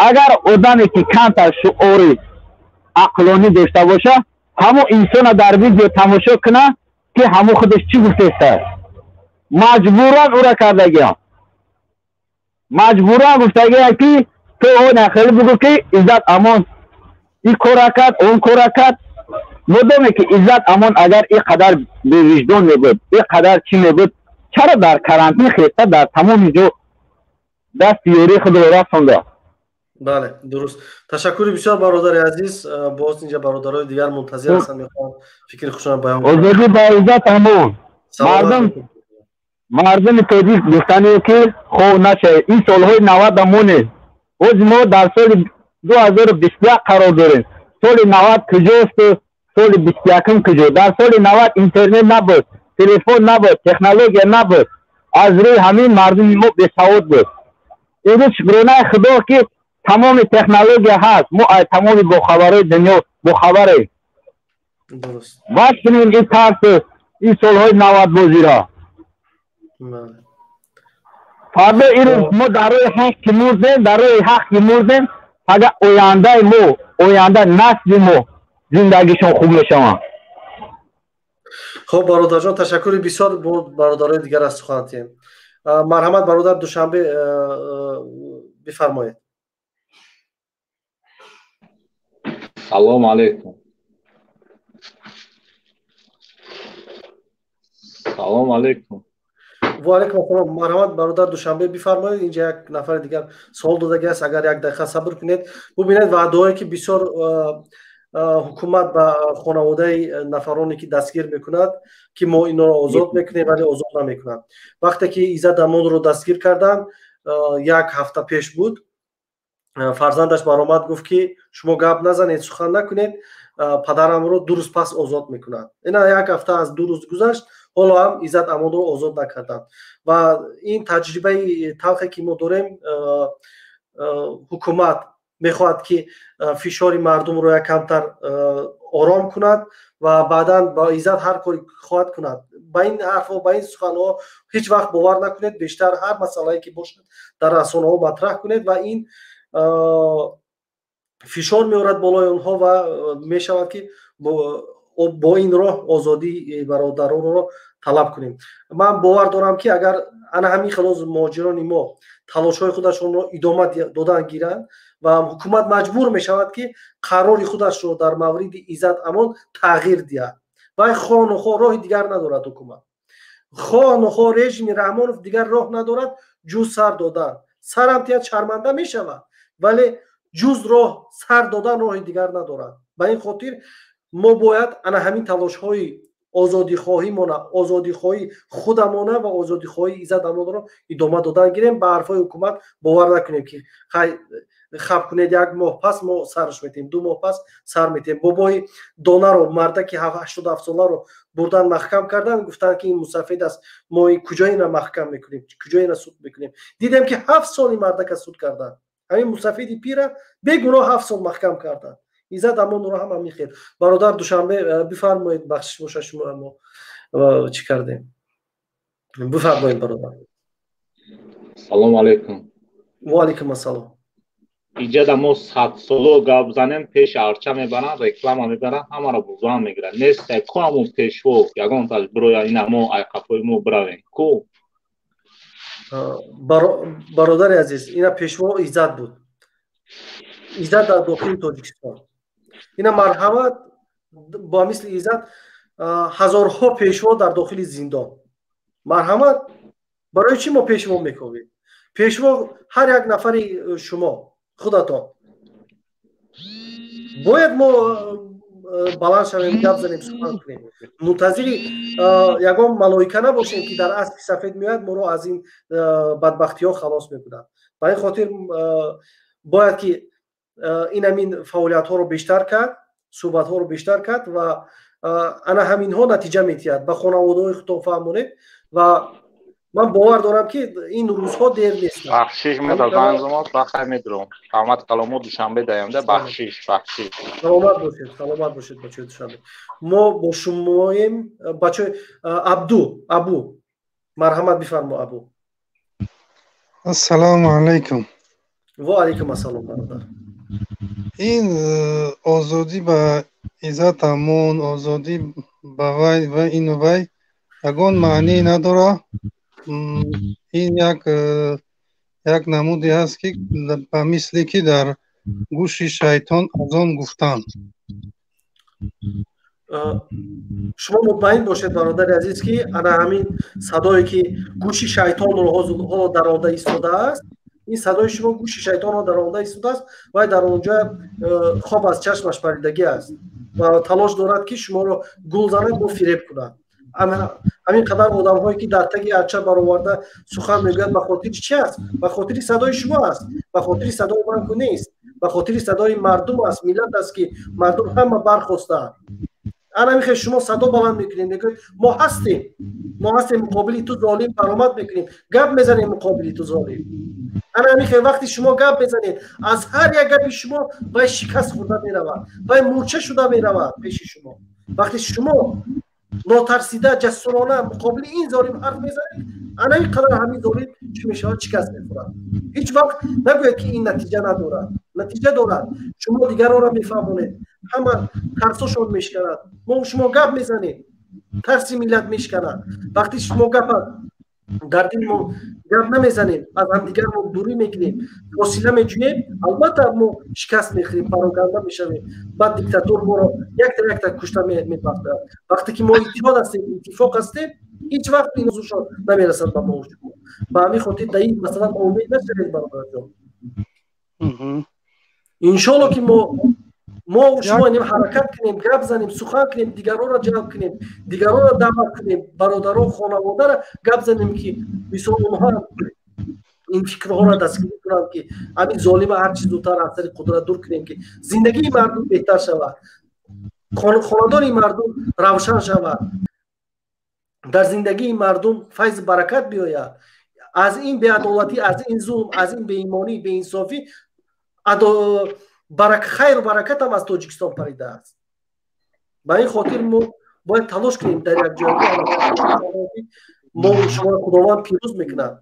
Агар одаме ки камтар шуъури ақлонӣ дошта бошад, ҳамон инсона дар видео тамошо кунад, ки ҳамон худаш чӣ гуфтааст. Маҷбуран ӯра кардагиам, маҷбуран гуфтагиам, ки ту он хеле бигӯ, ки Иззат Амон ин кора кард, он кора кард. Модоме ки Иззат Амон агар ин қадар бевиҷдон мебуд, ин қадар чӣ мебуд, чаро дар карантин хеста дар тамоми ҷо дасти ёрии худро расонда? Бале, дуруст. Ташаккури бисёр, бародари азиз. Боз инҷа бародарои дигар мунтазир ҳастанд, мехоҳанд фикри худшонро баён кунанд. Озодӣ ба Иззат Амон. Мардуми тоҷик гуфтанию, ки хов нашавед. Ин солҳои 90 монед. Ҳози мо дар соли 2021 қарор дорем. Соли 90 куҷосту соли 21-ум куҷо? Дар соли 90 интернет набуд, телефон набуд, технология набуд. Аз рӯи ҳамин мардуми мо бесавод буд. Имрӯз шукронаи Худо, ки тамоми технология ҳаст, мо аз тамоми бохабарои дунё бохабарем. Бас кунем ин тарсу ин солҳои навадбозиро. Фардо ирӯз мо дар роҳи ҳақ ки мурдем, дар роҳи ҳақ ки мурдем, фақат ояндаи мо, оянда насли мо зиндагишон хуб мешаванд. Хуб, бародарҷон, ташаккури бисёр. Бо бародарои дигар аз сухан тием. Марҳамат, бародар Душанбе, бифармоед. Салом алейкум. Салом алейкум. Ва алейкум ассалом. Марҳамат, бародар Душанбе, бифармоед. Инҷа як нафари дигар савол додаги аст, агар як дақиқа сабр кунед. Бубинед, ваъдаҳое ки бисёр ҳукумат ба хонаводаи нафароне ки дастгир мекунад, ки мо инҳоро озод мекунем, вале озод намекунад. Вақте ки Иззат Амонро дастгир карданд, як ҳафта пеш буд, фарзандаш баромад, гуфт ки шумо гап назанед, сухан накунед, падарамро 2 рӯз пас озод мекунад. Ина як ҳафта аз 2 рӯз гузашт, ҳоло ҳам Иззат Амонро озод накарданд. Ва ин таҷрибаи талхе ки мо дорем, ҳукумат мехоҳад ки фишори мардумро як камтар ором кунад ва баъдан ба Иззат ҳар кори хоҳад кунад. Ба ин ҳарфҳо, ба ин суханҳо ҳеҷ вақт бовар накунед, бештар ҳар масъалае ки бошад дар расонаҳо матраҳ кунед ва ин фишор меорад болои онҳо ва мешавад ки бо ин роҳ озодии бародаронро талаб кунем. Ман бовар дорам ки агар ана ҳамин хелоз муҳоҷирони мо талошҳои худашонро идома додан гиранд ва ҳукумат маҷбур мешавад ки қарори худашро дар мавриди Иззат Амон тағйир диҳад. Вай хоҳ нохоҳ роҳи дигар надорад ҳукумат. Хоҳ нохоҳ режими Раҳмонов дигар роҳ надорад ҷуз сар додан. Сарам тиҳад шарманда мешавад, вале ҷуз роҳ сар додан роҳи дигар надорад. Ба ин хотир мо бояд ана ҳамин талошҳои озодихоҳимона, озодихоҳии худамона ва озодихоҳии Иззат Амонро идома додан гирем. Ба ҳарфҳои ҳукумат бовар накунем ки хаб кунед, 1 моҳ пас мо сарш метем, 2 моҳ пас сар метем. Бобои донаро, мардаки 87 соларо бурдан маҳкам кардан, гуфтанд ки ин мусафед аст, мо куҷо ина маҳкам мекунем, куҷо ина суд мекунем. Дидем ки 7 сол ин мардака суд карданд. Ҳамин мусафеди пира бегуноҳ 7 сол маҳкам карданд. Иззат Амонро ҳам ҳамин хел. Бародар Душанбе, бифармоед, бахшиш боша шумо мо чӣ кардем. Бифармоед, бародар. Салом алейкум. Ва алейкум ассалом. Иҷада мо 100 соло гап занем, пеш арча мебаранд, реклама мебаранд, ҳамаро бузан мегиранд. Нест ку ҳамун пешво, ягонташ бироя ина мо айқафои мо биравем. Ку? Бародари азиз, ина пешво Иззат буд. Иззат дар дохили Тоҷикистон. Ина марҳамат, бо мисли Иззат ҳазорҳо пешво дар дохили зиндон. Марҳамат, барои чӣ мо пешво мекобем? Пешво ҳар як нафари шумо худатон. Бояд мо баланд шавем, гап занем, сухан кунем. Мунтазири ягон малоика набошем ки дар аспи сафед меояд, моро аз ин бадбахтиҳо халос мекунад. Ба ин хотир бояд ки ин ҳамин фаъолиятҳоро бештар кард, суҳбатҳоро бештар кард ва ана ҳаминҳо натиҷа медиҳад. Ба хонаводаҳои худтон фаҳмонед ва ман бовар дорам ки ин рӯзҳо дер нестанд. Бахшиш, ман дар занг омад, бахай медурам. Раҳмат каломо Душанбе даямда, бахшиш, бахшиш. Саломат бошед, саломат бошед, бачаҳои Душанбе. Мо бо шумоем, бачаҳои Абду, Абу. Марҳамат бифармо, Абу. Ассалому алайкум. Ва алайкум ассалом, бародар. Ин озодӣ ба Иззат Амон, озодӣ ба вай ва ину вай ягон маънӣ надорад. Ин як намуде ҳаст ки ба мисли ки дар гӯши шайтон азон гуфтанд. Шумо мутмаин бошед, бародари азиз, ки ана ҳамин садое ки гӯши шайтонро ҳоло даронда истодааст, ин садои шумо гӯши шайтонро даронда истодааст ва дар онҷа хоб аз чашмаш паридагӣ аст ва талош дорад ки шуморо гул занад, бо фиреб кунад. Ҳамин қадар одамҳое ки дар таги арча бароварда сухан мегӯяд, ба хотири чи аст? Ба хотири садои шумо аст, ба хотири садои ман ку нест, ба хотири садои мардум аст, миллат аст ки мардум ҳама бархостаанд. Ана ҳамин хел шумо садо баланд мекунед, мегӯед мо ҳастем, мо ҳастем, муқобили ту золим баромад мекунем, гап мезанем муқобили ту золим. Ана ҳамин хел вақти шумо гап мезанед, аз ҳар як гапи шумо вай шикаст хӯрда меравад, вай мӯрча шуда меравад пеши шумо. Вақте шумо нотарсида, ҷасурона муқобили ин золим ҳарф мезанед, ана ин қадар ҳамин золим чӣ мешавад? Шикаст мехӯрад. Ҳеҷ вақт нагӯед, ки ин натиҷа надорад. Натиҷа дорад. Шумо дигаронро мефаҳмонед, ҳама тарсошон мешканад. Мо шумо гап мезанем, тарси миллат мешканад. Вақте шумо гапа дар дили мо гап намезанем, аз ҳамдигар мо дурӣ мекунем, фосила меҷӯем, албатта мо шикаст мехӯрем, пароканда мешавем. Баъд диктатор моро якта якта кушта мепартояд. Вақте ки мо иттиҳод ҳастем, иттифоқ ҳастем, ҳеҷ вақт ин зушон намерасад ба мо шумо. Ба ҳамин хотир дар ин масъала ноумед нашавед, бародарҷон. Иншолло, ки мо шумо инем ҳаракат кунем, гап занем, сухан кунем, дигаронро ҷалб кунем, дигаронро даъват кунем, бародарон, хонаводаро гап занем, ки мисол онҳо ин фикрҳоро дастгирӣ кунанд, ки ҳамин золима ҳарчи зудтар аз сари қудрат дур кунем, ки зиндагии мардум беҳтар шавад, хонадони мардум равшан шавад, дар зиндагии мардум файзу баракат биёяд. Аз ин беадолатӣ, аз ин зулм, аз ин беимонӣ, беинсофӣ хайру баракатам аз Тоҷикистон паридааст. Ба ин хотир мо бояд талош кунем дар якҷоягӣ. Мо шуморо Худованд пирӯз мекунад.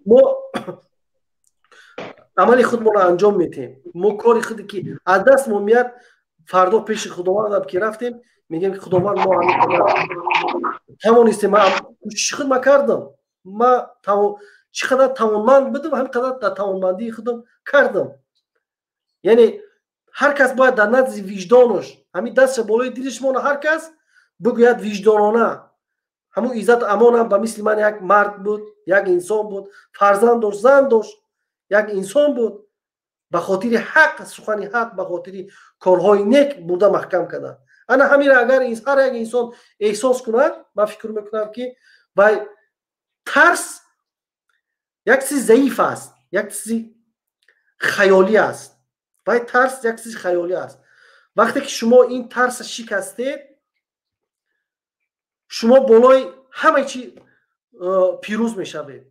Мо амали худмонро анҷом медиҳем. Мо кори худе ки аз даст мо меяд, фардо пеши Худовандам ки рафтем, мегӯем, ки Худованд, мо ҳамин қадар тавонистем, ман кӯшиши худ ма кардам, ма чӣ қадар тавонманд будам, ҳамин қадар дар тавонмандии худам кардам. Яъне ҳар кас бояд дар назди виҷдонаш ҳамин дастша болои дилиш мона, ҳар кас бигӯяд виҷдонона: ҳамун Иззат Амонам ба мисли ман як мард буд, як инсон буд, фарзанд дошт, зан дошт, як инсон буд, ба хотири ҳақ, сухани ҳақ, ба хотири корҳои нек бурда маҳкам карданд. Ана ҳаминро агар ҳар як инсон эҳсос кунад, ман фикр мекунам, ки вай тарс як чизи заиф аст, як чизи хаёлӣ аст. Вай тарс як чизи хаёлӣ аст. Вақте ки шумо ин тарса шикастед, шумо болои ҳамаи чи пирӯз мешавед.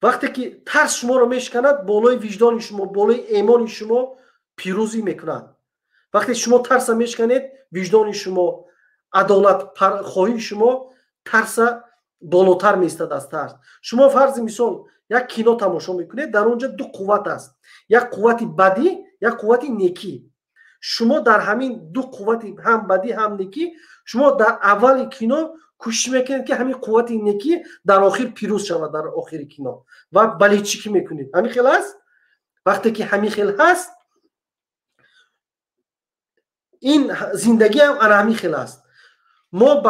Вақте ки тарс шуморо мешиканад, болои виҷдони шумо, болои эмони шумо пирӯзӣ мекунад. Вақте шумо тарса мешиканед, виҷдони шумо, адолатхоҳии шумо тарса болотар меистад аз тарс. Шумо, фарзи мисол, як кино тамошо мекунед, дар он ҷо ду қувват аст: як қуввати бадӣ, як қуввати некӣ. Шумо дар ҳамин ду қуввати, ҳам бадӣ, ҳам некӣ, шумо дар аввали кино кӯшиш мекунед, ки ҳамин қуввати некӣ дар охир пирӯз шавад, дар охири кино, ва болельщикӣ мекунед. Ҳамин хел аст. Вақте ки ҳамин хел ҳаст, ин зиндагиам ана ҳамин хел аст. Мо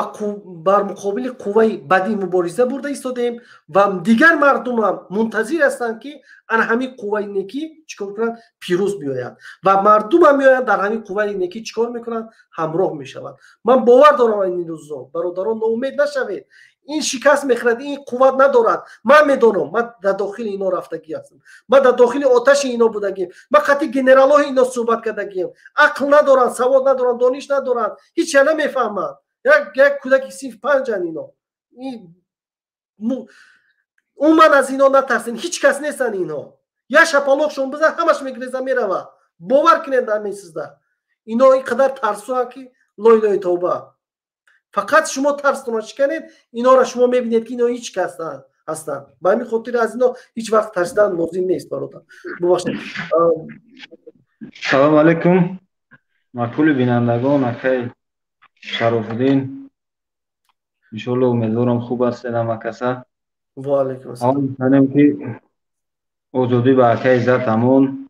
бар муқобили қувваи бадӣ мубориза бурда истодаем ва дигар мардумам мунтазир ҳастанд, ки ана ҳамин қувваи некӣ чӣ кор кунанд? Пирӯз биёяд. Ва мардумам меоянд, дар ҳамин қувваи некӣ чӣ кор мекунанд? Ҳамроҳ мешаванд. Ман бовар дорам ин рӯзо, бародарон, ноумед нашавед. Ин шикаст мехӯрад, ин қувват надорад. Ман медонам, ман дар дохили ино рафтагӣ ҳастам, ман дар дохили оташи ино будагием, ман қатъи генералои ино суҳбат кардагием. Ақл надоранд, савод надоранд, дониш надоранд, ҳеч я намефаҳманд. Як кӯдаки синф панҷан ино. Умуман аз ино натарсен, ҳеҷ кас нестанд инҳо. Як шапалоқшон бизан, ҳамаш мегреза мерава. Бовар кунед, ҳамин чизда ино ин қадар тарсуанд, ки лой лой тавба. Фақат шумо тарстона шиканед инора, шумо мебинед, ки ино ҳеҷ кас ҳастанд. Ба ҳамин хотир аз ино ҳеҷ вақт тарсидан лозим нест, бародар. Бубахшед. Салому алайкум, маъқули бинандагон, акай Шарофуддин, иншоалло, умедворам, хуб ҳастед ҳама каса. Ва алайкум ассалом. Аввал мехоҳем, ки озодӣ ба акаи Иззат Амон,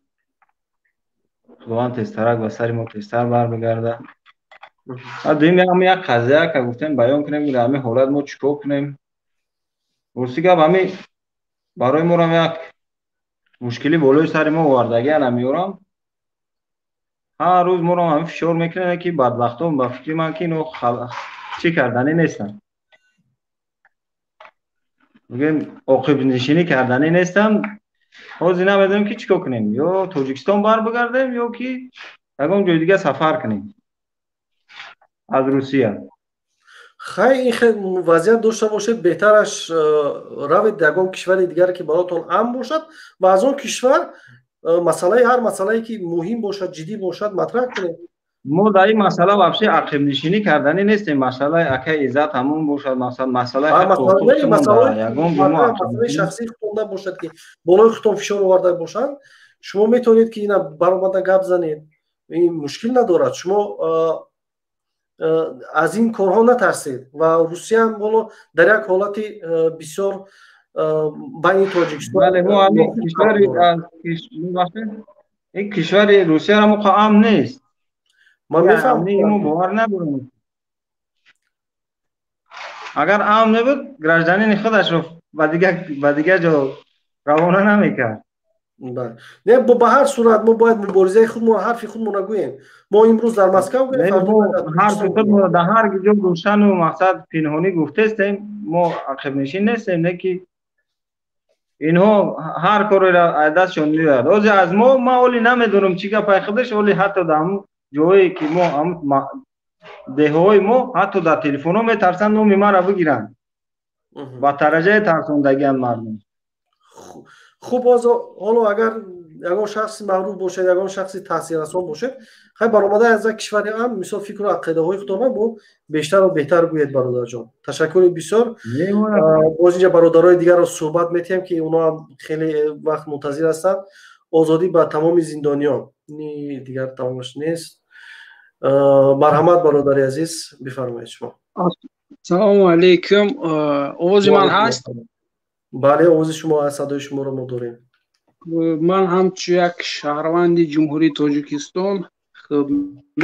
Худованд тезтарак ба сари мо тезтар бармегарда. Дуюм, ҳам як қазия ка гуфтем баён кунем, ки дар ҳамин ҳолат мо чӣ кор кунем. Рости гап, ҳамин барои морам як мушкилӣ болои сари мо овардагиана меорам. Ҳар рӯз моро ҳамин фишор мекунанд, ки бадбахтон, ба фикри ман, ки ино чӣ карданӣ нестанд, мегӯем, оқибнишинӣ карданӣ нестанд. Ҳозир намедонем, ки чӣ кор кунем: ё Тоҷикистон барбигардем, ё ки ягон ҷои дига сафар кунем аз Русия. Хай, ин хел вазъият дошта бошед, беҳтараш равед ягон кишвари дигаре, ки баротон амн бошад, ва аз он кишвар масъалаи, ҳар масъалае ки муҳим бошад, ҷиддӣ бошад, матраҳ кунед. Мо дар ин масъала вообще ақибнишинӣ карданӣ нестем. Масъалаи акаи Иззат ҳамон бошад, масъалаи масъалаи шахсии худтон набошад, ки болои худтон фишор оварда бошанд. Шумо метавонед, ки ина баромада гап занед, ин мушкил надорад. Шумо аз ин корҳо натарсед ва Русияам ҳоло дар як ҳолати бисёр байни Тоҷикистон. Ин кишвари Русияро мо амн нест. Ман мефаҳмам. Мо бовар надорем. Агар амн мебуд, гражданини худашро ба дигар ҷо равона намекард. Не, ба ҳар сурат мо бояд муборизаи худмон, ҳарфи худмонро гӯем. Мо имрӯз дар Москав гӯем, ҳарфи худмонро дар ҳар ҷо рӯшану мақсад пинҳонӣ гуфтестем. Мо ақибнишин нестем, не ки инҳо ҳар кореро аз дастшон меояд. Ҳозир аз мо, ман оли намедонам чӣ гапай худаш, оли ҳатто дар ҳамун ҷое ки мо, ҳамун деҳаҳои мо, ҳатто дар телефонҳо метарсанд номи маро бигиранд. Ба тараҷаи тарсондагианд мардум. Хуб, ҳоло агар ягон шахси маъруф бошед, ягон шахси таъсиррасон бошед, хай, баромада аз як кишвари амн, мисол, фикру ақидаҳои худтонро бо бештару беҳтар гӯед, бародарҷон. Ташаккури бисёр. Боз инҷа бародарои дигарро суҳбат метиҳем, ки онҳо ҳам хеле вақт мунтазир ҳастанд. Озодӣ ба тамоми зиндониён. Дигар тамомаш нест. Марҳамат, бародари азиз, бифармоед шумо. Ассалому алайкум. Овози ман ҳаст? Бале, овози шумо ҳаст, садои шуморо мо дорем. Ман ҳамчун як шаҳрванди Ҷумҳурии Тоҷикистон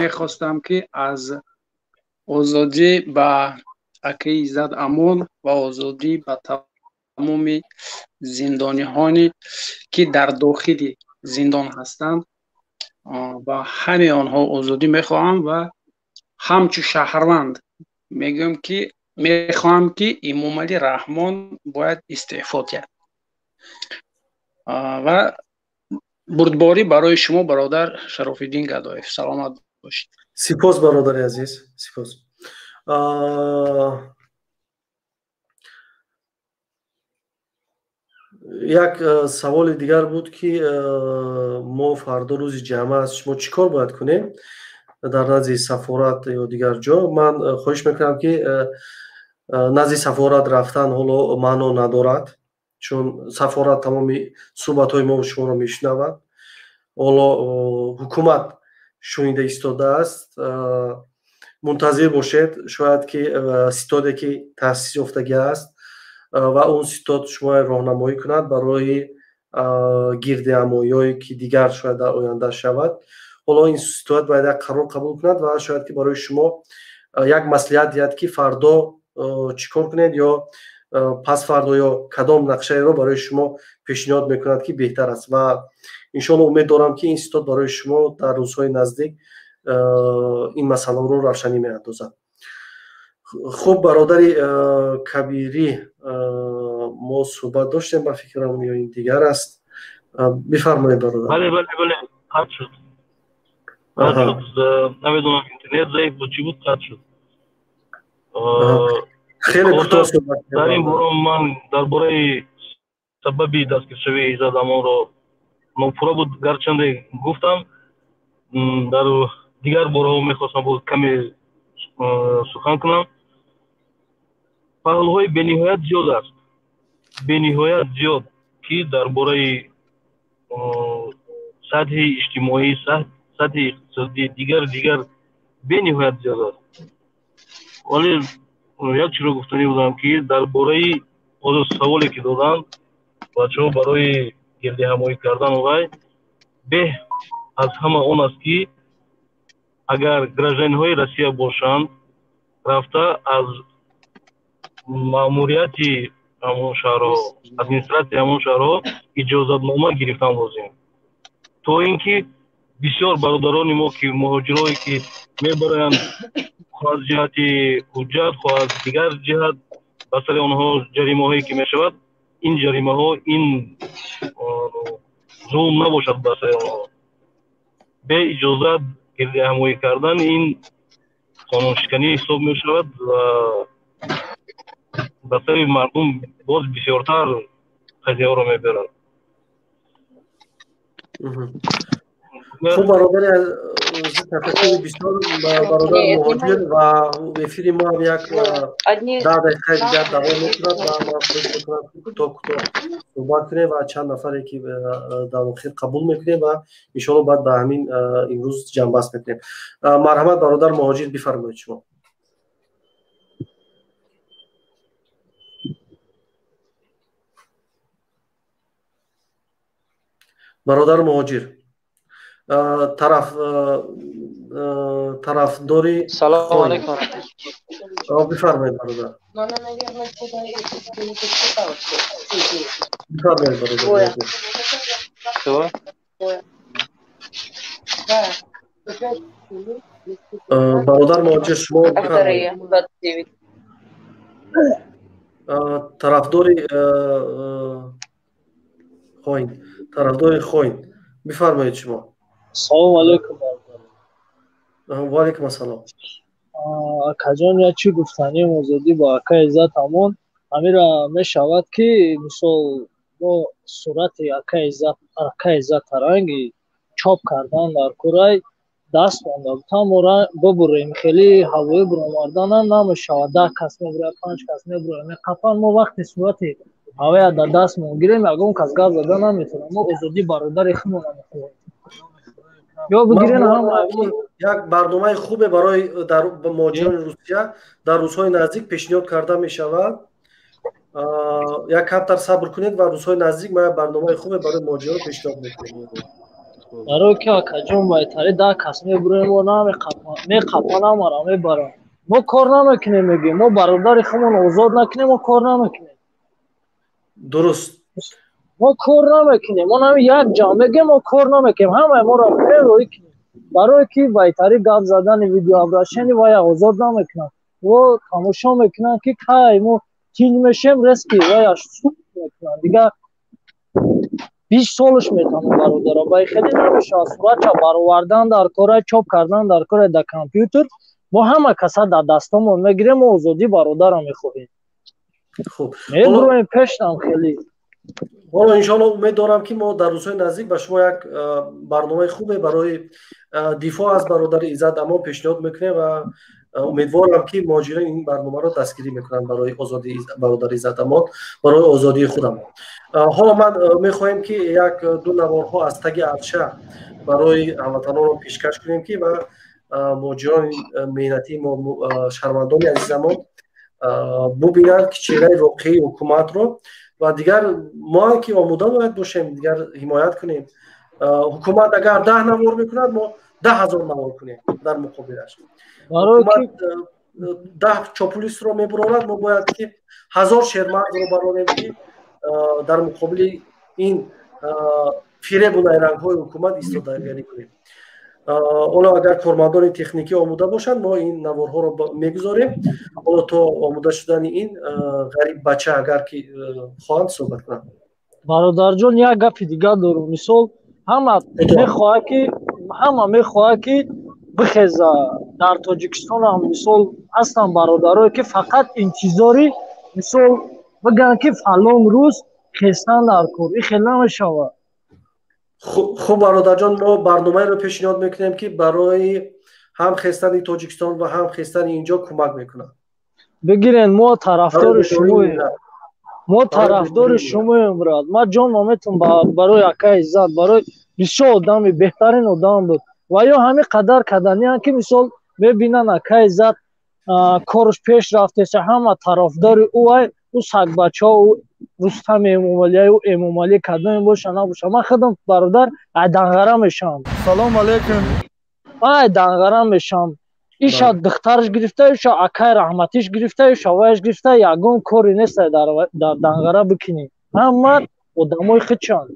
мехостам, ки аз озодӣ ба акаи Иззат Амон ва озодӣ ба тамоми зиндониҳоне, ки дар дохили зиндон ҳастанд, ба ҳамаи онҳо озодӣ мехоҳам ва ҳамчун шаҳрванд мегӯям, ки мехоҳам, ки Эмомалӣ Раҳмон бояд истеъфо диҳад. Ва бурдборӣ барои шумо, бародар Шарофиддин Гадоев. Саломат бошед. Сипос, бародари азиз, сипос. Як саволи дигар буд, ки мо фардо рӯзи ҷамъа аст, шумо чӣ кор бояд кунем дар назди сафорат ё дигар ҷо? Ман хоҳиш мекунам, ки назди сафорат рафтан ҳоло маъно надорад, чун сафорат тамоми суҳбатҳои мо шуморо мешунавад. Ҳоло ҳукумат шунида истодааст. Мунтазир бошед, шояд ки ситоде ки таъсис ёфтагӣ аст ва он ситод шуморо роҳнамоӣ кунад барои гирдиҳамоиҳое, ки дигар шояд дар оянда шавад. Ҳоло ин ситод бояд як қарор қабул кунад ва шояд ки барои шумо як маслиҳат диҳад, ки фардо чӣ кор кунед ё пас фардо ё кадом нақшаеро барои шумо пешниҳод мекунад, ки беҳтар аст. Ва иншоалло умед дорам, ки ин ситод барои шумо дар рӯзҳои наздик ин масъаларо равшанӣ меандозад. Хуб, бародари Кабирӣ, мо суҳбат доштем, ба фикрам, ё ин дигар аст? Бифармоед, бародар. Бале, бале, бале, қатъ шуд. Намедонам, интернет заиф буд, чӣ буд, қатъ шуд. Хеле кӯтоҳ суҳбат. Дар ин бора ман дар бораи сабаби дастгиршавии Иззат Амонро нопурра буд, гарчанде гуфтам, дар дигар бораҳо мехостам боз каме сухан кунам. Паҳлӯҳои бениҳоят зиёд аст, бениҳоят зиёд, ки дар бораи сатҳи иҷтимоӣ, сатҳи иқтисодӣ, дигар дигар бениҳоят зиёд аст. Вале як чиро гуфтанӣ будам, ки дар бораи ҳозир саволе ки доданд бачаҳо барои гирдиҳамоӣ кардан, вай беҳ аз ҳама он аст, ки агар гражданҳои Россия бошанд, рафта аз маъмурияти ҳамон шаҳрҳо, администратсияи ҳамон шаҳрҳо иҷозатнома гирифтан лозим, то ин ки бисёр бародарони мо, ки муҳоҷирое ки мебароянд, хоҳ аз ҷиҳати ҳуҷҷат, хоҳ аз дигар ҷиҳат, ба сари онҳо ҷаримаҳое ки мешавад, ин ҷаримаҳо, ин зулм набошад ба сари онҳо. Бе иҷозат гирдиҳамоӣ кардан ин Қонуншиканӣ ҳисоб мешавад ва ба сари мардум боз бисёртар қазияҳоро мебарад. Хуб, бародари ташаккури бисёр, бародар Муҳоҷир, ва эфири мо ҳам як 10 дақиқаи дигар давом мекунад ва ман хоҳиш мекунам, ки кӯтоҳ кӯтоҳ суҳбат кунем ва чанд нафаре ки дар охир қабул мекунем ва иншоалло баъд ба ҳамин имрӯз ҷамъбаст мекунем. Марҳамат, бародар Муҳоҷир, бифармоед шумо. Бародар Муҳоҷир, тарафдори. Салому алейкум. Бифармоед, бародар, бифармоед, бародар. Бародар Муҳоҷир, шумо тарафдори хоин, тарафдори хоин, бифармоед шумо. Салому алейкум. Ва алейкум ассалом. Акаҷон, як чӣ гуфтанем озодӣ ба ака Иззат Амон. Ҳамира мешавад, ки мисол мо сурати ака Иззат, ака Иззат ранги чоп кардан дар курай даст монда бутан мо бубурем, хеле ҳавоӣ буромарданам намешавад. 10 кас мебурад, панҷ кас мебурад, меқафан. Мо вақти сурати ҳавоя дар дастмон гирем, ягон кас гап зада наметавонад. Мо озодӣ бародари худмона мехоҳем. Ё бигирен ҳама. Як барномаи хубе барои дар муҳоҷирони Русия дар рӯзҳои наздик пешниҳод карда мешавад. Як камтар сабр кунед ва рӯзҳои наздик ма барномаи хубе барои муҳоҷирон пешниҳод мекунем. Барои ки, акаҷон, байтари 10 кас мебурем, мо меқапан, ҳамаро мебарам. Мо кор намекунем, мегӯем, мо бародари худмон озод накунем, мо кор намекунем. Дуруст. Мо кор намекунем, мо нами як ҷамъ мегӯем, мо кор намекунем, ҳамаи моро роӣ кунем. Барое ки байтари гап задани видеообращение вая озод намекунанд. Во тамошо мекунанд, ки кай мо тинҷ мешем, резки вая суд мекунанд. Дигар 20 солаш метавонад, бародаро. Ба хеле намешавад. Суратча баровардан дар кора, чоп кардан дар кора дар компютер. Мо ҳама каса дар дастомон мегирем, мо озодӣ бародаро мехоҳем. Хуб. Мебуроем пешнам хеле. Ҳоло иншоалло умед дорам, ки мо дар рӯзҳои наздик ба шумо як барномаи хубе барои дифоъ аз бародари Иззат Амон пешниҳод мекунем ва умедворам, ки муҳоҷирон ин барномаро дастгирӣ мекунанд барои озодии бародари Иззат Амон, барои озодии худамон. Ҳоло ман мехоҳем, ки як ду наворҳо аз таги арча барои ҳамватанонро пешкаш кунем, ки ва муҳоҷирони меҳнатии мо, шаҳрвандони азизамон бубинанд, ки чеҳраи воқеии ҳукуматро ва дигар мо ки омода бояд бошем, дигар ҳимоят кунем. Ҳукумат агар 10 навор мекунад, мо 10 000 навор кунем дар муқобилаш. Ҳукумат 10 чопулистро мебурорад, мо бояд ки 1000 шермардро барорем, ки дар муқобили ин фиребу найрангҳои ҳукумат истодагарӣ кунем. Ҳоло агар кормандони техникӣ омода бошанд, мо ин наворҳоро мегузорем. Ҳоло то омода шудани ин, Ғариб бача агар ки хоҳанд суҳбат кунанд. Бародарҷон, як гапи дигар дорум. Мисол, ҳама мехоҳад ки, ҳама мехоҳад ки бихеза. Дар Тоҷикистон ҳам мисол ҳастанд бародарое, ки фақат интизори мисол бигӯянд, ки фалон рӯз хестан дар кор. Ин хел намешавад. Хуб, бародарҷон, мо барномаеро пешниҳод мекунем, ки барои ҳам хестани Тоҷикистон ва ҳам хестани инҷо кӯмак мекунад. Бигирен, мо тарафдори шумоем, мо тарафдори шумоем, брат. Ман ҷон метум барои ака Иззат, барои бисёр одами беҳтарин одам буд. Ва ё ҳамин қадар каданианд, ки мисол мебинанд, ака Иззат корш пеш рафтеса, ҳама тарафдори ӯ. Ай ӯ сагбачаҳо, ӯ Рустами Эмомалӣ, ӯ Эмомалӣ кадоме боша набоша. Ман худам, бародар, ай Данғара мешавам. Салому алейкум. Ман ай Данғара мешавам. Иша духтараш гирифта, иша акай раҳматиш гирифта, иша ваяш гирифта, ягон коре нест дар Данғара бикунӣ. Ҳама одамои хичанд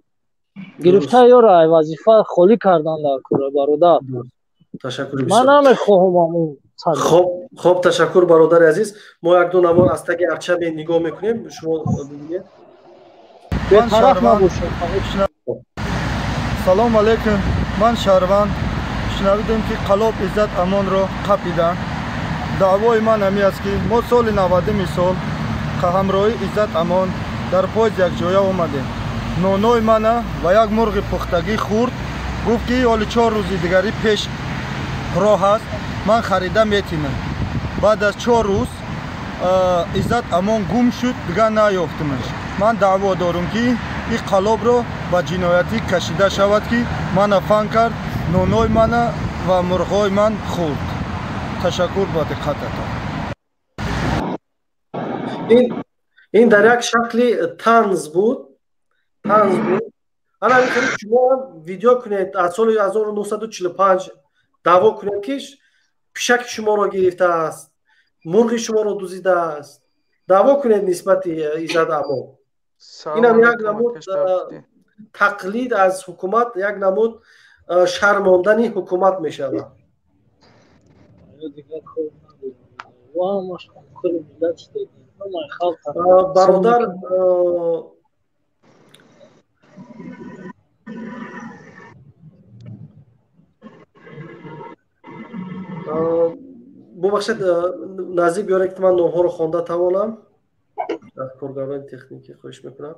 гирифта, ёро ай вазифа холӣ кардан дар кора, бародар. Ташаккур. Ман намехоҳам амун. Хоб, ташаккур, бародари азиз. Мо як ду навор аз таги арча нигоҳ мекунем, шумо бибинед. Бетараф набошед. Салому алейкум. Ман шаҳрванд. Шунавидем, ки қалоб Иззат Амонро қапиданд. Даъвои ман ҳамин аст, ки мо соли 90-уми сол ҳамроҳи Иззат Амон дар поезд якҷоя омадем. Ноной мана ва як мурғи пухтагӣ хӯрд, гуфт, ки ҳоли 4 рӯзи дигарӣ пеш роҳ аст, ман харида метинам. Баъд аз 4 рӯз Иззат Амон гум шуд, дигар наёфтимаш. Ман даъво дорам, ки ин қалобро ба ҷиноятӣ кашида шавад, ки мана фан кард, ноной мана ва мурғҳои ман хӯрд. Ташаккур ба диққататон. Ин дар як шакли танз буд, танз буд. Ана ҳамин шумо видео кунед, аз соли 1945 даъво кунед, ки пишаки шуморо гирифтааст, мурғи шуморо дузидааст. Даъво кунед нисбати Иззат Амон. Инам як намуд тақлид аз ҳукумат, як намуд шармондани ҳукумат мешавад. Бародар, бубахшед, наздик биёред, ки ман номҳоро хонда тавонам. Аз коргарони техникӣ хоҳиш мекунам.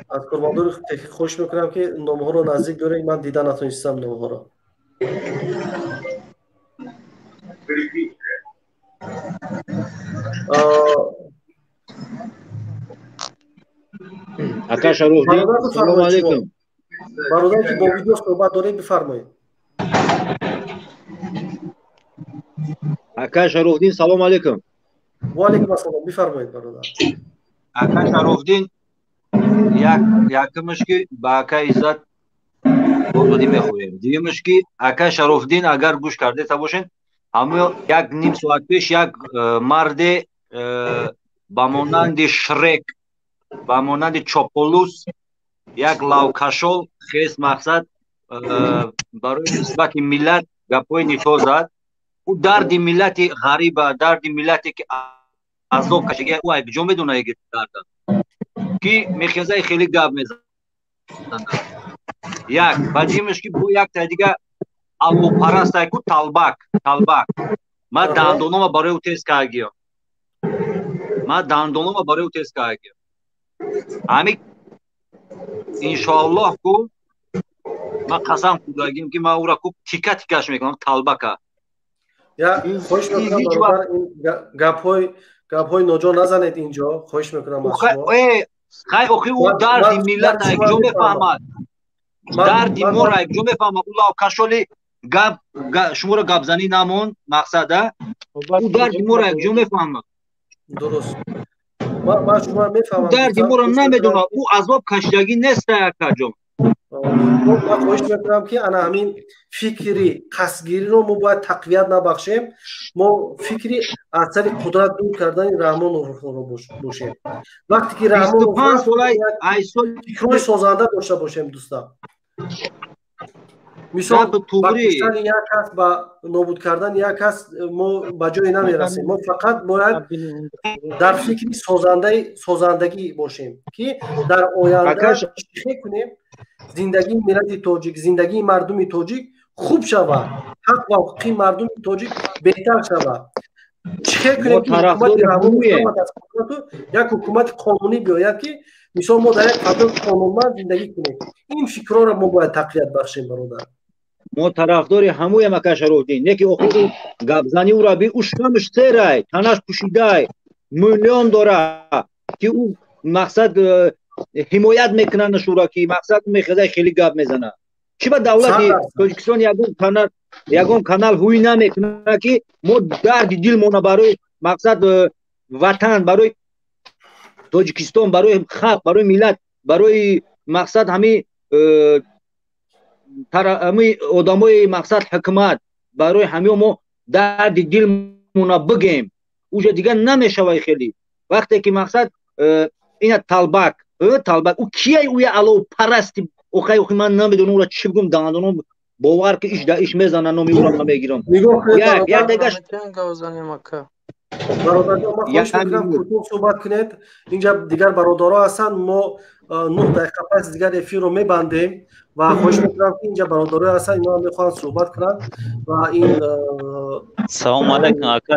Аз кормандони техникӣ хоҳиш мекунам, ки номҳоро наздик биёред, ман дида натонистам номҳоро. Ака Шарофдин, салому алейкум. Бародар, ки бо видео суҳбат доред, бифармоед. Ака Шарофдин, салому алейкум. Ва алейкум ассалом, бифармоед, бародар. Ака Шарофдин, як якумаш, ки ба ака Иззат озодӣ мехоҳем. Дуюмаш, ки ака Шарофдин, агар гӯш кардета бошед, ҳамон як ним соат пеш як марде ба монанди Шрек, ба монанди Чополус, як лавкашол хес, мақсад, барои нисбати миллат гапҳои нито зад. Ӯ дарди миллати ғариба, дарди миллате ки азоб кашида, ӯ ай куҷо медона дарда, ки мехезаи хеле гап мезанад. Як ба дуюмаш, ки бо якта дига аллопарастай ку, Талбак, Талбак, ман дандонома барои ӯ тез кардагиям, ман дандонома барои ӯ тез кардагиям. Ҳамин иншоаллоҳ ку ман қасам хӯрдагиам, ки ман ӯра ку тика тикаш мекунам, Талбака. Хоҳиш мекунам, бародар, гапҳои ноҷо назанед инҷо, хоҳиш мекунам аз шумо. Хай, охи ӯ дарди миллат якҷо мефаҳмад, дарди моро якҷо мефаҳмад. Ӯ лавкашоли гап шуморо гапзанӣ намонд, мақсада ӯ дарди моро якҷо мефаҳмад. Дуруст, ман шумо мефаҳмам. Дарди моро намедонад, ӯ азоб кашидагӣ неста, акаҷон. Ман хоҳиш мекунам, ки ана ҳамин фикри қасдгириро мо бояд тақвият набахшем. Мо фикри аз сари қудрат дур кардани Раҳмоновро бошем. Вақте ки Раҳмонов, фикрҳои созанда дошта бошем, дӯстам. Мисол, ба куштани як кас, ба нобуд кардани як кас мо ба ҷое намерасем. Мо фақат бояд дар фикри созандагӣ бошем, ки дар оянда чӣ кунем, зиндагии миллати тоҷик, зиндагии мардуми тоҷик хуб шавад, ҳақ ва ҳуқуқи мардуми тоҷик беҳтар шавад. Чӣ хел кунем, ки ҳукумати Раҳмонов як ҳукумати қонунӣ биёяд, ки мисол мо дар як фазои қонунманд зиндагӣ кунем. Ин фикрҳоро мо бояд тақвият бахшем, бародар. Мо тарафдори ҳамоям, ака Шарофдин, не ки охир ӯ гапзанӣ ӯра би, ӯ шамш серай, танаш пӯшидай, миллион дора, ки ӯ мақсад ҳимоят мекунанд шура, ки мақсад мехезай хеле гап мезанад. Чӣ ба давлати Тоҷикистон ягон канал ҳуй намекунад, ки мо дарди дилмона барои мақсад ватан, барои Тоҷикистон, барои халқ, барои миллат, барои мақсад ҳами одамои мақсад ҳукумат, барои ҳамио мо дарди дилмона бигем? Уҷа дигар намешавай. Хеле вақте ки мақсад ина Талбак, Талбак, ӯ кияй? Ӯя аловпарасти. Охай, охи, ман намедонам ӯра чӣ бигӯм. Дандоном, бовар ки иш да иш мезана, номи ӯра ман мегирам. Як дигаш. Бародарҷон, ман хоҳиш мекунам, кӯтоҳ суҳбат кунед. Инҷа дигар бародаро ҳастанд. Мо 9 дақиқа пас дигар эфирро мебандем ва хоҳиш мекунам, ки инҷа бародарое ҳастанд, инҳо мехоҳанд суҳбат кунанд ва ин Салому алайкум, ака.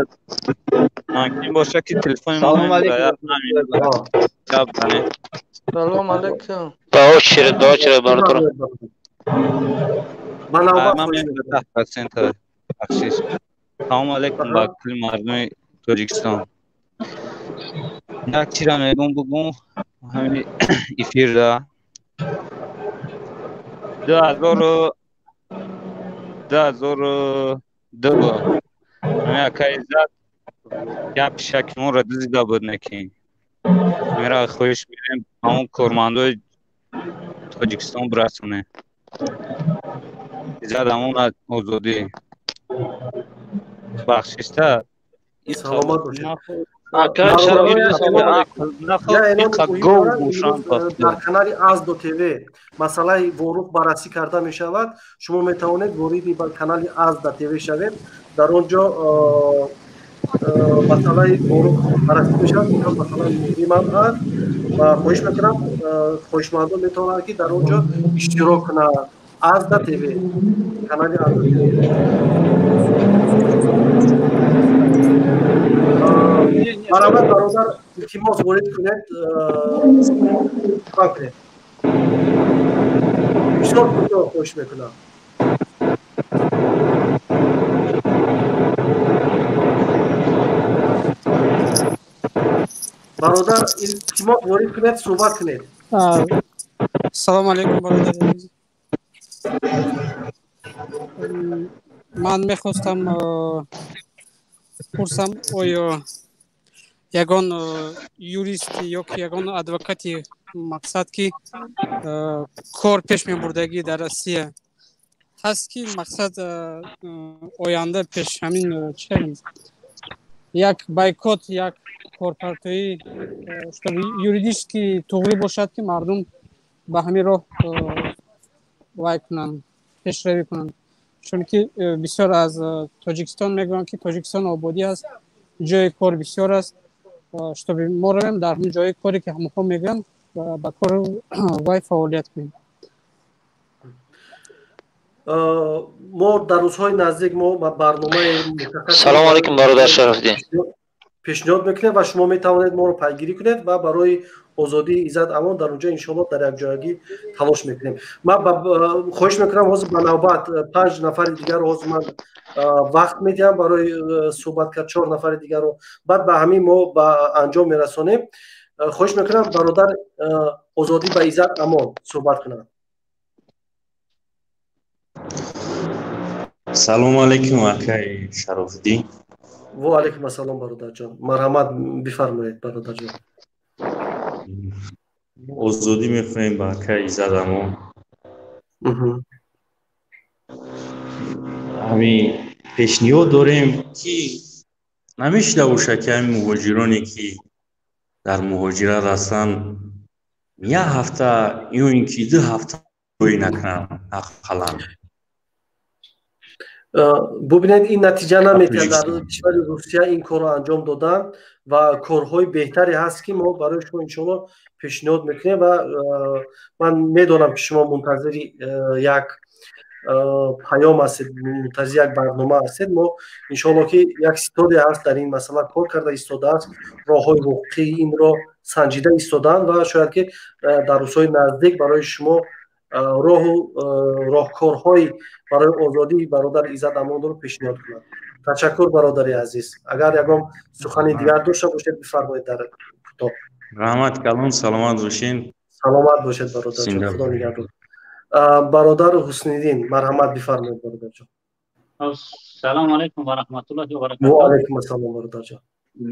Мумкин боша, ки телефони Салому алайкум. Гап занем. Салому алайкум. Ба очередь, ба очередь, бародаро. Ба навбат. Ман 10%, бахшиш. Салому алайкум ба кулли мардуми Тоҷикистон. Як чиза мегум, бугум ҳамин эфирда 2002 буд. Ҳамин ака Иззат як пишаки моро дузида буд, неки ҳаминро хоҳиш мерем, ҳамон кормандои Тоҷикистон бирасонем. Иззат ҳамон озодӣ. Бахшиста. Саломат бошед. Дар канали Аздо ТВ масъалаи Ворух баррасӣ карда мешавад. Шумо метавонед вориди ба канали Азда ТВ шавед. Дар он ҷо масъалаи Ворух баррасӣ мешавад. Ин масъалаи муҳимам аст ва хоҳиш мекунам, хоҳишмандон метавонанд, ки дар он ҷо иштирок кунанд. Азда ТВ, канали Азда ТВ. Баромад, бародар, илтимос, ворид кунед, сухан кунед. Бисёр кӯтоҳ, хоҳиш мекунам. Бародар, илтимос, ворид кунед, суҳбат кунед. Салому алайкум, бародари азиз. Ман мехостам пурсам, оё ягон юрист ё ки ягон адвокати, мақсад ки кор пеш мебурдагӣ дар Россия ҳаст, ки мақсад оянда пеш ҳамин чи як бойкот, як корпартоӣ, чтобы юридически туғрӣ бошад, ки мардум ба ҳамин роҳ вай кунанд, пешравӣ кунанд, чунки бисёр аз Тоҷикистон мегӯянд, ки Тоҷикистон ободӣ аст, ҷои кор бисёр аст, чтобы мо равем дар ҳамин ҷои коре, ки ҳамонҳо мегӯянд, ба кор вай фаъолият кунем. Мо дар рӯзҳои наздик мо барномаи Салому алайкум, бародар Шарафиддин. пешниҳод мекунем ва шумо метавонед моро пайгирӣ кунед ва барои озодии Иззат Амон дар онҷо иншоалло дар якҷоягӣ талош мекунем. Ман хоҳиш мекунам, ҳозир ба навбат панҷ нафари дигарро ҳозир ман вақт медиҳам барои суҳбат кард, чор нафари дигарро, баъд ба ҳамин мо ба анҷом мерасонем. Хоҳиш мекунам, бародар озодӣ ба Иззат Амон суҳбат кунанд. Салому алайкум, акаи Шарофиддин. Во алайкум ассалом, бародарҷон, марҳамат, бифармоед, бародарҷон. Озодӣ мехоҳем ба акаи Иззат Амон. Ҳамин пешниҳод дорем, ки намешида бошад, ки ҳамин муҳоҷироне, ки дар муҳоҷират ҳастанд, як ҳафта ё ин ки 2 ҳафта ҷоӣ накунанд ақаллан. Бубинед, ин натиҷа наметиҳад. Дар кишвари Русия ин корро анҷом додан ва корҳои беҳтаре ҳаст, ки мо барои шумо иншоалло пешниҳод мекунем ва ман медонам, ки шумо мунтазири як паём ҳастед, мунтазири як барнома ҳастед. Мо иншоалло, ки як ситодие ҳаст, дар ин масъала кор карда истодааст, роҳҳои ҳуқуқии инро санҷида истодаанд ва шояд ки дар рӯзҳои наздик барои шумо роҳу роҳкорҳои барои озодии бародар Иззат Амонро пешниҳод кунад. Ташаккур, бародари азиз. Агар ягон сухани дигар дошта бошед, бифармоед дар кӯтоҳ. Раҳмат калон, саломат бошед. Саломат бошед, бародарҷон, худо нигаҳдор. Бародар Ҳусниддин, марҳамат, бифармоед, бародарҷон. Салому алайкум ва раҳматуллоҳи ва баракатуҳ. Ва алайкум ассалом, бародарҷон.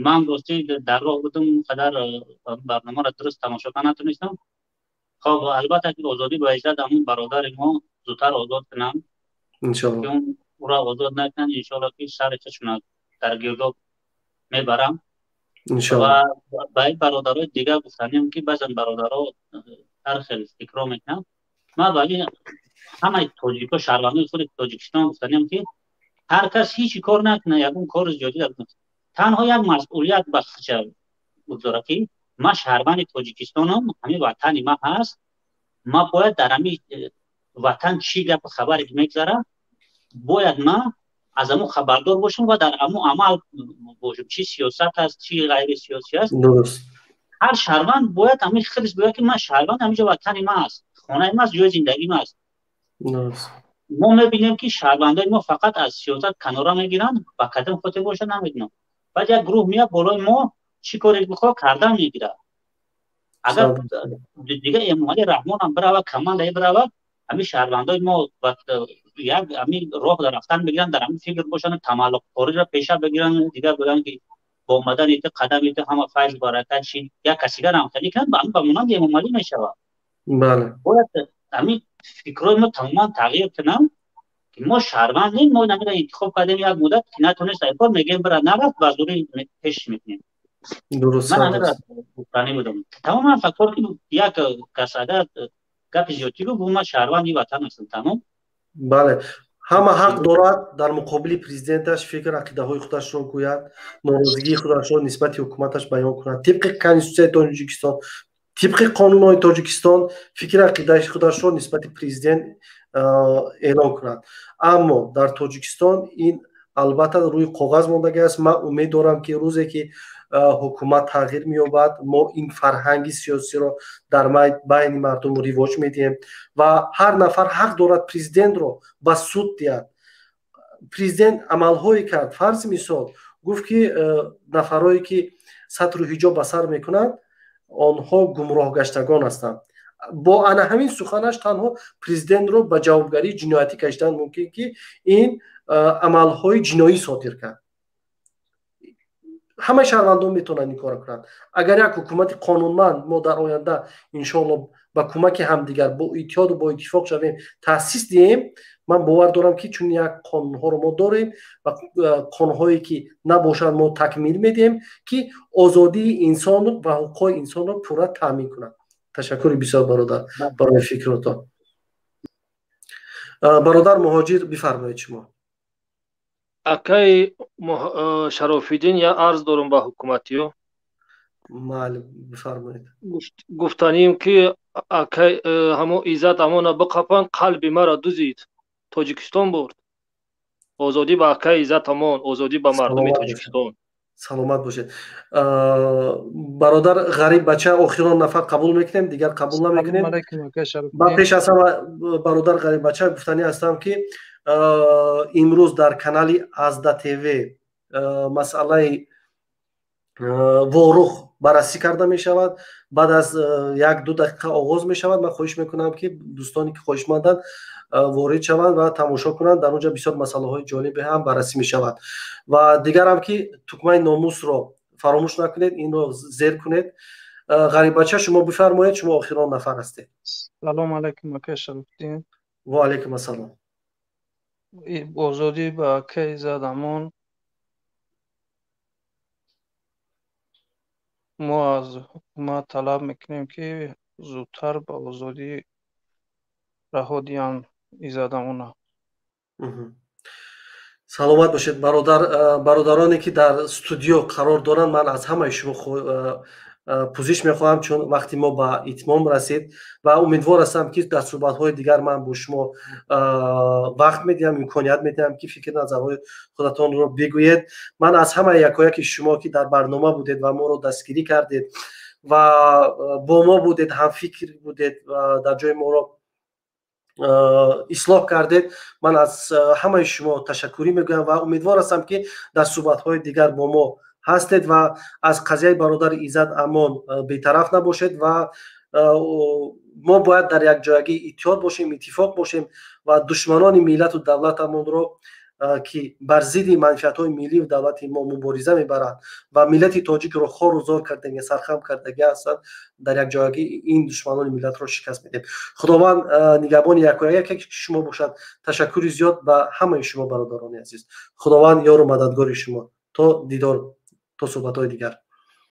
Ман ростӣ дар роҳ будам, қадар барномаро дуруст тамошо карда натонистам. Хоб, албатта ки озодӣ ба Иззат ҳамун бародари мо зудтар озод кунанд. Иншоалло. Уро озод накунанд, иншоалло ки сари худшона дар гирдоб мебарам. Иншоалло. Ва ба ин бародарои дигар гуфтанем, ки баъзан бародаро ҳар хел фикрро мекунанд. Ман ба ин ҳамаи тоҷико, шаҳрвандони худи Тоҷикистон гуфтанем, ки ҳар кас ҳеҷ кор накунад, ягон кори зиёдӣ. Танҳо як масъулият ба худша бигзорад, ки ман шаҳрванди Тоҷикистонам, ҳамин ватани ман ҳаст, ман бояд дар ҳамин ватан чӣ гапу хабаре ки мегузарад, бояд ман аз ҳамон хабардор бошам ва дар ҳамон амал бошам, чӣ сиёсат аст, чӣ ғайрисиёсӣ аст. Ҳар шаҳрванд бояд ҳамин худаш бигӯяд, ки ман шаҳрванд, ҳаминҷо ватани ман аст, хонаи ман аст, ҷои зиндагии ман аст. Мо мебинем, ки шаҳрвандои мо фақат аз сиёсат канора мегиранд, ба кадом хотир бошад намедонам. Баъд як гурӯҳ меяд болои мо, чӣ коре бихоҳад кардан мегирад. Агар дига Эмомалӣ Раҳмонам биравад, командае биравад, ҳамин шаҳрвандои мо як ҳамин роҳ дар рафтан бигиранд, дар ҳамин фикр бошанд, тамаллуқкориро пеша бигиранд, дигар гӯянд, ки бо омадани ту, қадами ту ҳама файз баракат шид, як касигар ҳам хеле кунанд, ба монанди Эмомалӣ мешавад. Бояд ҳамин фикрҳои мо тамоман тағйир кунанд, ки мо шаҳрвандем, мо инамиро интихоб кардем як муддат, ки натонист айкор, мегӯем бира нарафт, ба зӯрӣ пеш мекунем. Ман ҳаминро гуфтанӣ будам. Тамоман фактор ки як кас агар гапи зиёдтӣ гуфт, ман шаҳрванди ватан ҳастам, тамом. Бале, ҳама ҳақ дорад дар муқобили президенташ фикр ақидаҳои худашро гӯяд, норозигии худашро нисбати ҳукуматаш баён кунад. Тибқи Конститутсияи Тоҷикистон, тибқи қонунҳои Тоҷикистон фикр ақидаи худашро нисбати президент эълон кунад. Аммо дар Тоҷикистон ин албатта рӯи коғаз мондагӣ аст. Ман умед дорам, ки рӯзе ки ҳукумат тағйир меёбад, мо ин фарҳанги сиёсиро дар байни мардум ривоҷ медиҳем ва ҳар нафар ҳақ дорад президентро ба суд диҳад. Президент амалҳое кард, фарзи мисол гуфт, ки нафарое ки сатру ҳиҷоб ба сар мекунанд, онҳо гумроҳгаштагон ҳастанд. Бо ана ҳамин суханаш танҳо президентро ба ҷавобгарии ҷиноятӣ кашидан мумкин, ки ин амалҳои ҷиноӣ содир кард. Ҳамаи шаҳрвандон метавонанд ин корро кунанд. Агар як ҳукумати қонунманд мо дар оянда иншоалло ба кӯмаки ҳамдигар бо иттиҳоду бо иттифоқ шавем, таъсис диҳем, ман бовар дорам, ки чун як қонунҳоро мо дорем ва қонунҳое ки набошанд мо такмил медиҳем, ки озодии инсон ва ҳуқуқҳои инсонро пурра таъмин кунад. Ташаккури бисёр, бародар, барои фикротон. Бародар Муҳоҷир, бифармоед шумо. Акаи Шарофиддин, я арз дорам ба ҳукуматиё. Майли, бифармоед. Гуфтанием, ки акай ҳамо Иззат Амона биқапанд, қалби маро дузид, Тоҷикистон бурд. Озодӣ ба акаи Иззат Амон, озодӣ ба мардуми Тоҷикистон. Саломат бошед, бародар Ғариб бача. Охирон нафар қабул мекунем, дигар қабул намекунем. Ба пеш аз ҳама, бародар Ғариб бача, гуфтанӣ ҳастам, ки имрӯз дар канали Азда ТВ масъалаи Ворух баррасӣ карда мешавад. Баъд аз 1-2 дақиқа оғоз мешавад. Ман хоҳиш мекунам, ки дӯстоне ки хоҳишманданд, ворид шаванд ва тамошо кунанд. Дар он ҷо бисёр масъалаҳои ҷолибе ҳам баррасӣ мешавад. Ва дигарам ки тукмаи номусро фаромӯш накунед, инро зер кунед. Ғариббача, шумо бифармоед, шумо охирон нафар ҳастед. Салому алайкум, акай Шарофиддин. Ва алайкум ассалом. Озодӣ ба акай Иззат Амон. Мо аз ҳукумат талаб мекунем, ки зудтар ба озодӣ раҳо диҳанд Иззат Амона. Саломат бошед, бародар. Бародароне ки дар студио қарор доранд, ман аз ҳамаи шумо пӯзиш мехоҳам, чун вақти мо ба итмом расид ва умедвор ҳастам, ки дар суҳбатҳои дигар ман бо шумо вақт медиҳам, имконият медиҳам, ки фикр назарҳои худатонро бигӯед. Ман аз ҳамаи якояки шумо, ки дар барнома будед ва моро дастгирӣ кардед ва бо мо будед, ҳамфикр будед ва дар ҷои моро ислоҳ кардед, ман аз ҳамаи шумо ташаккурӣ мегӯям ва умедвор ҳастам, ки дар суҳбатҳои дигар бо мо ҳастед ва аз қазияи бародари Иззат Амон бетараф набошед. Ва мо бояд дар якҷоягӣ иттиҳод бошем, иттифоқ бошем ва душманони миллату давлатамонро, ки бар зидди манфиатҳои миллию давлати мо мубориза мебаранд ва миллати тоҷикро хору зор кардаги, сархам кардагӣ ҳастанд, дар якҷоягӣ ин душманони миллатро шикаст медиҳем. Худованд нигаҳбони якояке шумо бошад. Ташаккури зиёд ба ҳамаи шумо, бародарони азиз. Худованд ёру мададгори шумо. То дидор, то суҳбатҳои дигар.